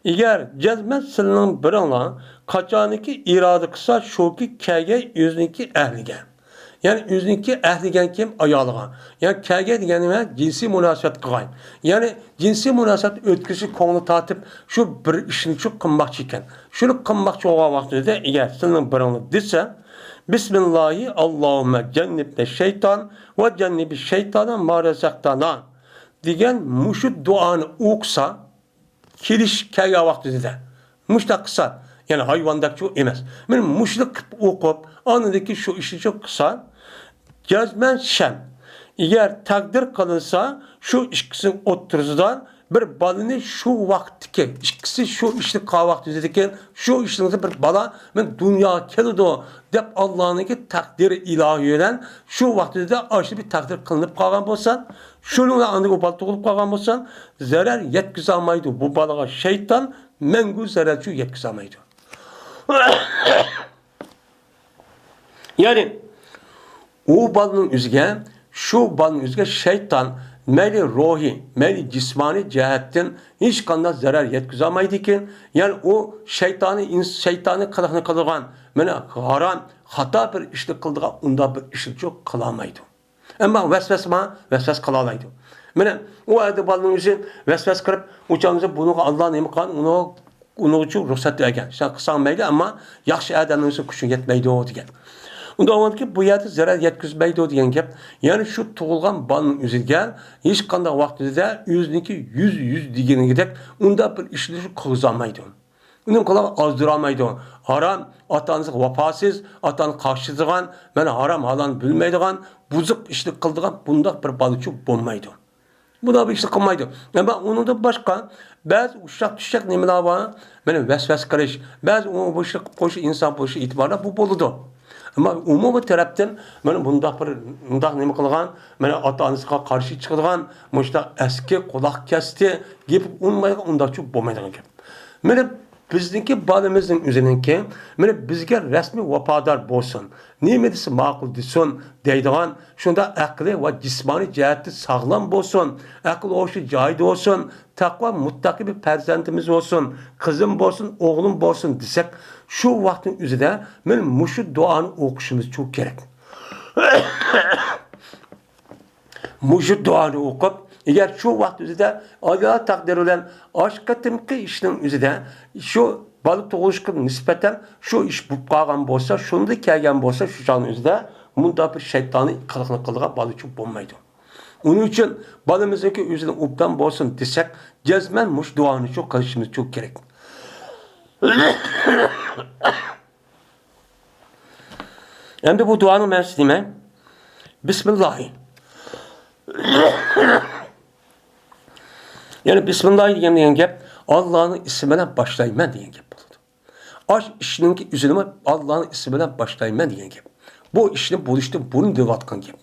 ئەگەر جەزمەن سىلىنىڭ بىرىڭلار قاچانكى ئىرادە قىلسا، شۇكى كەلگەي ئۆزىنىڭكى ئەھلىگە. يەنى ئۆزىنىڭكى ئەھلىگەن كىم؟ ئايالىغا. يەنى كەلگەي دېگەن نېمە؟ جىنسىي مۇناسىۋەت قىلغاي. يەنى جىنسىي مۇناسىۋەت ئۆتكۈزۈشكە كۆڭلى تارتىپ، شۇ بىر ئىشنى شۇ قىلماقچى ئىكەن. شۇنى قىلماقچى بولغان ۋاقتىدا، ئەگەر سىلىنىڭ بىرىڭلار دېسە، بىسمىللاھى، ئاللاھۇممە جەننىبنە شەيتان ۋە جەننىبى شەيتانە ما رەزەقتانا دېگەن مۇشۇ دۇئانى ئوقۇسا، كېلىش كەلگەن ۋاقتىدا مۇشۇنداق قىلسا، يەنى ھايۋاندەكچۇ ئەمەس. مانا مۇشۇنى قىلىپ ئوقۇپ، ئاندىن كېيىن شۇ ئىشنى شۇ قىلسا، جەزمەن شەم. ئەگەر تەقدىر قىلىنسا، شۇ ئىككىسىنىڭ ئوتتۇرىسىدا بىر بالىنى شۇ ۋاقىتتىكى، ئىككىسى شۇ ئىشنى قىلغان ۋاقتىدىكى شۇ ئىشنىڭ بىر بالا مەن دۇنياغا كېلىدۇ دەپ، ئاللانىڭكى تەقدىرى ئىلاھىي بىلەن شۇ ۋاقتىدا ئاشۇ بىر تەقدىر قىلىنىپ قالغان بولسا، شۇنىڭ بىلەن ئاندىن ئۇ بالا تۇغۇلۇپ قالغان بولسا، زەرەر يەتكۈزەلمەيدۇ. بۇ بالىغا شەيتان مەڭگۈ زەرەرچۇ يەتكۈزەلمەيدۇ. يەنى ئۇ بالىنىڭ ئۆزىگە، شۇ بالىنىڭ ئۆزىگە شەيتان مەيلى روھىي، مەيلى جىسمانىي جەھەتتىن ھېچقانداق زەرەر يەتكۈزەلمەيدىكەن. يەنى ئۇ شەيتانىي ئىنس-، شەيتانىي قىلىقنى قىلىدىغان، مانا ھارام، خاتا بىر ئىشنى قىلىدىغان ئۇنداق بىر ئىشنىچۇ قىلالمايدۇ. ئەمما ۋەسۋەسە ما، ۋەسۋەسە قىلالايدۇ. مانا ئۇ ئەدە بالىنىڭ ئۆزى ۋەسۋەسە قىلىپ، ئۇ چاغدا بۇنىڭغا ئاللا نېمە قىلغان، ئۇنىڭغا ئۇنىڭ ئۈچۈن رۇخسەت بەرگەن. سەن قىلساڭ مەيلى، ئەمما ياخشى ئادەمنىڭ ئۈستىگە كۈچۈڭ يەتمەيدۇ دېگەن. ئۇندا ئۇنىڭكى بۇ يەردە زەرەر يەتكۈزمەيدۇ دېگەن گەپ. يەنى شۇ تۇغۇلغان بالىنىڭ ئۆزىگە ھېچقانداق ۋاقتىدا ئۆزىنىڭكى يۈز، يۈز دېگىنىدەك ئۇنداق بىر ئىشنى قىلغۇزالمايدۇ. ئۇنىڭ قىلىغان ئازدۇرالمايدۇ. ھارام، ئاتا-ئانىسىغا ۋاپاسىز، ئاتا-ئانىغا قارشى چىقىدىغان، مانا ھارام ھالالنى بىلمەيدىغان، بۇزۇق ئىشنى قىلىدىغان بۇنداق بىر بالىچۇ بولمايدۇ. بۇنداق بىر ئىشنى قىلمايدۇ. ئەمما ئۇنىڭدىن باشقا بەزى ئۇششاق-چۈششەك نېمىلەر بار. مانا ۋەسۋەسە قىلىش، بەزى ئۇ بۇ ئىشنى قىلىپ قويۇش ئىنسان بولۇشى ئېتىباردا بۇ بولىدۇ. ئەمما ئومۇمىي تەرەپتىن مانا بۇنداق بىر، مۇنداق نېمە قىلغان، مانا ئاتا-ئانىسىغا قارشى چىقىدىغان، مۇشۇنداق ئەسكى، قۇلاق كەستى، گېپى ئۇنىمايدىغان، ئۇنداقچۇ بولمايدىغان گەپ. مانا بىزنىڭكى بالىمىزنىڭ ئۆزىنىڭكى، مانا بىزگە رەسمىي ۋاپادار بولسۇن، نېمە دېسە ماقۇل دېسۇن دەيدىغان، شۇنداق ئەقلى ۋە جىسمانىي جەھەتتە ساغلام بولسۇن، ئەقىل ھوشى جايىدا بولسۇن، تەقۋا مۇتتەقى بىر پەرزەنتىمىز بولسۇن، قىزىم بولسۇن، ئوغلۇم بولسۇن دېسەك، شۇ ۋاقىتنىڭ ئۆزىدە مانا مۇشۇ دۇئانى ئوقۇشىمىز چۇ كېرەك. مۇشۇ دۇئانى ئوقۇپ، ئەگەر شۇ ۋاقىت ئۆزىدە ئاللا تەقدىرى بىلەن ئاشۇ قېتىمقى ئىشنىڭ ئۆزىدە شۇ بالا تۇغۇلۇشقا نىسبەتەن شۇ ئىش بولۇپ قالغان بولسا، شۇنداق كەلگەن بولسا، شۇ چاغنىڭ ئۆزىدە مۇنداق بىر شەيتانىي قىلىقنى قىلغان بالا چوق بولمايدۇ. ئۇنىڭ ئۈچۈن بالىمىزنىڭكى ئۆزىنىڭ ئوبدان بولسۇن دېسەك، جەزمەن مۇشۇ دۇئانى شۇ قىلىشىمىز شۇ كېرەك. ئەمدى بۇ دۇئانىڭ مەنىسى نېمە؟ بىسمىللاھى. يەنى بىسمىللاھى دېگەن، دېگەن گەپ، ئاللانىڭ ئىسمى بىلەن باشلايمەن دېگەن گەپ بولىدۇ. ئاش ئىشنىڭكى ئۆزىنىمۇ ئاللانىڭ ئىسمى بىلەن باشلايمەن دېگەن گەپ. بۇ ئىشنى بولۇشتىن بۇرۇن دېيىۋاتقان گەپ.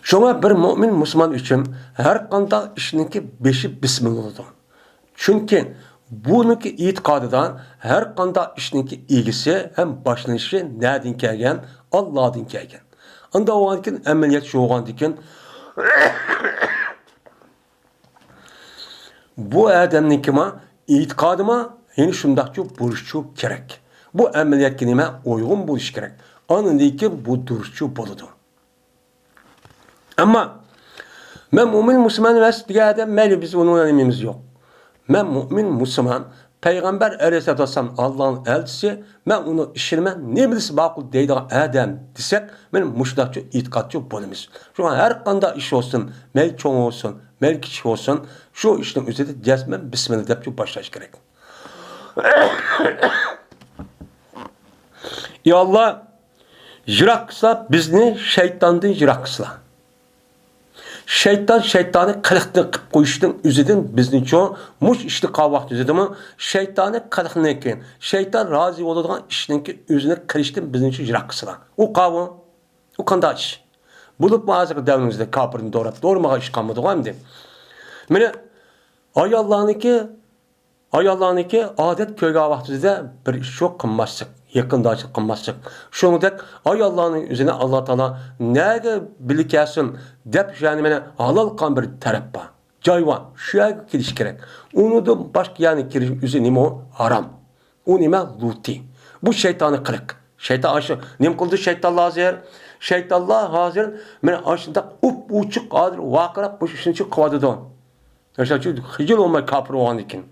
شۇڭا بىر مۆمىن مۇسۇلمان ئۈچۈن ھەر قانداق ئىشنىڭكى بېشى بىسمىللا بولىدۇ. چۈنكى بۇنىڭكى ئېتىقادىدا ھەر قانداق ئىشنىڭكى ئىگىسى ھەم باشلىنىشى نەدىن كەلگەن؟ ئاللادىن كەلگەن. ئاندىن ئەمەلىيەت شۇ بولغاندىكىن، بۇ ئادەمنىڭكىمۇ ئېتىقادىمۇ، يەنى شۇنداقچۇ بولۇشچۇ كېرەك. بۇ ئەمەلىيەتكە نېمە؟ ئۇيغۇن بولۇش كېرەك. ئاندىن كېيىن بۇ دۇرۇسچۇ بولىدۇ. ئەمما مەن مۆمىن مۇسۇلمان ئەمەس دېگەن ئادەم، مەيلى، بىز ئۇنىڭ بىلەن نېمىمىز يوق. مەن مۆمىن مۇسۇلمان، پەيغەمبەر ئەلەيھىسسالاتۇ ۋەسسالام ئاللانىڭ ئەلچىسى، مەن ئۇنى ئىشىنىمەن، نېمە دېسە ماقۇل دەيدىغان ئادەم دېسەك، مەن مۇشۇنداقچۇ ئېتىقادچۇ بولىمىز. شۇڭا ھەر قانداق ئىش بولسۇن، مەيلى چوڭ بولسۇن، مەيلى كىچىك بولسۇن، شۇ ئىشنىڭ ئۆزىدە جەزمەن بىسمىللا دەپچۇ باشلاش كېرەك. يا ئاللا، يىراق قىلسا بىزنى شەيتاندىن يىراق قىلسا. شەيتان شەيتانىي قىلىقنى قىلىپ قويۇشنىڭ ئۆزىدىن بىزنىچۇ مۇش ئىشنى قىلغان ۋاقىت ئۆزىدىمۇ شەيتانىي قىلىقنىڭكى، شەيتان رازى بولىدىغان ئىشنىڭكى ئۆزىنى قىلىشتىن بىزنىچۇ يىراق قىلسىلا. ئۇ قاۋۇ. ئۇ قانداق ئىش؟ بولۇپمۇ ھازىرقى دەۋرىمىزدە كاپىرنى دوراپ، دورىمىغان ئىش قالمىدىغۇ ئەمدى. مانا ئاياللارنىڭكى ئاياللارنىڭكى ئادەت كۆرگەن ۋاقتىدا بىر ئىش يوق قىلماسلىق، يېقىنداشلىق قىلماسلىق. شۇنىڭدەك ئاياللارنىڭ ئۆزىنى ئاللا تائالا نەگە بىللە كەلسۇن دەپ، يەنى مانا ھالال قىلغان بىر تەرەپ بار، جاي بار، شۇ يەرگە كېلىش كېرەك. ئۇنىڭدىن باشقا يەرنى كېلىش ئۆزى نېمە ئۇ؟ ھارام. ئۇ نېمە؟ لۇتى. بۇ شەيتانىي قىلىق. شەيتان ئاشۇ نېمە قىلدى شەيتانلار ھازىر؟ شەيتانلار ھازىر مانا ئاشۇنداق ئوپئوچۇق ھازىر ۋارقىراپ مۇشۇ ئىشنى قىلىۋاتىدۇ. مىسال ئۈچۈن، خىجىل بولماي كاپىر بولغاندىن كېيىن.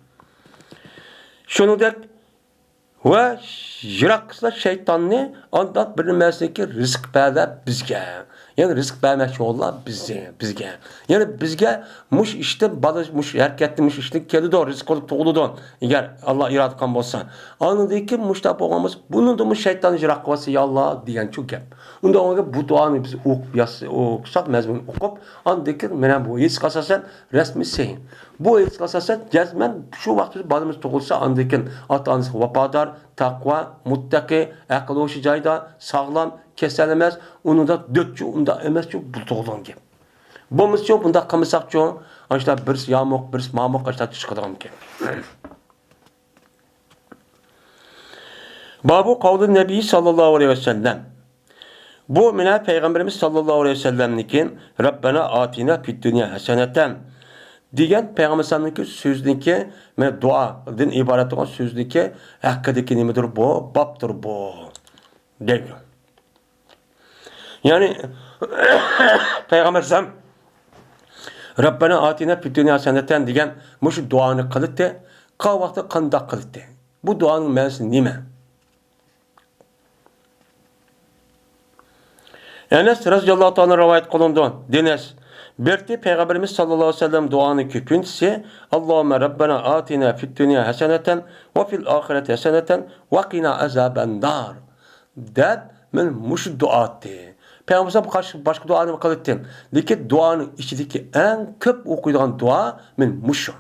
شۇنىڭدەك ۋە يىراق قىلسا شەيتاننى، ئانداق بىر نېمىسىنىڭكى رىزىق بەردى بىزگە. يەنى رىزىق بەرمەكچى بولدى بىزگە، بىزگە. يەنى بىزگە مۇش ئىشتىن بالا، مۇش ھەرىكەتتىن، مۇش ئىشتىن كېلىدۇ، رىزىق بولۇپ تۇغۇلىدۇ. ئەگەر ئاللا ئىرادە قىلغان بولسا. ئاندىن كېيىن مۇشتاق بولغان بولسا، بۇنىڭدىنمۇ شەيتاننى يىراق قىلىۋەتسە، يا ئاللا، دېگەنچۇ گەپ. ئۇنداق بولغاندا بۇ دۇئانى بىز ئوقۇپ يازسا، ئوقۇساق، مەزمۇنىنى ئوقۇپ، ئاندىن كېيىن مانا بۇ ھەدىسكە ئاساسەن رەسمىي سەھىھ. بۇ ھەدىسكە ئاساسەن جەزمەن شۇ ۋاقىتتا بالىمىز تۇغۇلسا، ئاندىن كېيىن ئاتا-ئانىسىغا ۋاپادار، تەقۋا، مۇتتەقى، ئەقىل ھوشى جايىدا، ساغلام، كېسەل ئەمەس، ئۇنىڭدا دۆتچۇ، ئۇنداق ئەمەسچۇ، بۇ تۇغۇلغان گەپ. بولمىسىچۇ، بۇنداق قىلمىساقچۇ، ئاشۇنداق بىرسى يامۇق، بىرسى مامۇق، ئاشۇنداق چىقىدىغان گەپ. بابۇ قەۋلى نەبىي ساللاللاھۇ ئەلەيھى ۋەسەللەم. بۇ مانا پەيغەمبىرىمىز ساللاللاھۇ ئەلەيھى ۋەسەللەمنىڭكى رەببەنا ئاتىنا فىد دۇنيا ھەسەنەتەن دېگەن پەيغەمبەر ساللاللاھۇ ئەلەيھى ۋەسەللەمنىڭكى سۆزىنىڭكى، مانا دۇئادىن ئىبارەت بولغان سۆزىنىڭكى ھەققىدىكى نېمىدۇر بۇ؟ بابتۇر بۇ. دەيدۇ. يەنى پەيغەمبەر ئەلەيھىسسالام رەببەنا ئاتىنا فىد دۇنيا ھەسەنەتەن دېگەن مۇشۇ دۇئانى قىلىتتى. قىلغان ۋاقتى قانداق قىلىتتى؟ بۇ دۇئانىڭ مەنىسى نېمە؟ ئەنەس رەزىياللاھۇ تائالا رىۋايەت قىلىنىدۇ. دېنەس، بىرتى پەيغەمبىرىمىز ساللاللاھۇ ئەلەيھى ۋەسەللەم دۇئانى كۆپىنچىسى، ئاللاھۇممە رەببەنا ئاتىنا فىد دۇنيا ھەسەنەتەن ۋە فىل ئاخىرەتى ھەسەنەتەن ۋە قىنا ئەزابەننار دەپ، مەن مۇشۇ دۇئا ئېيتتى. پەيغەمبەر باشقا، باشقا دۇئانى قىلىتتى. لېكىن دۇئانىڭ ئىچىدىكى ئەڭ كۆپ ئوقۇيدىغان دۇئا مەن مۇشۇ.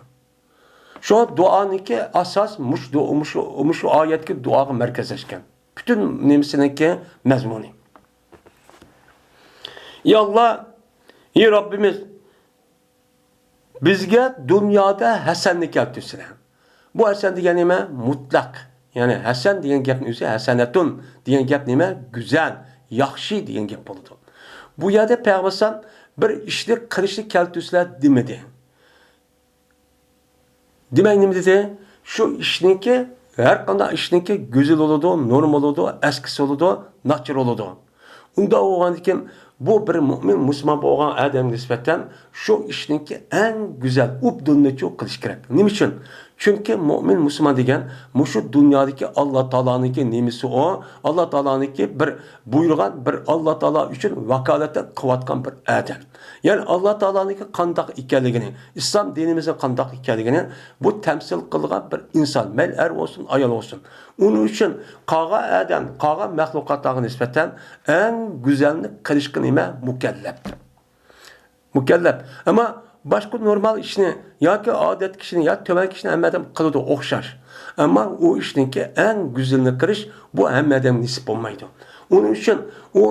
شۇڭا دۇئانىڭكى ئاساس مۇشۇ دۇ-، مۇشۇ، مۇشۇ ئايەتتىكى دۇئاغا مەركەزلەشكەن. پۈتۈن نېمىسىنىڭكى مەزمۇنى. يا ئاللا، ئى رەببىمىز، بىزگە دۇنيادا ھەسەننى كەلتۈرسىلە. بۇ ھەسەن دېگەن نېمە؟ مۇتلەق. يەنى ھەسەن دېگەن گەپنىڭ ئۆزى ھەسەنەتۇن دېگەن گەپ نېمە؟ گۈزەل، ياخشى دېگەن گەپ بولىدۇ. بۇ يەردە پەيغەمبەر بىر ئىشنى قىلىشنى كەلتۈرسىلە دېمىدى. دېمەك، نېمە دېدى؟ شۇ ئىشنىڭكى، ھەر قانداق ئىشنىڭكى گۈزەل بولىدۇ، نورمال بولىدۇ، ئەسكىسى بولىدۇ، ناچار بولىدۇ. ئۇنداق بولغاندىكىن، بۇ بىر مۆمىن مۇسۇلمان بولغان ئادەمگە نىسبەتەن شۇ ئىشنىڭكى ئەڭ گۈزەل، ئوبداننىچۇ قىلىش كېرەك. نېمە ئۈچۈن؟ چۈنكى مۆمىن مۇسۇلمان دېگەن مۇشۇ دۇنيادىكى ئاللا تائالانىڭكى نېمىسى ئۇ؟ ئاللا تائالانىڭكى بىر بۇيرۇغان، بىر ئاللا تائالا ئۈچۈن ۋاكالەتەن قىلىۋاتقان بىر ئادەم. يەنى ئاللا تائالانىڭكى قانداق ئىكەنلىكىنى، ئىسلام دىنىمىزنىڭ قانداق ئىكەنلىكىنى بۇ تەمسىل قىلغان بىر ئىنسان، مەيلى ئەر بولسۇن، ئايال بولسۇن. ئۇنىڭ ئۈچۈن قالغان ئادەم، قالغان مەخلۇقاتلارغا نىسبەتەن ئەڭ گۈزەلنى قىلىشقا نېمە؟ مۇكەللەپ. مۇكەللەپ. ئەمما باشقا نورمال ئىشنى ياكى ئادەتتىكى ئىشنى يا تۆۋەنكى ئىشنى ھەممە ئادەم قىلىدۇ ئوخشاش. ئەمما ئۇ ئىشنىڭكى ئەڭ گۈزىلىنى قىلىش بۇ ھەممە ئادەمگە نېسىپ بولمايدۇ. ئۇنىڭ ئۈچۈن ئۇ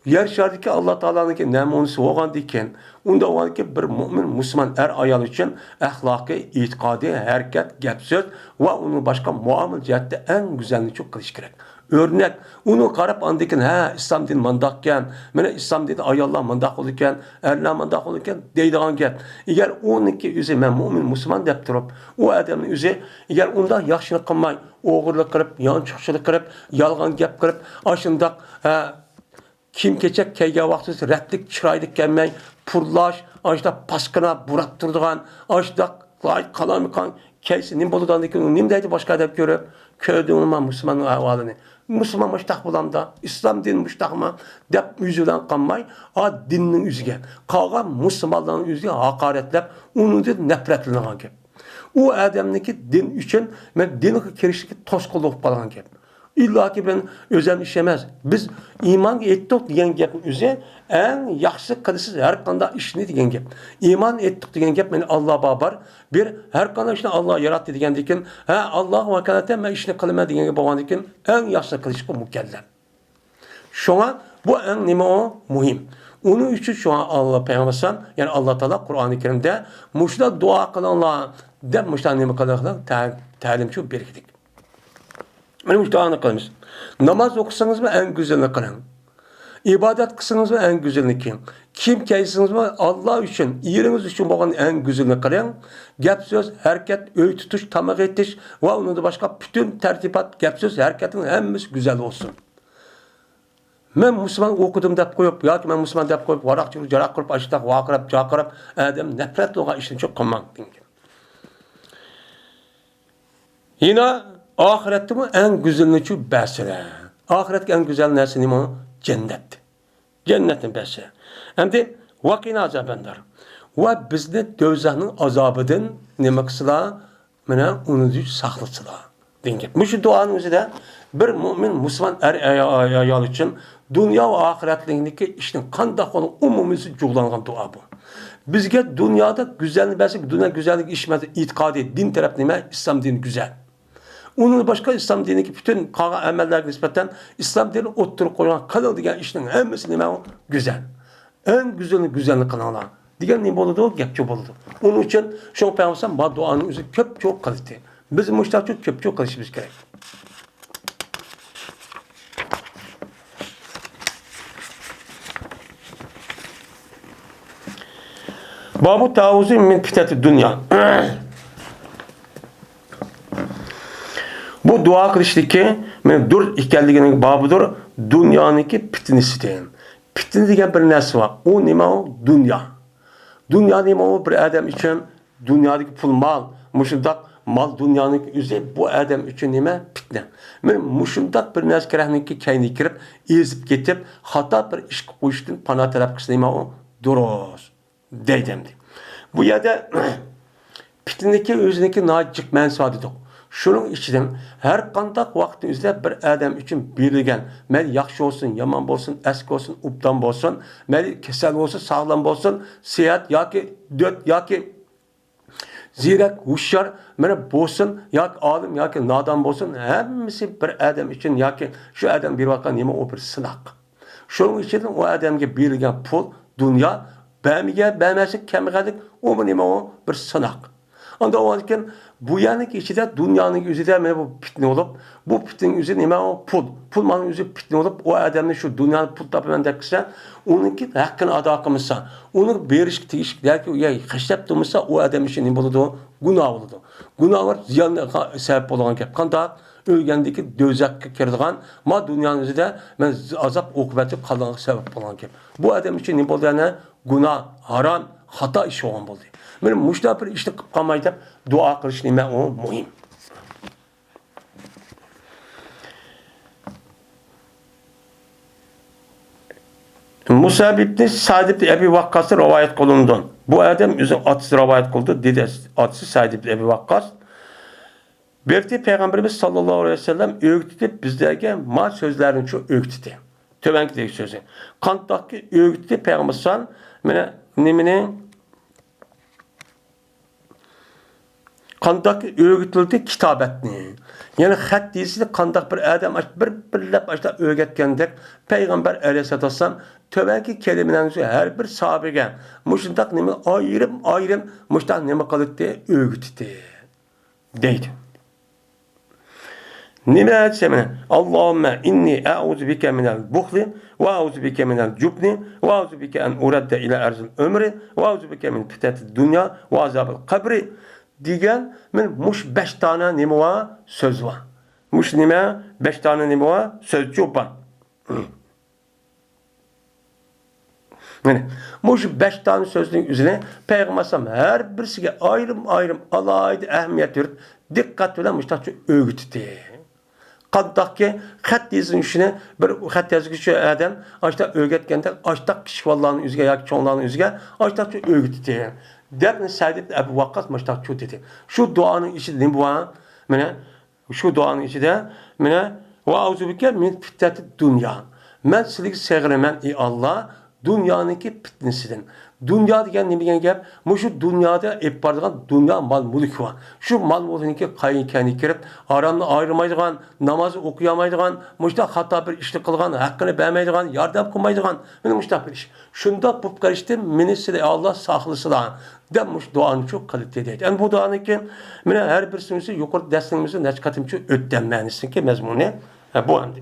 يەر شارىدىكى ئاللا تائالانىڭكى نەمۇنىسى بولغاندىكىن، ئۇنداق بولغاندىكىن بىر مۆمىن مۇسۇلمان ئەر ئايال ئۈچۈن ئەخلاقى، ئېتىقادى، ھەرىكەت، گەپ سۆز ۋە ئۇنىڭ باشقا مۇئامىلە جەھەتتە ئەڭ گۈزەلنىچۇ قىلىش كېرەك. ئۆرنەك. ئۇنى قاراپ ئاندىن كېيىن، ھە، ئىسلام دىنى مانداقكەن، مانا ئىسلام دىنىدا ئاياللار مانداق بولىدىكەن، ئەرلەر مانداق بولىدىكەن دەيدىغان گەپ. ئەگەر ئۇنىڭكى ئۆزى مەن مۇئمىن، مۇسۇلمان دەپ تۇرۇپ، ئۇ ئادەمنىڭ ئۆزى ئەگەر ئۇنداق ياخشىلىق قىلماي، ئوغرىلىق قىلىپ، يانچۇقچىلىق قىلىپ، يالغان گەپ قىلىپ، ئاشۇنداق، ھە، كىيىم-كېچەك كىيگەن ۋاقتىدا رەتلىك، چىرايلىق كىيمەي، پۇرلاش، ئاشۇنداق پاسكىنا بۇراپ تۇرىدىغان، ئاشۇنداق قالامىقان كىيسە نېمە بولىدۇ؟ ئاندىن كېيىن نېمە دەيدۇ باشقا ئادەم كۆرۈپ؟ كۆردۈڭلىما مۇسۇلماننىڭ ئەھۋالىنى؟ مۇسۇلمان مۇشتاق بولامدا؟ ئىسلام دىنى مۇشتاقما؟ دەپ ئۆزى بىلەن قالماي، ئا، دىننىڭ ئۆزىگە، قالغان مۇسۇلمانلارنىڭ ئۆزىگە ھاقارەتلەپ، ئۇنىڭدىن نەپرەتلىنىدىغان گەپ. ئۇ ئادەمنىڭكى دىن ئۈچۈن، مەن دىنغا كىرىشلىككە توسقۇنلۇق بولۇپ قالغان گەپ. ئىللاكى بىلەن ئۆزەم ئىش ئەمەس. بىز ئىمانغا يەتتۇق دېگەن گەپنىڭ ئۆزى ئەڭ ياخشىسى قىلىسىز ھەر قانداق ئىشنى دېگەن گەپ. ئىمان ئەتتۇق دېگەن گەپ، مەن ئاللا بار، بار. بىر ھەر قانداق ئىشنى ئاللا ياراتتى دېگەندىن كېيىن، ھە، ئاللاغا ۋاكالىتەن مەن ئىشنى قىلىمەن دېگەن گەپ بولغاندىن كېيىن، ئەڭ ياخشىسىنى قىلىشقا مۇكەللەپ. شۇڭا بۇ ئەڭ نېمە ئۇ؟ مۇھىم. ئۇنىڭ ئۈچۈن شۇڭا ئاللا پەيغەمبەر ئەلەيھىسسالام، يەنى ئاللا تائالا قۇرئانى كەرىمدە مۇشۇنداق دۇئا قىلىڭلار دەپ مۇشۇنداق نېمە قىلىڭلار؟ تە-، تەلىمچۇ بەرگۈدەك. مانا مۇشۇ دۇئانى قىلىمىز. ناماز ئوقۇسىڭىزمۇ ئەڭ گۈزىلىنى قىلىڭ. ئىبادەت قىلسىڭىزمۇ ئەڭ گۈزىلىنى كىيىڭ. كىيىم كىيسىڭىزمۇ ئاللا ئۈچۈن، ئېرىڭىز ئۈچۈن بولغان ئەڭ گۈزىلىنى قىلىڭ. گەپ سۆز، ھەرىكەت، ئۆي تۇتۇش، تاماق ئېتىش ۋە ئۇنىڭدىن باشقا پۈتۈن تەرتىبات، گەپ سۆز، ھەرىكەتنىڭ ھەممىسى گۈزەل بولسۇن. مەن مۇسۇلمان ئوقۇدۇم دەپ قويۇپ ياكى مەن مۇسۇلمان دەپ قويۇپ، ۋاراق-چۇرۇق جاراق قىلىپ، ئاشۇنداق ۋارقىراپ جارقىراپ، ئادەم نەپرەت بولغان ئىشنى چوق قىلماڭ دېگەن. يەنە ئاخىرەتتىمۇ ئەڭ گۈزىلىنى بەرسىلە. ئاخىرەتتىكى ئەڭ گۈزەل نەرسە نېمە؟ جەننەت. جەننەتنى بەرسە. ئەمدى ۋەقىنا ئازابەننار. ۋە بىزنى دوزاخنىڭ ئازابىدىن نېمە قىلسىلا؟ مانا ئۇنى ساقلىسىلا دېگەن گەپ. مۇشۇ دۇئانىڭ ئۆزىدە بىر مۇئمىن مۇسۇلمان ئەر ئايال ئۈچۈن دۇنيا ۋە ئاخىرەتلىكتىكى ئىشنىڭ قانداق بولۇپ ئومۇمىي جۇغلانغان دۇئا بۇ. بىزگە دۇنيادا گۈزەلنى بەرسە، دۇنيا گۈزەللىكى ئىش ئەمەس، ئېتىقادى، دىن تەرەپ نېمە؟ ئىسلام دىنى گۈزەل. ئۇنىڭدىن باشقا ئىسلام دىنىدىكى پۈتۈن قالغان ئەمەللەرگە نىسبەتەن ئىسلام دىنى ئوتتۇرىغا قويغان قىلىڭ دېگەن ئىشنىڭ ھەممىسى نېمە ئۇ؟ گۈزەل. ئەڭ گۈزەلنى گۈزەلنى قىلىڭلار دېگەن نېمە بولىدۇ؟ گەپچۇ بولىدۇ. ئۇنىڭ ئۈچۈن شۇڭا پەيغەمبەر بۇ دۇئانى ئۆزى كۆپچۇ قىلدى. بىز مۇشۇنداقچۇ كۆپچۇ قىلىشىمىز كېرەك. بابۇ تەئەۋۋۇزى مىن پىتنەتىد دۇنيا. بۇ دۇئا قىلىشتىكى مەن دۇر ئىكەنلىكىنىڭ بابىدۇر، دۇنيانىڭكى پىتنىسىدىن. پىتنە دېگەن بىر نەرسە بار. ئۇ نېمە ئۇ؟ دۇنيا. دۇنيا نېمە ئۇ؟ بىر ئادەم ئۈچۈن دۇنيادىكى پۇل مال، مۇشۇنداق مال دۇنيانىڭ ئۆزى بۇ ئادەم ئۈچۈن نېمە؟ پىتنە. مانا مۇشۇنداق بىر نەرسە كېرەكنىڭكى كەينىگە كىرىپ، ئېزىپ كېتىپ، خاتا بىر ئىشقا قويۇشتىن پانا تەلەپ قىلسا نېمە ئۇ؟ دۇرۇس. دەيدۇ ئەمدى. بۇ يەردە پىتنىدىكى ئۆزىنىڭكى ناھايىتى جىق مەنىسى بار دېدۇق. شۇنىڭ ئىچىدىن ھەر قانداق ۋاقىتنىڭ ئۆزىدە بىر ئادەم ئۈچۈن بېرىلگەن، مەيلى ياخشى بولسۇن، يامان بولسۇن، ئەسكى بولسۇن، ئوبدان بولسۇن، مەيلى كېسەل بولسۇن، ساغلام بولسۇن، سېھەت ياكى دۆت ياكى زېرەك، ھوشيار، مانا بولسۇن، ياكى ئالىم ياكى نادان بولسۇن، ھەممىسى بىر ئادەم ئۈچۈن ياكى شۇ ئادەم بېرىۋاتقان نېمە ئۇ بىر سىناق. شۇنىڭ ئىچىدىن ئۇ ئادەمگە بېرىلگەن پۇل، دۇنيا، بەرمىگەن، بەرمەسلىك، كەمبەغەللىك، ئۇمۇ نېمە ئۇ؟ بىر سىناق. ئاندىن كېيىن بۇ يەرنىڭ ئىچىدە دۇنيانىڭ ئۆزىدە مانا بۇ پىتنە بولۇپ، بۇ پىتنىنىڭ ئۆزى نېمە ئۇ؟ پۇل. پۇل مالنىڭ ئۆزى پىتنە بولۇپ، ئۇ ئادەمنى شۇ دۇنيانى پۇل تاپىمەن دەپ كىرسە، ئۇنىڭكى ھەققىنى ئادا قىلمىسا، ئۇنىڭ بېرىشكە تېگىشلىك ياكى ئۇ يەرگە خەجلەپ تۇرمىسا، ئۇ ئادەم ئۈچۈن نېمە بولىدۇ؟ گۇناھ بولىدۇ. گۇناھ بولۇپ زىيان سەۋەب بولىدىغان گەپ. قانداق؟ ئۆلگەندىن كېيىن دوزاخقا كىرىدىغان، ما دۇنيانىڭ ئۆزىدە مەن ئازاب ئوقۇبەتكە قالغانغا سەۋەب بولغان گەپ. بۇ ئادەم ئۈچۈن نېمە بولدى يەنە؟ گۇناھ، ھارام، خاتا ئىش بولغان بولدى. مانا مۇشۇنداق بىر ئىشنى قىلىپ قالماي دەپ دۇئا قىلىش نېمە ئۇ؟ مۇھىم. مۇسەب ئىبنى سەئد ئىبنى ئەبى ۋەققاستىن رىۋايەت قىلىنىدۇ. بۇ ئادەم ئۆزىنىڭ ئاتىسى رىۋايەت قىلدى، دېدى ئاتىسى سەئد ئىبنى ئەبى ۋەققاس. بىر رېتى پەيغەمبىرىمىز ساللاللاھۇ ئەلەيھى ۋەسەللەم ئۆگىتىپ بىزلەرگە ما سۆزلەرنى شۇ ئۆگىتتى. تۆۋەنكىدەك سۆزى. قانداقكى ئۆگىتتى پەيغەمبەر سان، مانا نېمىنى؟ قانداق ئۆگىتىلدى كىتابەتنى؟ يەنى خەت يېزىشنى قانداق بىر ئادەم ئاش-، بىر-بىرلەپ ئاشۇنداق ئۆگەتكەندەك، پەيغەمبەر ئەلەيھىسسالاتۇ ۋەسسالام تۆۋەنكى كەلىمىلەرنىڭ ھەر بىر ساھابىگە مۇشۇنداق نېمە ئايرىم-ئايرىم مۇشۇنداق نېمە قىلاتتى، ئۆگىتەتتى دەيدۇ. نېمە دېسە مانا، اللهم إني أعوذ بك من البخل وأعوذ بك من الجبن وأعوذ بك أن أرد إلى أرذل عمر وأعوذ بك من فتنة الدنيا وعذاب القبر دېگەن، مانا مۇشۇ بەش دانە نېمە بار؟ سۆز بار. مۇشۇ نېمە؟ بەش دانە نېمە بار؟ سۆزچۇ بار. مانا مۇشۇ بەش دانە سۆزنىڭ ئۆزىنى پەيغەمبەر ئەلەيھىسسالام ھەر بىرسىگە ئايرىم-ئايرىم ئالاھىدە ئەھمىيەت بېرىپ، دىققەت بىلەن مۇشۇنداقچە ئۆگىتىتتى. قانداقكى خەت يېزىلىشىنى بىر خەت يازغۇچى ئادەم ئاشتاق ئۆگەتكەندەك، ئاشتاق كىچىك بالىلارنىڭ ئۆزىگە ياكى چوڭلارنىڭ ئۆزىگە ئاشتاقچە ئۆگىتىتتى، دەپ سەئد ئىبن ئەبۇ ۋەققاس مۇشۇنداقچە دېدى. شۇ دۇئانىڭ ئىچىدە نېمە بار؟ مانا شۇ دۇئانىڭ ئىچىدە، مانا، ۋە ئەئۇزۇ بىكە مىن فىتنەتىد دۇنيا. مەن سىلىگە سېغىنىمەن، ئى ئاللا، دۇنيانىڭكى پىتنىسىدىن. دۇنيا دېگەن نېمە دېگەن گەپ؟ مۇشۇ دۇنيادا ئېلىپ بارىدىغان دۇنيا مال-مۈلۈك بار. شۇ مال-مۈلۈكنىڭكى قاينى-كەينىگە كىرىپ، ھارامنى ئايرىمايدىغان، ناماز ئوقۇيالمايدىغان، مۇشۇنداق خاتا بىر ئىشنى قىلغان، ھەققىنى بەرمەيدىغان، ياردەم قىلمايدىغان، مانا مۇشۇنداق بىر ئىش. شۇنداق بولۇپ قېلىشتىن مېنى سىلى ئاللا ساقلىسىلا، دەپ مۇشۇ دۇئانى شۇ قىلدى دەيدۇ. ئەمدى بۇ دۇئانىڭكى مانا ھەر بىرسىمىزى يۇقىرىدا دەرسلىرىمىزدە نەچچە قېتىمچە ئۆتتەم مەنىسىنىڭكى مەزمۇنى. ھە، بۇ ئەمدى.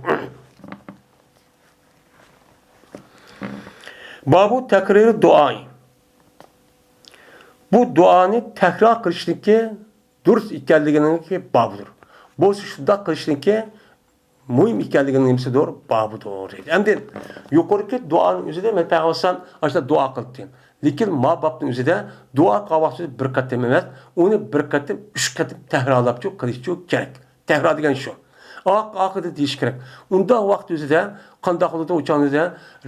بابۇ تەكرىرى دۇئاي. بۇ دۇئانى تەكرار قىلىشنىڭكى دۇرۇس ئىكەنلىكىنىڭكى بابىدۇر. بولسا شۇنداق قىلىشنىڭكى مۇھىم ئىكەنلىكىنىڭ نېمىسىدۇر؟ بابىدۇر دەيدۇ. ئەمدى يۇقىرىقى دۇئانىڭ ئۆزىدە مەن پەيغەمبەر ئەلەيھىسسالام ئاشۇنداق دۇئا قىلدى. لېكىن ما بابنىڭ ئۆزىدە دۇئا قىلغان ۋاقتىدا بىر قېتىم ئەمەس، ئۇنى بىر قېتىم، ئۈچ قېتىم تەكرارلاپچۇ قىلىشچۇ كېرەك. تەكرار دېگەن شۇ. ئاق-، ئاخىرىدا دېيىش كېرەك. ئۇنداق ۋاقىت ئۆزىدە قانداق بولىدۇ؟ ئۇ چاغنىڭ ئۆزىدە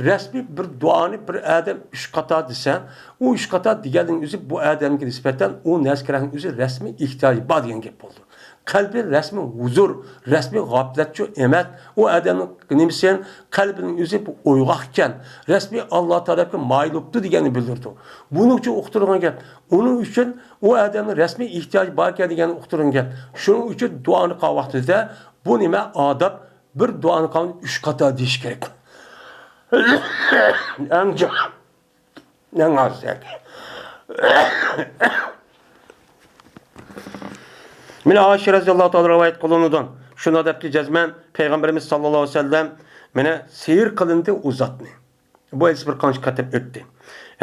رەسمىي بىر دۇئانى بىر ئادەم ئۈچ قاتا دېسە، ئۇ ئۈچ قاتا دېگەننىڭ ئۆزى بۇ ئادەمگە نىسبەتەن ئۇ نەرسە كېرەكنىڭ ئۆزى رەسمىي ئېھتىياجى بار دېگەن گەپ بولىدۇ. قەلبى رەسمىي ھۇزۇر، رەسمىي غەپلەتچۇ ئەمەس. ئۇ ئادەمنىڭ نېمىسى، قەلبىنىڭ ئۆزى بۇ ئويغاق ئىكەن، رەسمىي ئاللا تائالاغا مايىل بوپتۇ دېگەننى بىلدۈرىدۇ. بۇنىڭ ئۈچۈن ئۇقتۇرغان گەپ. ئۇنىڭ ئۈچۈن ئۇ ئادەمنىڭ رەسمىي ئېھتىياجى بار ئىكەن دېگەننى ئۇقتۇرغان گەپ. شۇنىڭ ئۈچۈن دۇئانى قىلغان ۋاقتىدا بۇ نېمە ئاداب، بىر دۇئانى قىلغان ئۈچ قاتا دېيىش كېرەك. ئەڭ جا-، ئەڭ ئاز. مانا ئائىشە رەزىياللاھۇ تائالا رىۋايەت قىلىنىدۇ. شۇنداق دەپتۇ، جەزمەن پەيغەمبىرىمىز ساللاللاھۇ ئەلەيھى ۋەسەللەم مانا سېھىر قىلىندى ئۇ زاتنى. بۇ ھەدىس بىر قانچە قېتىم ئۆتتى.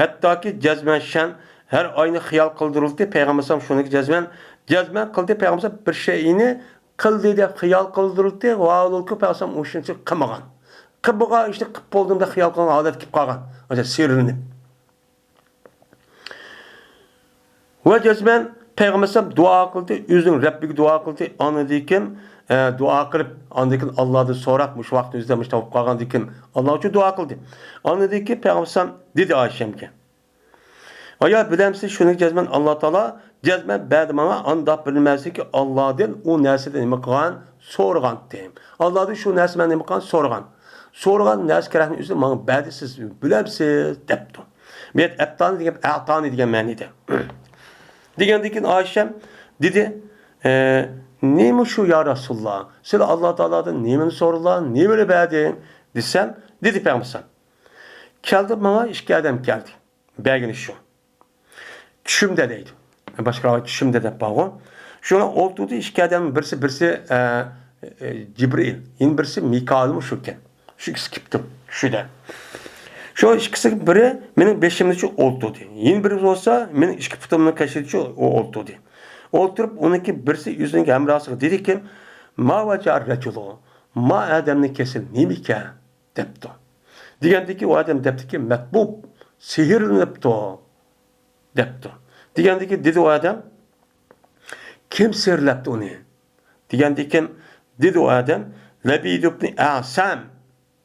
ھەتتاكى جەزمەن شەن ھەر ئاينى خىيال قىلدۇرۇلدى. پەيغەمبەر ئەلەيھىسسالام شۇنىڭكى جەزمەن، جەزمەن قىلدى. پەيغەمبەر ئەلەيھىسسالام بىر شەيئىنى قىلدى دەپ خىيال قىلدۇرۇلدى. ۋاھالۇلكى پەيغەمبەر ئەلەيھىسسالام ئۇ ئىشنى قىلمىغان. قىلمىغان ئىشنى قىلىپ بولدۇم دەپ خىيال قىلغان ھالەتكە كېلىپ قالغان. ئاشۇ سېھىرلىنىپ. ۋە جەزمەن پەيغەمبەر ئەلەيھىسسالام دۇئا قىلدى، ئۆزىنىڭ رەببىگە دۇئا قىلدى. ئاندىن كېيىن، ئە، دۇئا قىلىپ، ئاندىن كېيىن ئاللادىن سوراپ، مۇشۇ ۋاقىت ئۆزىدە مۇشۇ تاپىپ قالغاندىن كېيىن ئاللا ئۈچۈن دۇئا قىلدى. ئاندىن كېيىن پەيغەمبەر ئەلەيھىسسالام دېدى ئائىشەمگە، ئايا، بىلەمسىز، شۇنى جەزمەن ئاللا تائالا جەزمەن بەردى ماڭا، ئانداق بىلمەسلىككە ئاللادىن ئۇ نەرسىدىن نېمە قىلغان؟ سورىغانتى. ئاللادىن شۇ نەرسە مەن نېمە قىلغان؟ سورىغان. سورىغان نەرسە كېرەكنى ئۆزى ماڭا بەردى، سىز بىلەمسىز؟ دەپتۇ. بۇ يەردە ئەپتانى دېگەن، ئەتانى دېگەن مەنىدە. دېگەندىن كېيىن ئائىشەم دېدى، ئە، نېمە شۇ يا رەسۇلاللا؟ سىلەر ئاللا تائالادىن نېمىنى سورىدىلا، نېمىنى بەردى؟ دېسەم، دېدى پەيغەمبەر ئەلەيھىسسالام، كەلدى ماڭا ئىككى ئادەم كەلدى. بەرگىنى شۇ. چۈشۈمدە دەيدۇ. باشقا رىۋايەت چۈشۈمدە دەپ بارغۇ. شۇڭا ئولتۇردى ئىككى ئادەم، بىرسى، بىرسى، ئە، ئە، جىبرىئىل، يەنە بىرسى مىكائىلمۇ شۇكەن. شۇ ئىككىسى كېپتۇ چۈشىدە. شۇ ئىككىسى بىرى مېنىڭ بېشىمدىچۇ ئولتۇردى. يەنە بىرى بولسا مېنىڭ ئىككى پۇتۇمنىڭ قېشىدىچۇ ئۇ ئولتۇردى. ئولتۇرۇپ ئۇنىڭكى بىرسى ئۆزىنىڭ ھەمراھىسىغا دېدىكى، ما ۋەجەئەر رەجۇلۇ، ما ئادەمنىڭ كېسىلى نېمىكەن؟ دەپتۇ. دېگەندىكى ئۇ ئادەم دەپتىكى، مەتبۇب، سېھىرلىنىپتۇ، دەپتۇ. دېگەندىكى دېدى ئۇ ئادەم، كىم سېھىرلەپتۇ ئۇنى؟ دېگەندىكىن دېدى ئۇ ئادەم، لەبىد ئىبنى ئەسەم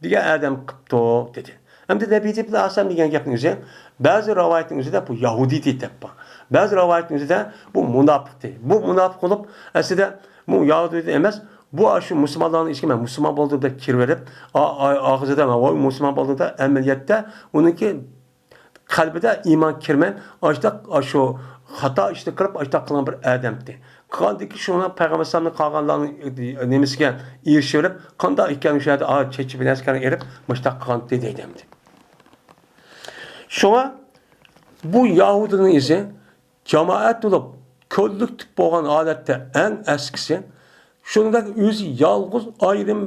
دېگەن ئادەم قىپتۇ، دېدى. ئەمدى لەبىد ئىبنى ئەسەم دېگەن گەپنىڭ ئۆزى، بەزى رىۋايەتنىڭ ئۆزىدە بۇ يەھۇدىي دەپ بار. بەزى رىۋايەتنىڭ ئۆزىدە بۇ مۇناپىق دەيدۇ. بۇ مۇناپىق بولۇپ، ئەسلىدە بۇ يەھۇدىي ئەمەس، بۇ ئاشۇ مۇسۇلمانلارنىڭ ئىچىگە مەن مۇسۇلمان بولدۇم دەپ كىرىۋېلىپ، ئا-، ئا-، ئاغزىدا مەن ۋاي مۇسۇلمان بولدۇم دەپ، ئەمەلىيەتتە ئۇنىڭكى قەلبىدە ئىمان كىرمەي، ئاشۇنداق، ئاشۇ خاتا ئىشنى قىلىپ، ئاشۇنداق قىلغان بىر ئادەمتى. قىلغاندىكى شۇڭا پەيغەمبەر ئەلەيھىسسالامنىڭ قالغانلارنىڭ نېمىسىگە ئېرىشىۋېلىپ، قانداق ئىكەن، شۇ يەردە، ئا، چېچى بىر نەرسىلەرنى ئېلىپ، مۇشۇنداق قىلغانتى دەيدۇ ئەمدى. شۇڭا بۇ يەھۇدىينىڭ ئىزى جامائەت بولۇپ، كوللېكتىپ بولغان ھالەتتە ئەڭ ئەسكىسى شۇنىڭدەك ئۆزى يالغۇز ئايرىم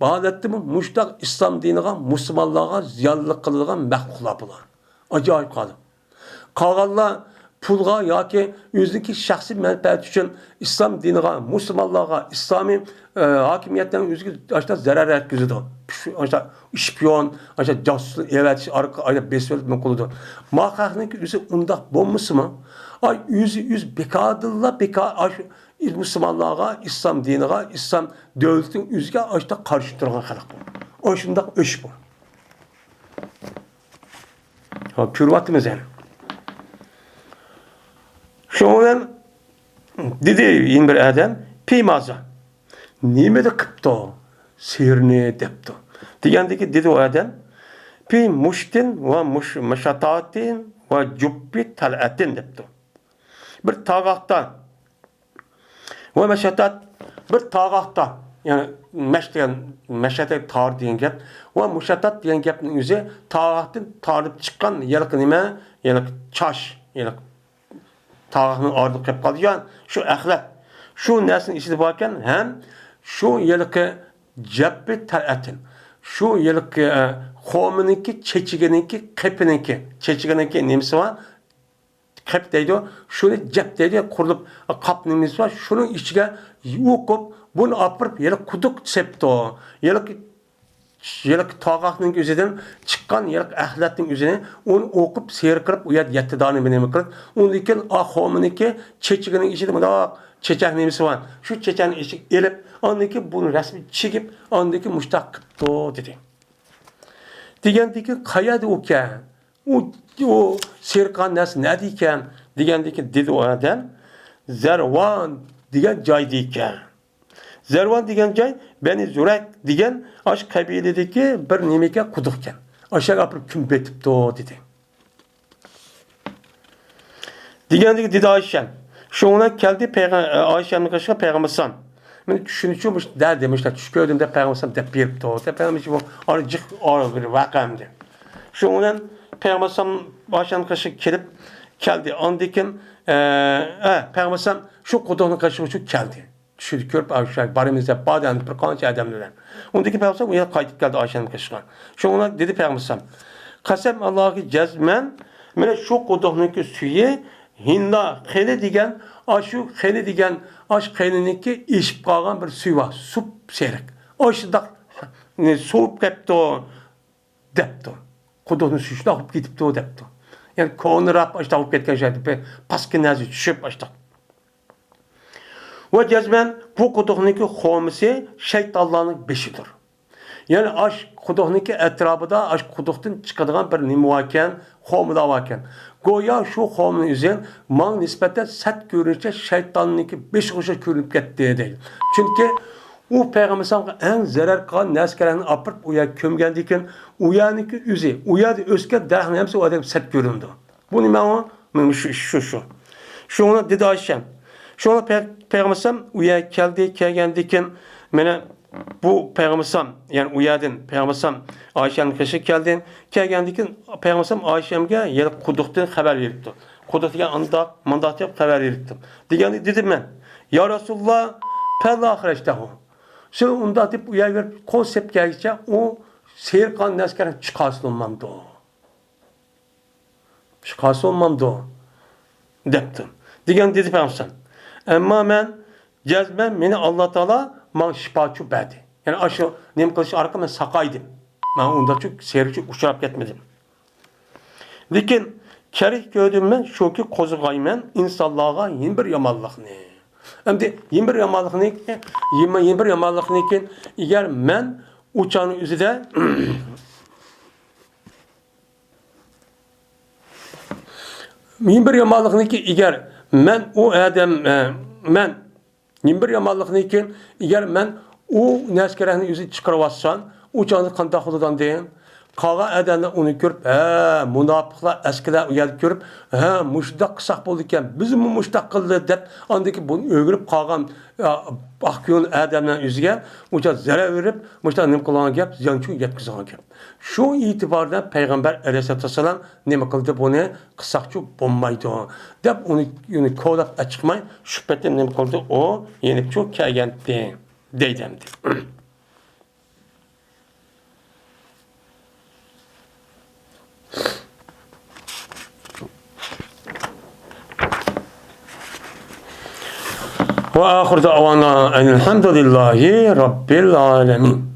ھالەتتىمۇ مۇشۇنداق ئىسلام دىنىغا، مۇسۇلمانلارغا زىيانلىق قىلىدىغان مەخلۇقلار بۇلار. ئاجايىپ قالدىم. قالغانلار پۇلغا ياكى ئۆزىنىڭكى شەخسىي مەنپەئەتى ئۈچۈن ئىسلام دىنىغا، مۇسۇلمانلارغا، ئىسلامىي، ئە، ھاكىمىيەتنىڭ ئۆزىگە ئاشتا زەرەر يەتكۈزىدۇ. شۇ، ئاشتا شپىيون، ئاشتا جاسۇسنى ئېۋەتىش ئارقىلىق ئايلاپ بېسىۋېلىپ نېمە قىلىدۇ. ما خەقنىڭكى ئۆزى ئۇنداق بولمىسىمۇ، ئاي، ئۆزى ئۆز بىكاردىنلا بىكار، ئاش-، مۇسۇلمانلارغا، ئىسلام دىنىغا، ئىسلام دۆلىتىنىڭ ئۆزىگە ئاشتا قارشى تۇرغان خەلق بۇ. ئاشۇنداق ئۆچ بۇ. ھاپ، كۆرۈۋاتىمىز يەنە. شۇنىڭ بىلەن دېدى يەنە بىر ئادەم، پى مازا، نېمىدە قىپتۇ سېھىرنى دەپتۇ. دېگەندىكى دېدى ئۇ ئادەم، پى مۇشتىن ۋە مۇش-، مۇشاتاتىن ۋە جۇپپى تەلئەتىن دەپتۇ. بىر تاغاقتا ۋە مەشەتات، بىر تاغاقتا، يەنى مەش دېگەن، مەشەت تار دېگەن گەپ ۋە مۇشەتات دېگەن گەپنىڭ ئۆزى تاغاقتىن تارىپ چىققان ھېلىقى نېمە، ھېلىقى چاش، ھېلىقى تاغاقنىڭ ئارىدا قېلىپ قالىدىغان شۇ ئەخلەت، شۇ نەرسىنىڭ ئىچىدە باركەن ھەم شۇ ھېلىقى جەپپى تەلئەتىن، شۇ ھېلىقى، ئە، خورمىنىڭكى، چېچىكىنىڭكى، قېپىنىڭكى، چېچىكىنىڭكى نېمىسى بار؟ قېپ دەيدۇ، شۇنى جەپ دەيدۇ، قۇرۇلۇپ قاپ نېمىسى بار، شۇنىڭ ئىچىگە ئوقۇپ، بۇنى ئاپىرىپ، ھېلىقى قۇدۇق سېپتۇ. ھېلىقى، ھېلىقى تاغاقنىڭ ئۆزىدىن چىققان ھېلىقى ئەخلەتنىڭ ئۆزىنى، ئۇنى ئوقۇپ، سېرىق قىلىپ، ئۇ يەردە يەتتە دانە نېمە قىلىپ، ئۇندىن كېيىن ئا خورمىنىڭكى چېچىكىنىڭ ئىچىدە مۇنداق چېچەك نېمىسى بار، شۇ چېچەكنىڭ ئىچىگە ئېلىپ، ئاندىن كېيىن بۇنى رەسمىي چىگىپ، ئاندىن كېيىن مۇشتاق قىپتۇ، دېدى. دېگەندىكىن، قەيەردە ئۇكەن؟ ئۇ، ئۇ سېرىقان نەرسە نەدە ئىكەن؟ دېگەندىكىن، دېدى ئۇ ئادەم، زەرۋان دېگەن جايدا ئىكەن. زەرۋان دېگەن جاي بەنى زۇرەك دېگەن ئاشۇ قەبىلىدىكى بىر نېمە ئىكەن، قۇدۇق ئىكەن. ئاشۇ يەرگە ئاپىرىپ كۆمۈپ بېتىپتۇ، دېدى. دېگەندىكى دېدى ئايشەم. شۇنىڭ بىلەن كەلدى پەيغە-، ئايشەمنىڭ قېشىغا پەيغەمبەر ئەلەيھىسسالام. مېنى چۈشۈنۈشۈ مۇشۇ دەردى، مۇشۇ چۈش كۆردۈم دەپ پەيغەمبەر ئەلەيھىسسالام دەپ بېرىپتۇ. دەپ پەيغەمبەر ئەلەيھىسسالام بۇ ئارا جىق ئارا بىر ۋەقەمدى. شۇنىڭ بىلەن پەيغەمبەر ئەلەيھىسسالام ئايشەمنىڭ قېشىغا كېلىپ كەلدى. ئاندىن كېيىن، ئە، ئە، پەيغەمبەر ئەلەيھىسسالام شۇ قۇدۇقنىڭ قېشىغا شۇ كەلدى. چۈشىدە كۆرۈپ، ئاشۇ بارىمىز دەپ باردى، ئەمدى بىر قانچە ئادەملەر بىلەن. ئۇندىن كېيىن پەيغەمبەر ئەلەيھىسسالام ئۇ يەرگە قايتىپ كەلدى ئايشەمنىڭ قېشىغا. شۇڭا دېدى پەيغەمبەر ئەلەيھىسسالام، قەسەم ئاللاھى جەزمەن، مانا شۇ قۇدۇقنىڭكى سۈيى ھىندا قېنى دېگەن، ئاشۇ قېنى دېگەن، ئاشۇ قېنىنىڭكى ئېشىپ قالغان بىر سۈيى بار، سۇپ سېرىق. ئاشۇنداق سوۋۇپ كەپتۇ. دەپتۇ. قۇدۇقنىڭ سۈيى شۇنداق ئاقىپ كېتىپتۇ دەپتۇ. يەنى كونىراپ ئاشتاق بولۇپ كەتكەن شەكىلدە پاسكىنا نەرسە چۈشۈپ ئاشتاق. ۋە جەزمەن بۇ قۇدۇقنىڭكى خورمىسى شەيتانلارنىڭ بېشىدۇر. يەنى ئاش قۇدۇقنىڭكى ئەتراپىدا ئاش قۇدۇقتىن چىقىدىغان بىر نېمە باركەن، خورمىلار باركەن. گويا شۇ خورمىنىڭ ئۆزى ماڭا نىسبەتەن سەت كۆرۈنۈشتە شەيتاننىڭكى بېشىغا ئوخشاش كۆرۈنۈپ كەتتى دەيدۇ. چۈنكى ئۇ پەيغەمبەر ئەلەيھىسسالامغا ئەڭ زەرەر قىلغان نەرسىلەرنى ئاپىرىپ ئۇ يەرگە كۆمگەندىن كېيىن، ئۇ يەرنىڭكى ئۆزى، ئۇ يەردە ئۆسكەن دەرەخنىڭ ھەممىسى ئۇ ئادەمگە سەت كۆرۈنىدۇ. بۇ نېمە ئۇ؟ مانا شۇ ئىش شۇ، شۇ. شۇڭا دېدى ئايشەم. شۇڭا پەي-، پەيغەمبەر ئەلەيھىسسالام ئۇ يەرگە كەلدى، كەلگەندىن كېيىن مانا بۇ پەيغەمبەر ئەلەيھىسسالام، يەنى ئۇ يەردىن پەيغەمبەر ئەلەيھىسسالام ئايشەمنىڭ قېشىغا كەلدى. كەلگەندىن كېيىن پەيغەمبەر ئەلەيھىسسالام ئايشەمگە يەنە قۇدۇقتىن خەۋەر بېرىپتۇ. قۇدۇق دېگەن ئانداق، مانداق دەپ خەۋەر بېرىپتۇ. دېگەندە دېدىم مەن، يا رەسۇلاللا، پەلا ئەخرەجتەھۇ. سەن ئۇنداق دەپ ئۇ يەرگە بېرىپ قول سېلىپ كەلگىچە ئۇ سېرىقان نەرسىلەرنى چىقارسا بولمامدۇ؟ چىقارسا بولمامدۇ؟ دەپتۇ. دېگەن دېدى پەيغەمبەر ئەلەيھىسسالام. ئەمما مەن جەزمەن مېنى ئاللا تائالا ماڭا شىپاچۇ بەردى. يەنى ئاشۇ نېمە قىلىش ئارقىلىق مەن ساقايدىم. مەن ئۇنداقچۇ سېرىچۇ ئۇچراپ كەتمىدىم. لېكىن كەرك كۆردۈم مەن شۇكى قوزغايمەن ئىنسانلارغا يەنە بىر يامانلىقنى. ئەمدى يەنە بىر يامانلىقنى، يەنە، يەنە بىر يامانلىقنى كېيىن ئەگەر مەن ئۇ چاغنىڭ ئۆزىدە يەنە بىر يامانلىقنىكى ئەگەر مەن ئۇ ئادەم، ئە، مەن يەنە بىر يامانلىقنى كېيىن، ئەگەر مەن ئۇ نەسكەرەكنى ئۆزى چىقىرىۋاتسام، ئۇ چاغدا قانداق بولىدۇ ئاندىن؟ قالغان ئادەملەر ئۇنى كۆرۈپ، ھە، مۇناپىقلار، ئەسكىلەر ئۇ يەردە كۆرۈپ، ھە، مۇشۇنداق قىلساق بولىدىكەن، بىزمۇ مۇشۇنداق قىلدى دەپ، ئاندىن كېيىن بۇنى ئۆگىنىپ قالغان، ئا، ئاق كۆڭۈل ئادەملەرنىڭ يۈزىگە ئۇنچە زەرەر بېرىپ، مۇشۇنداق نېمە قىلغان گەپ، زىيان شۇ يەتكۈزگەن گەپ. شۇ ئېتىباردا پەيغەمبەر ئەلەيھىسسالام نېمە قىلدى بۇنى؟ قىلساقچۇ بولمايدۇ دەپ ئۇنى، ئۇنى كولاپ ئەچىقماي، شۇ پېتى نېمە قىلدى؟ ئۇ يېنىپچۇ كەلگەنتى دەيدۇ ئەمدى. وآخر دعوانا أن الحمد لله رب العالمين.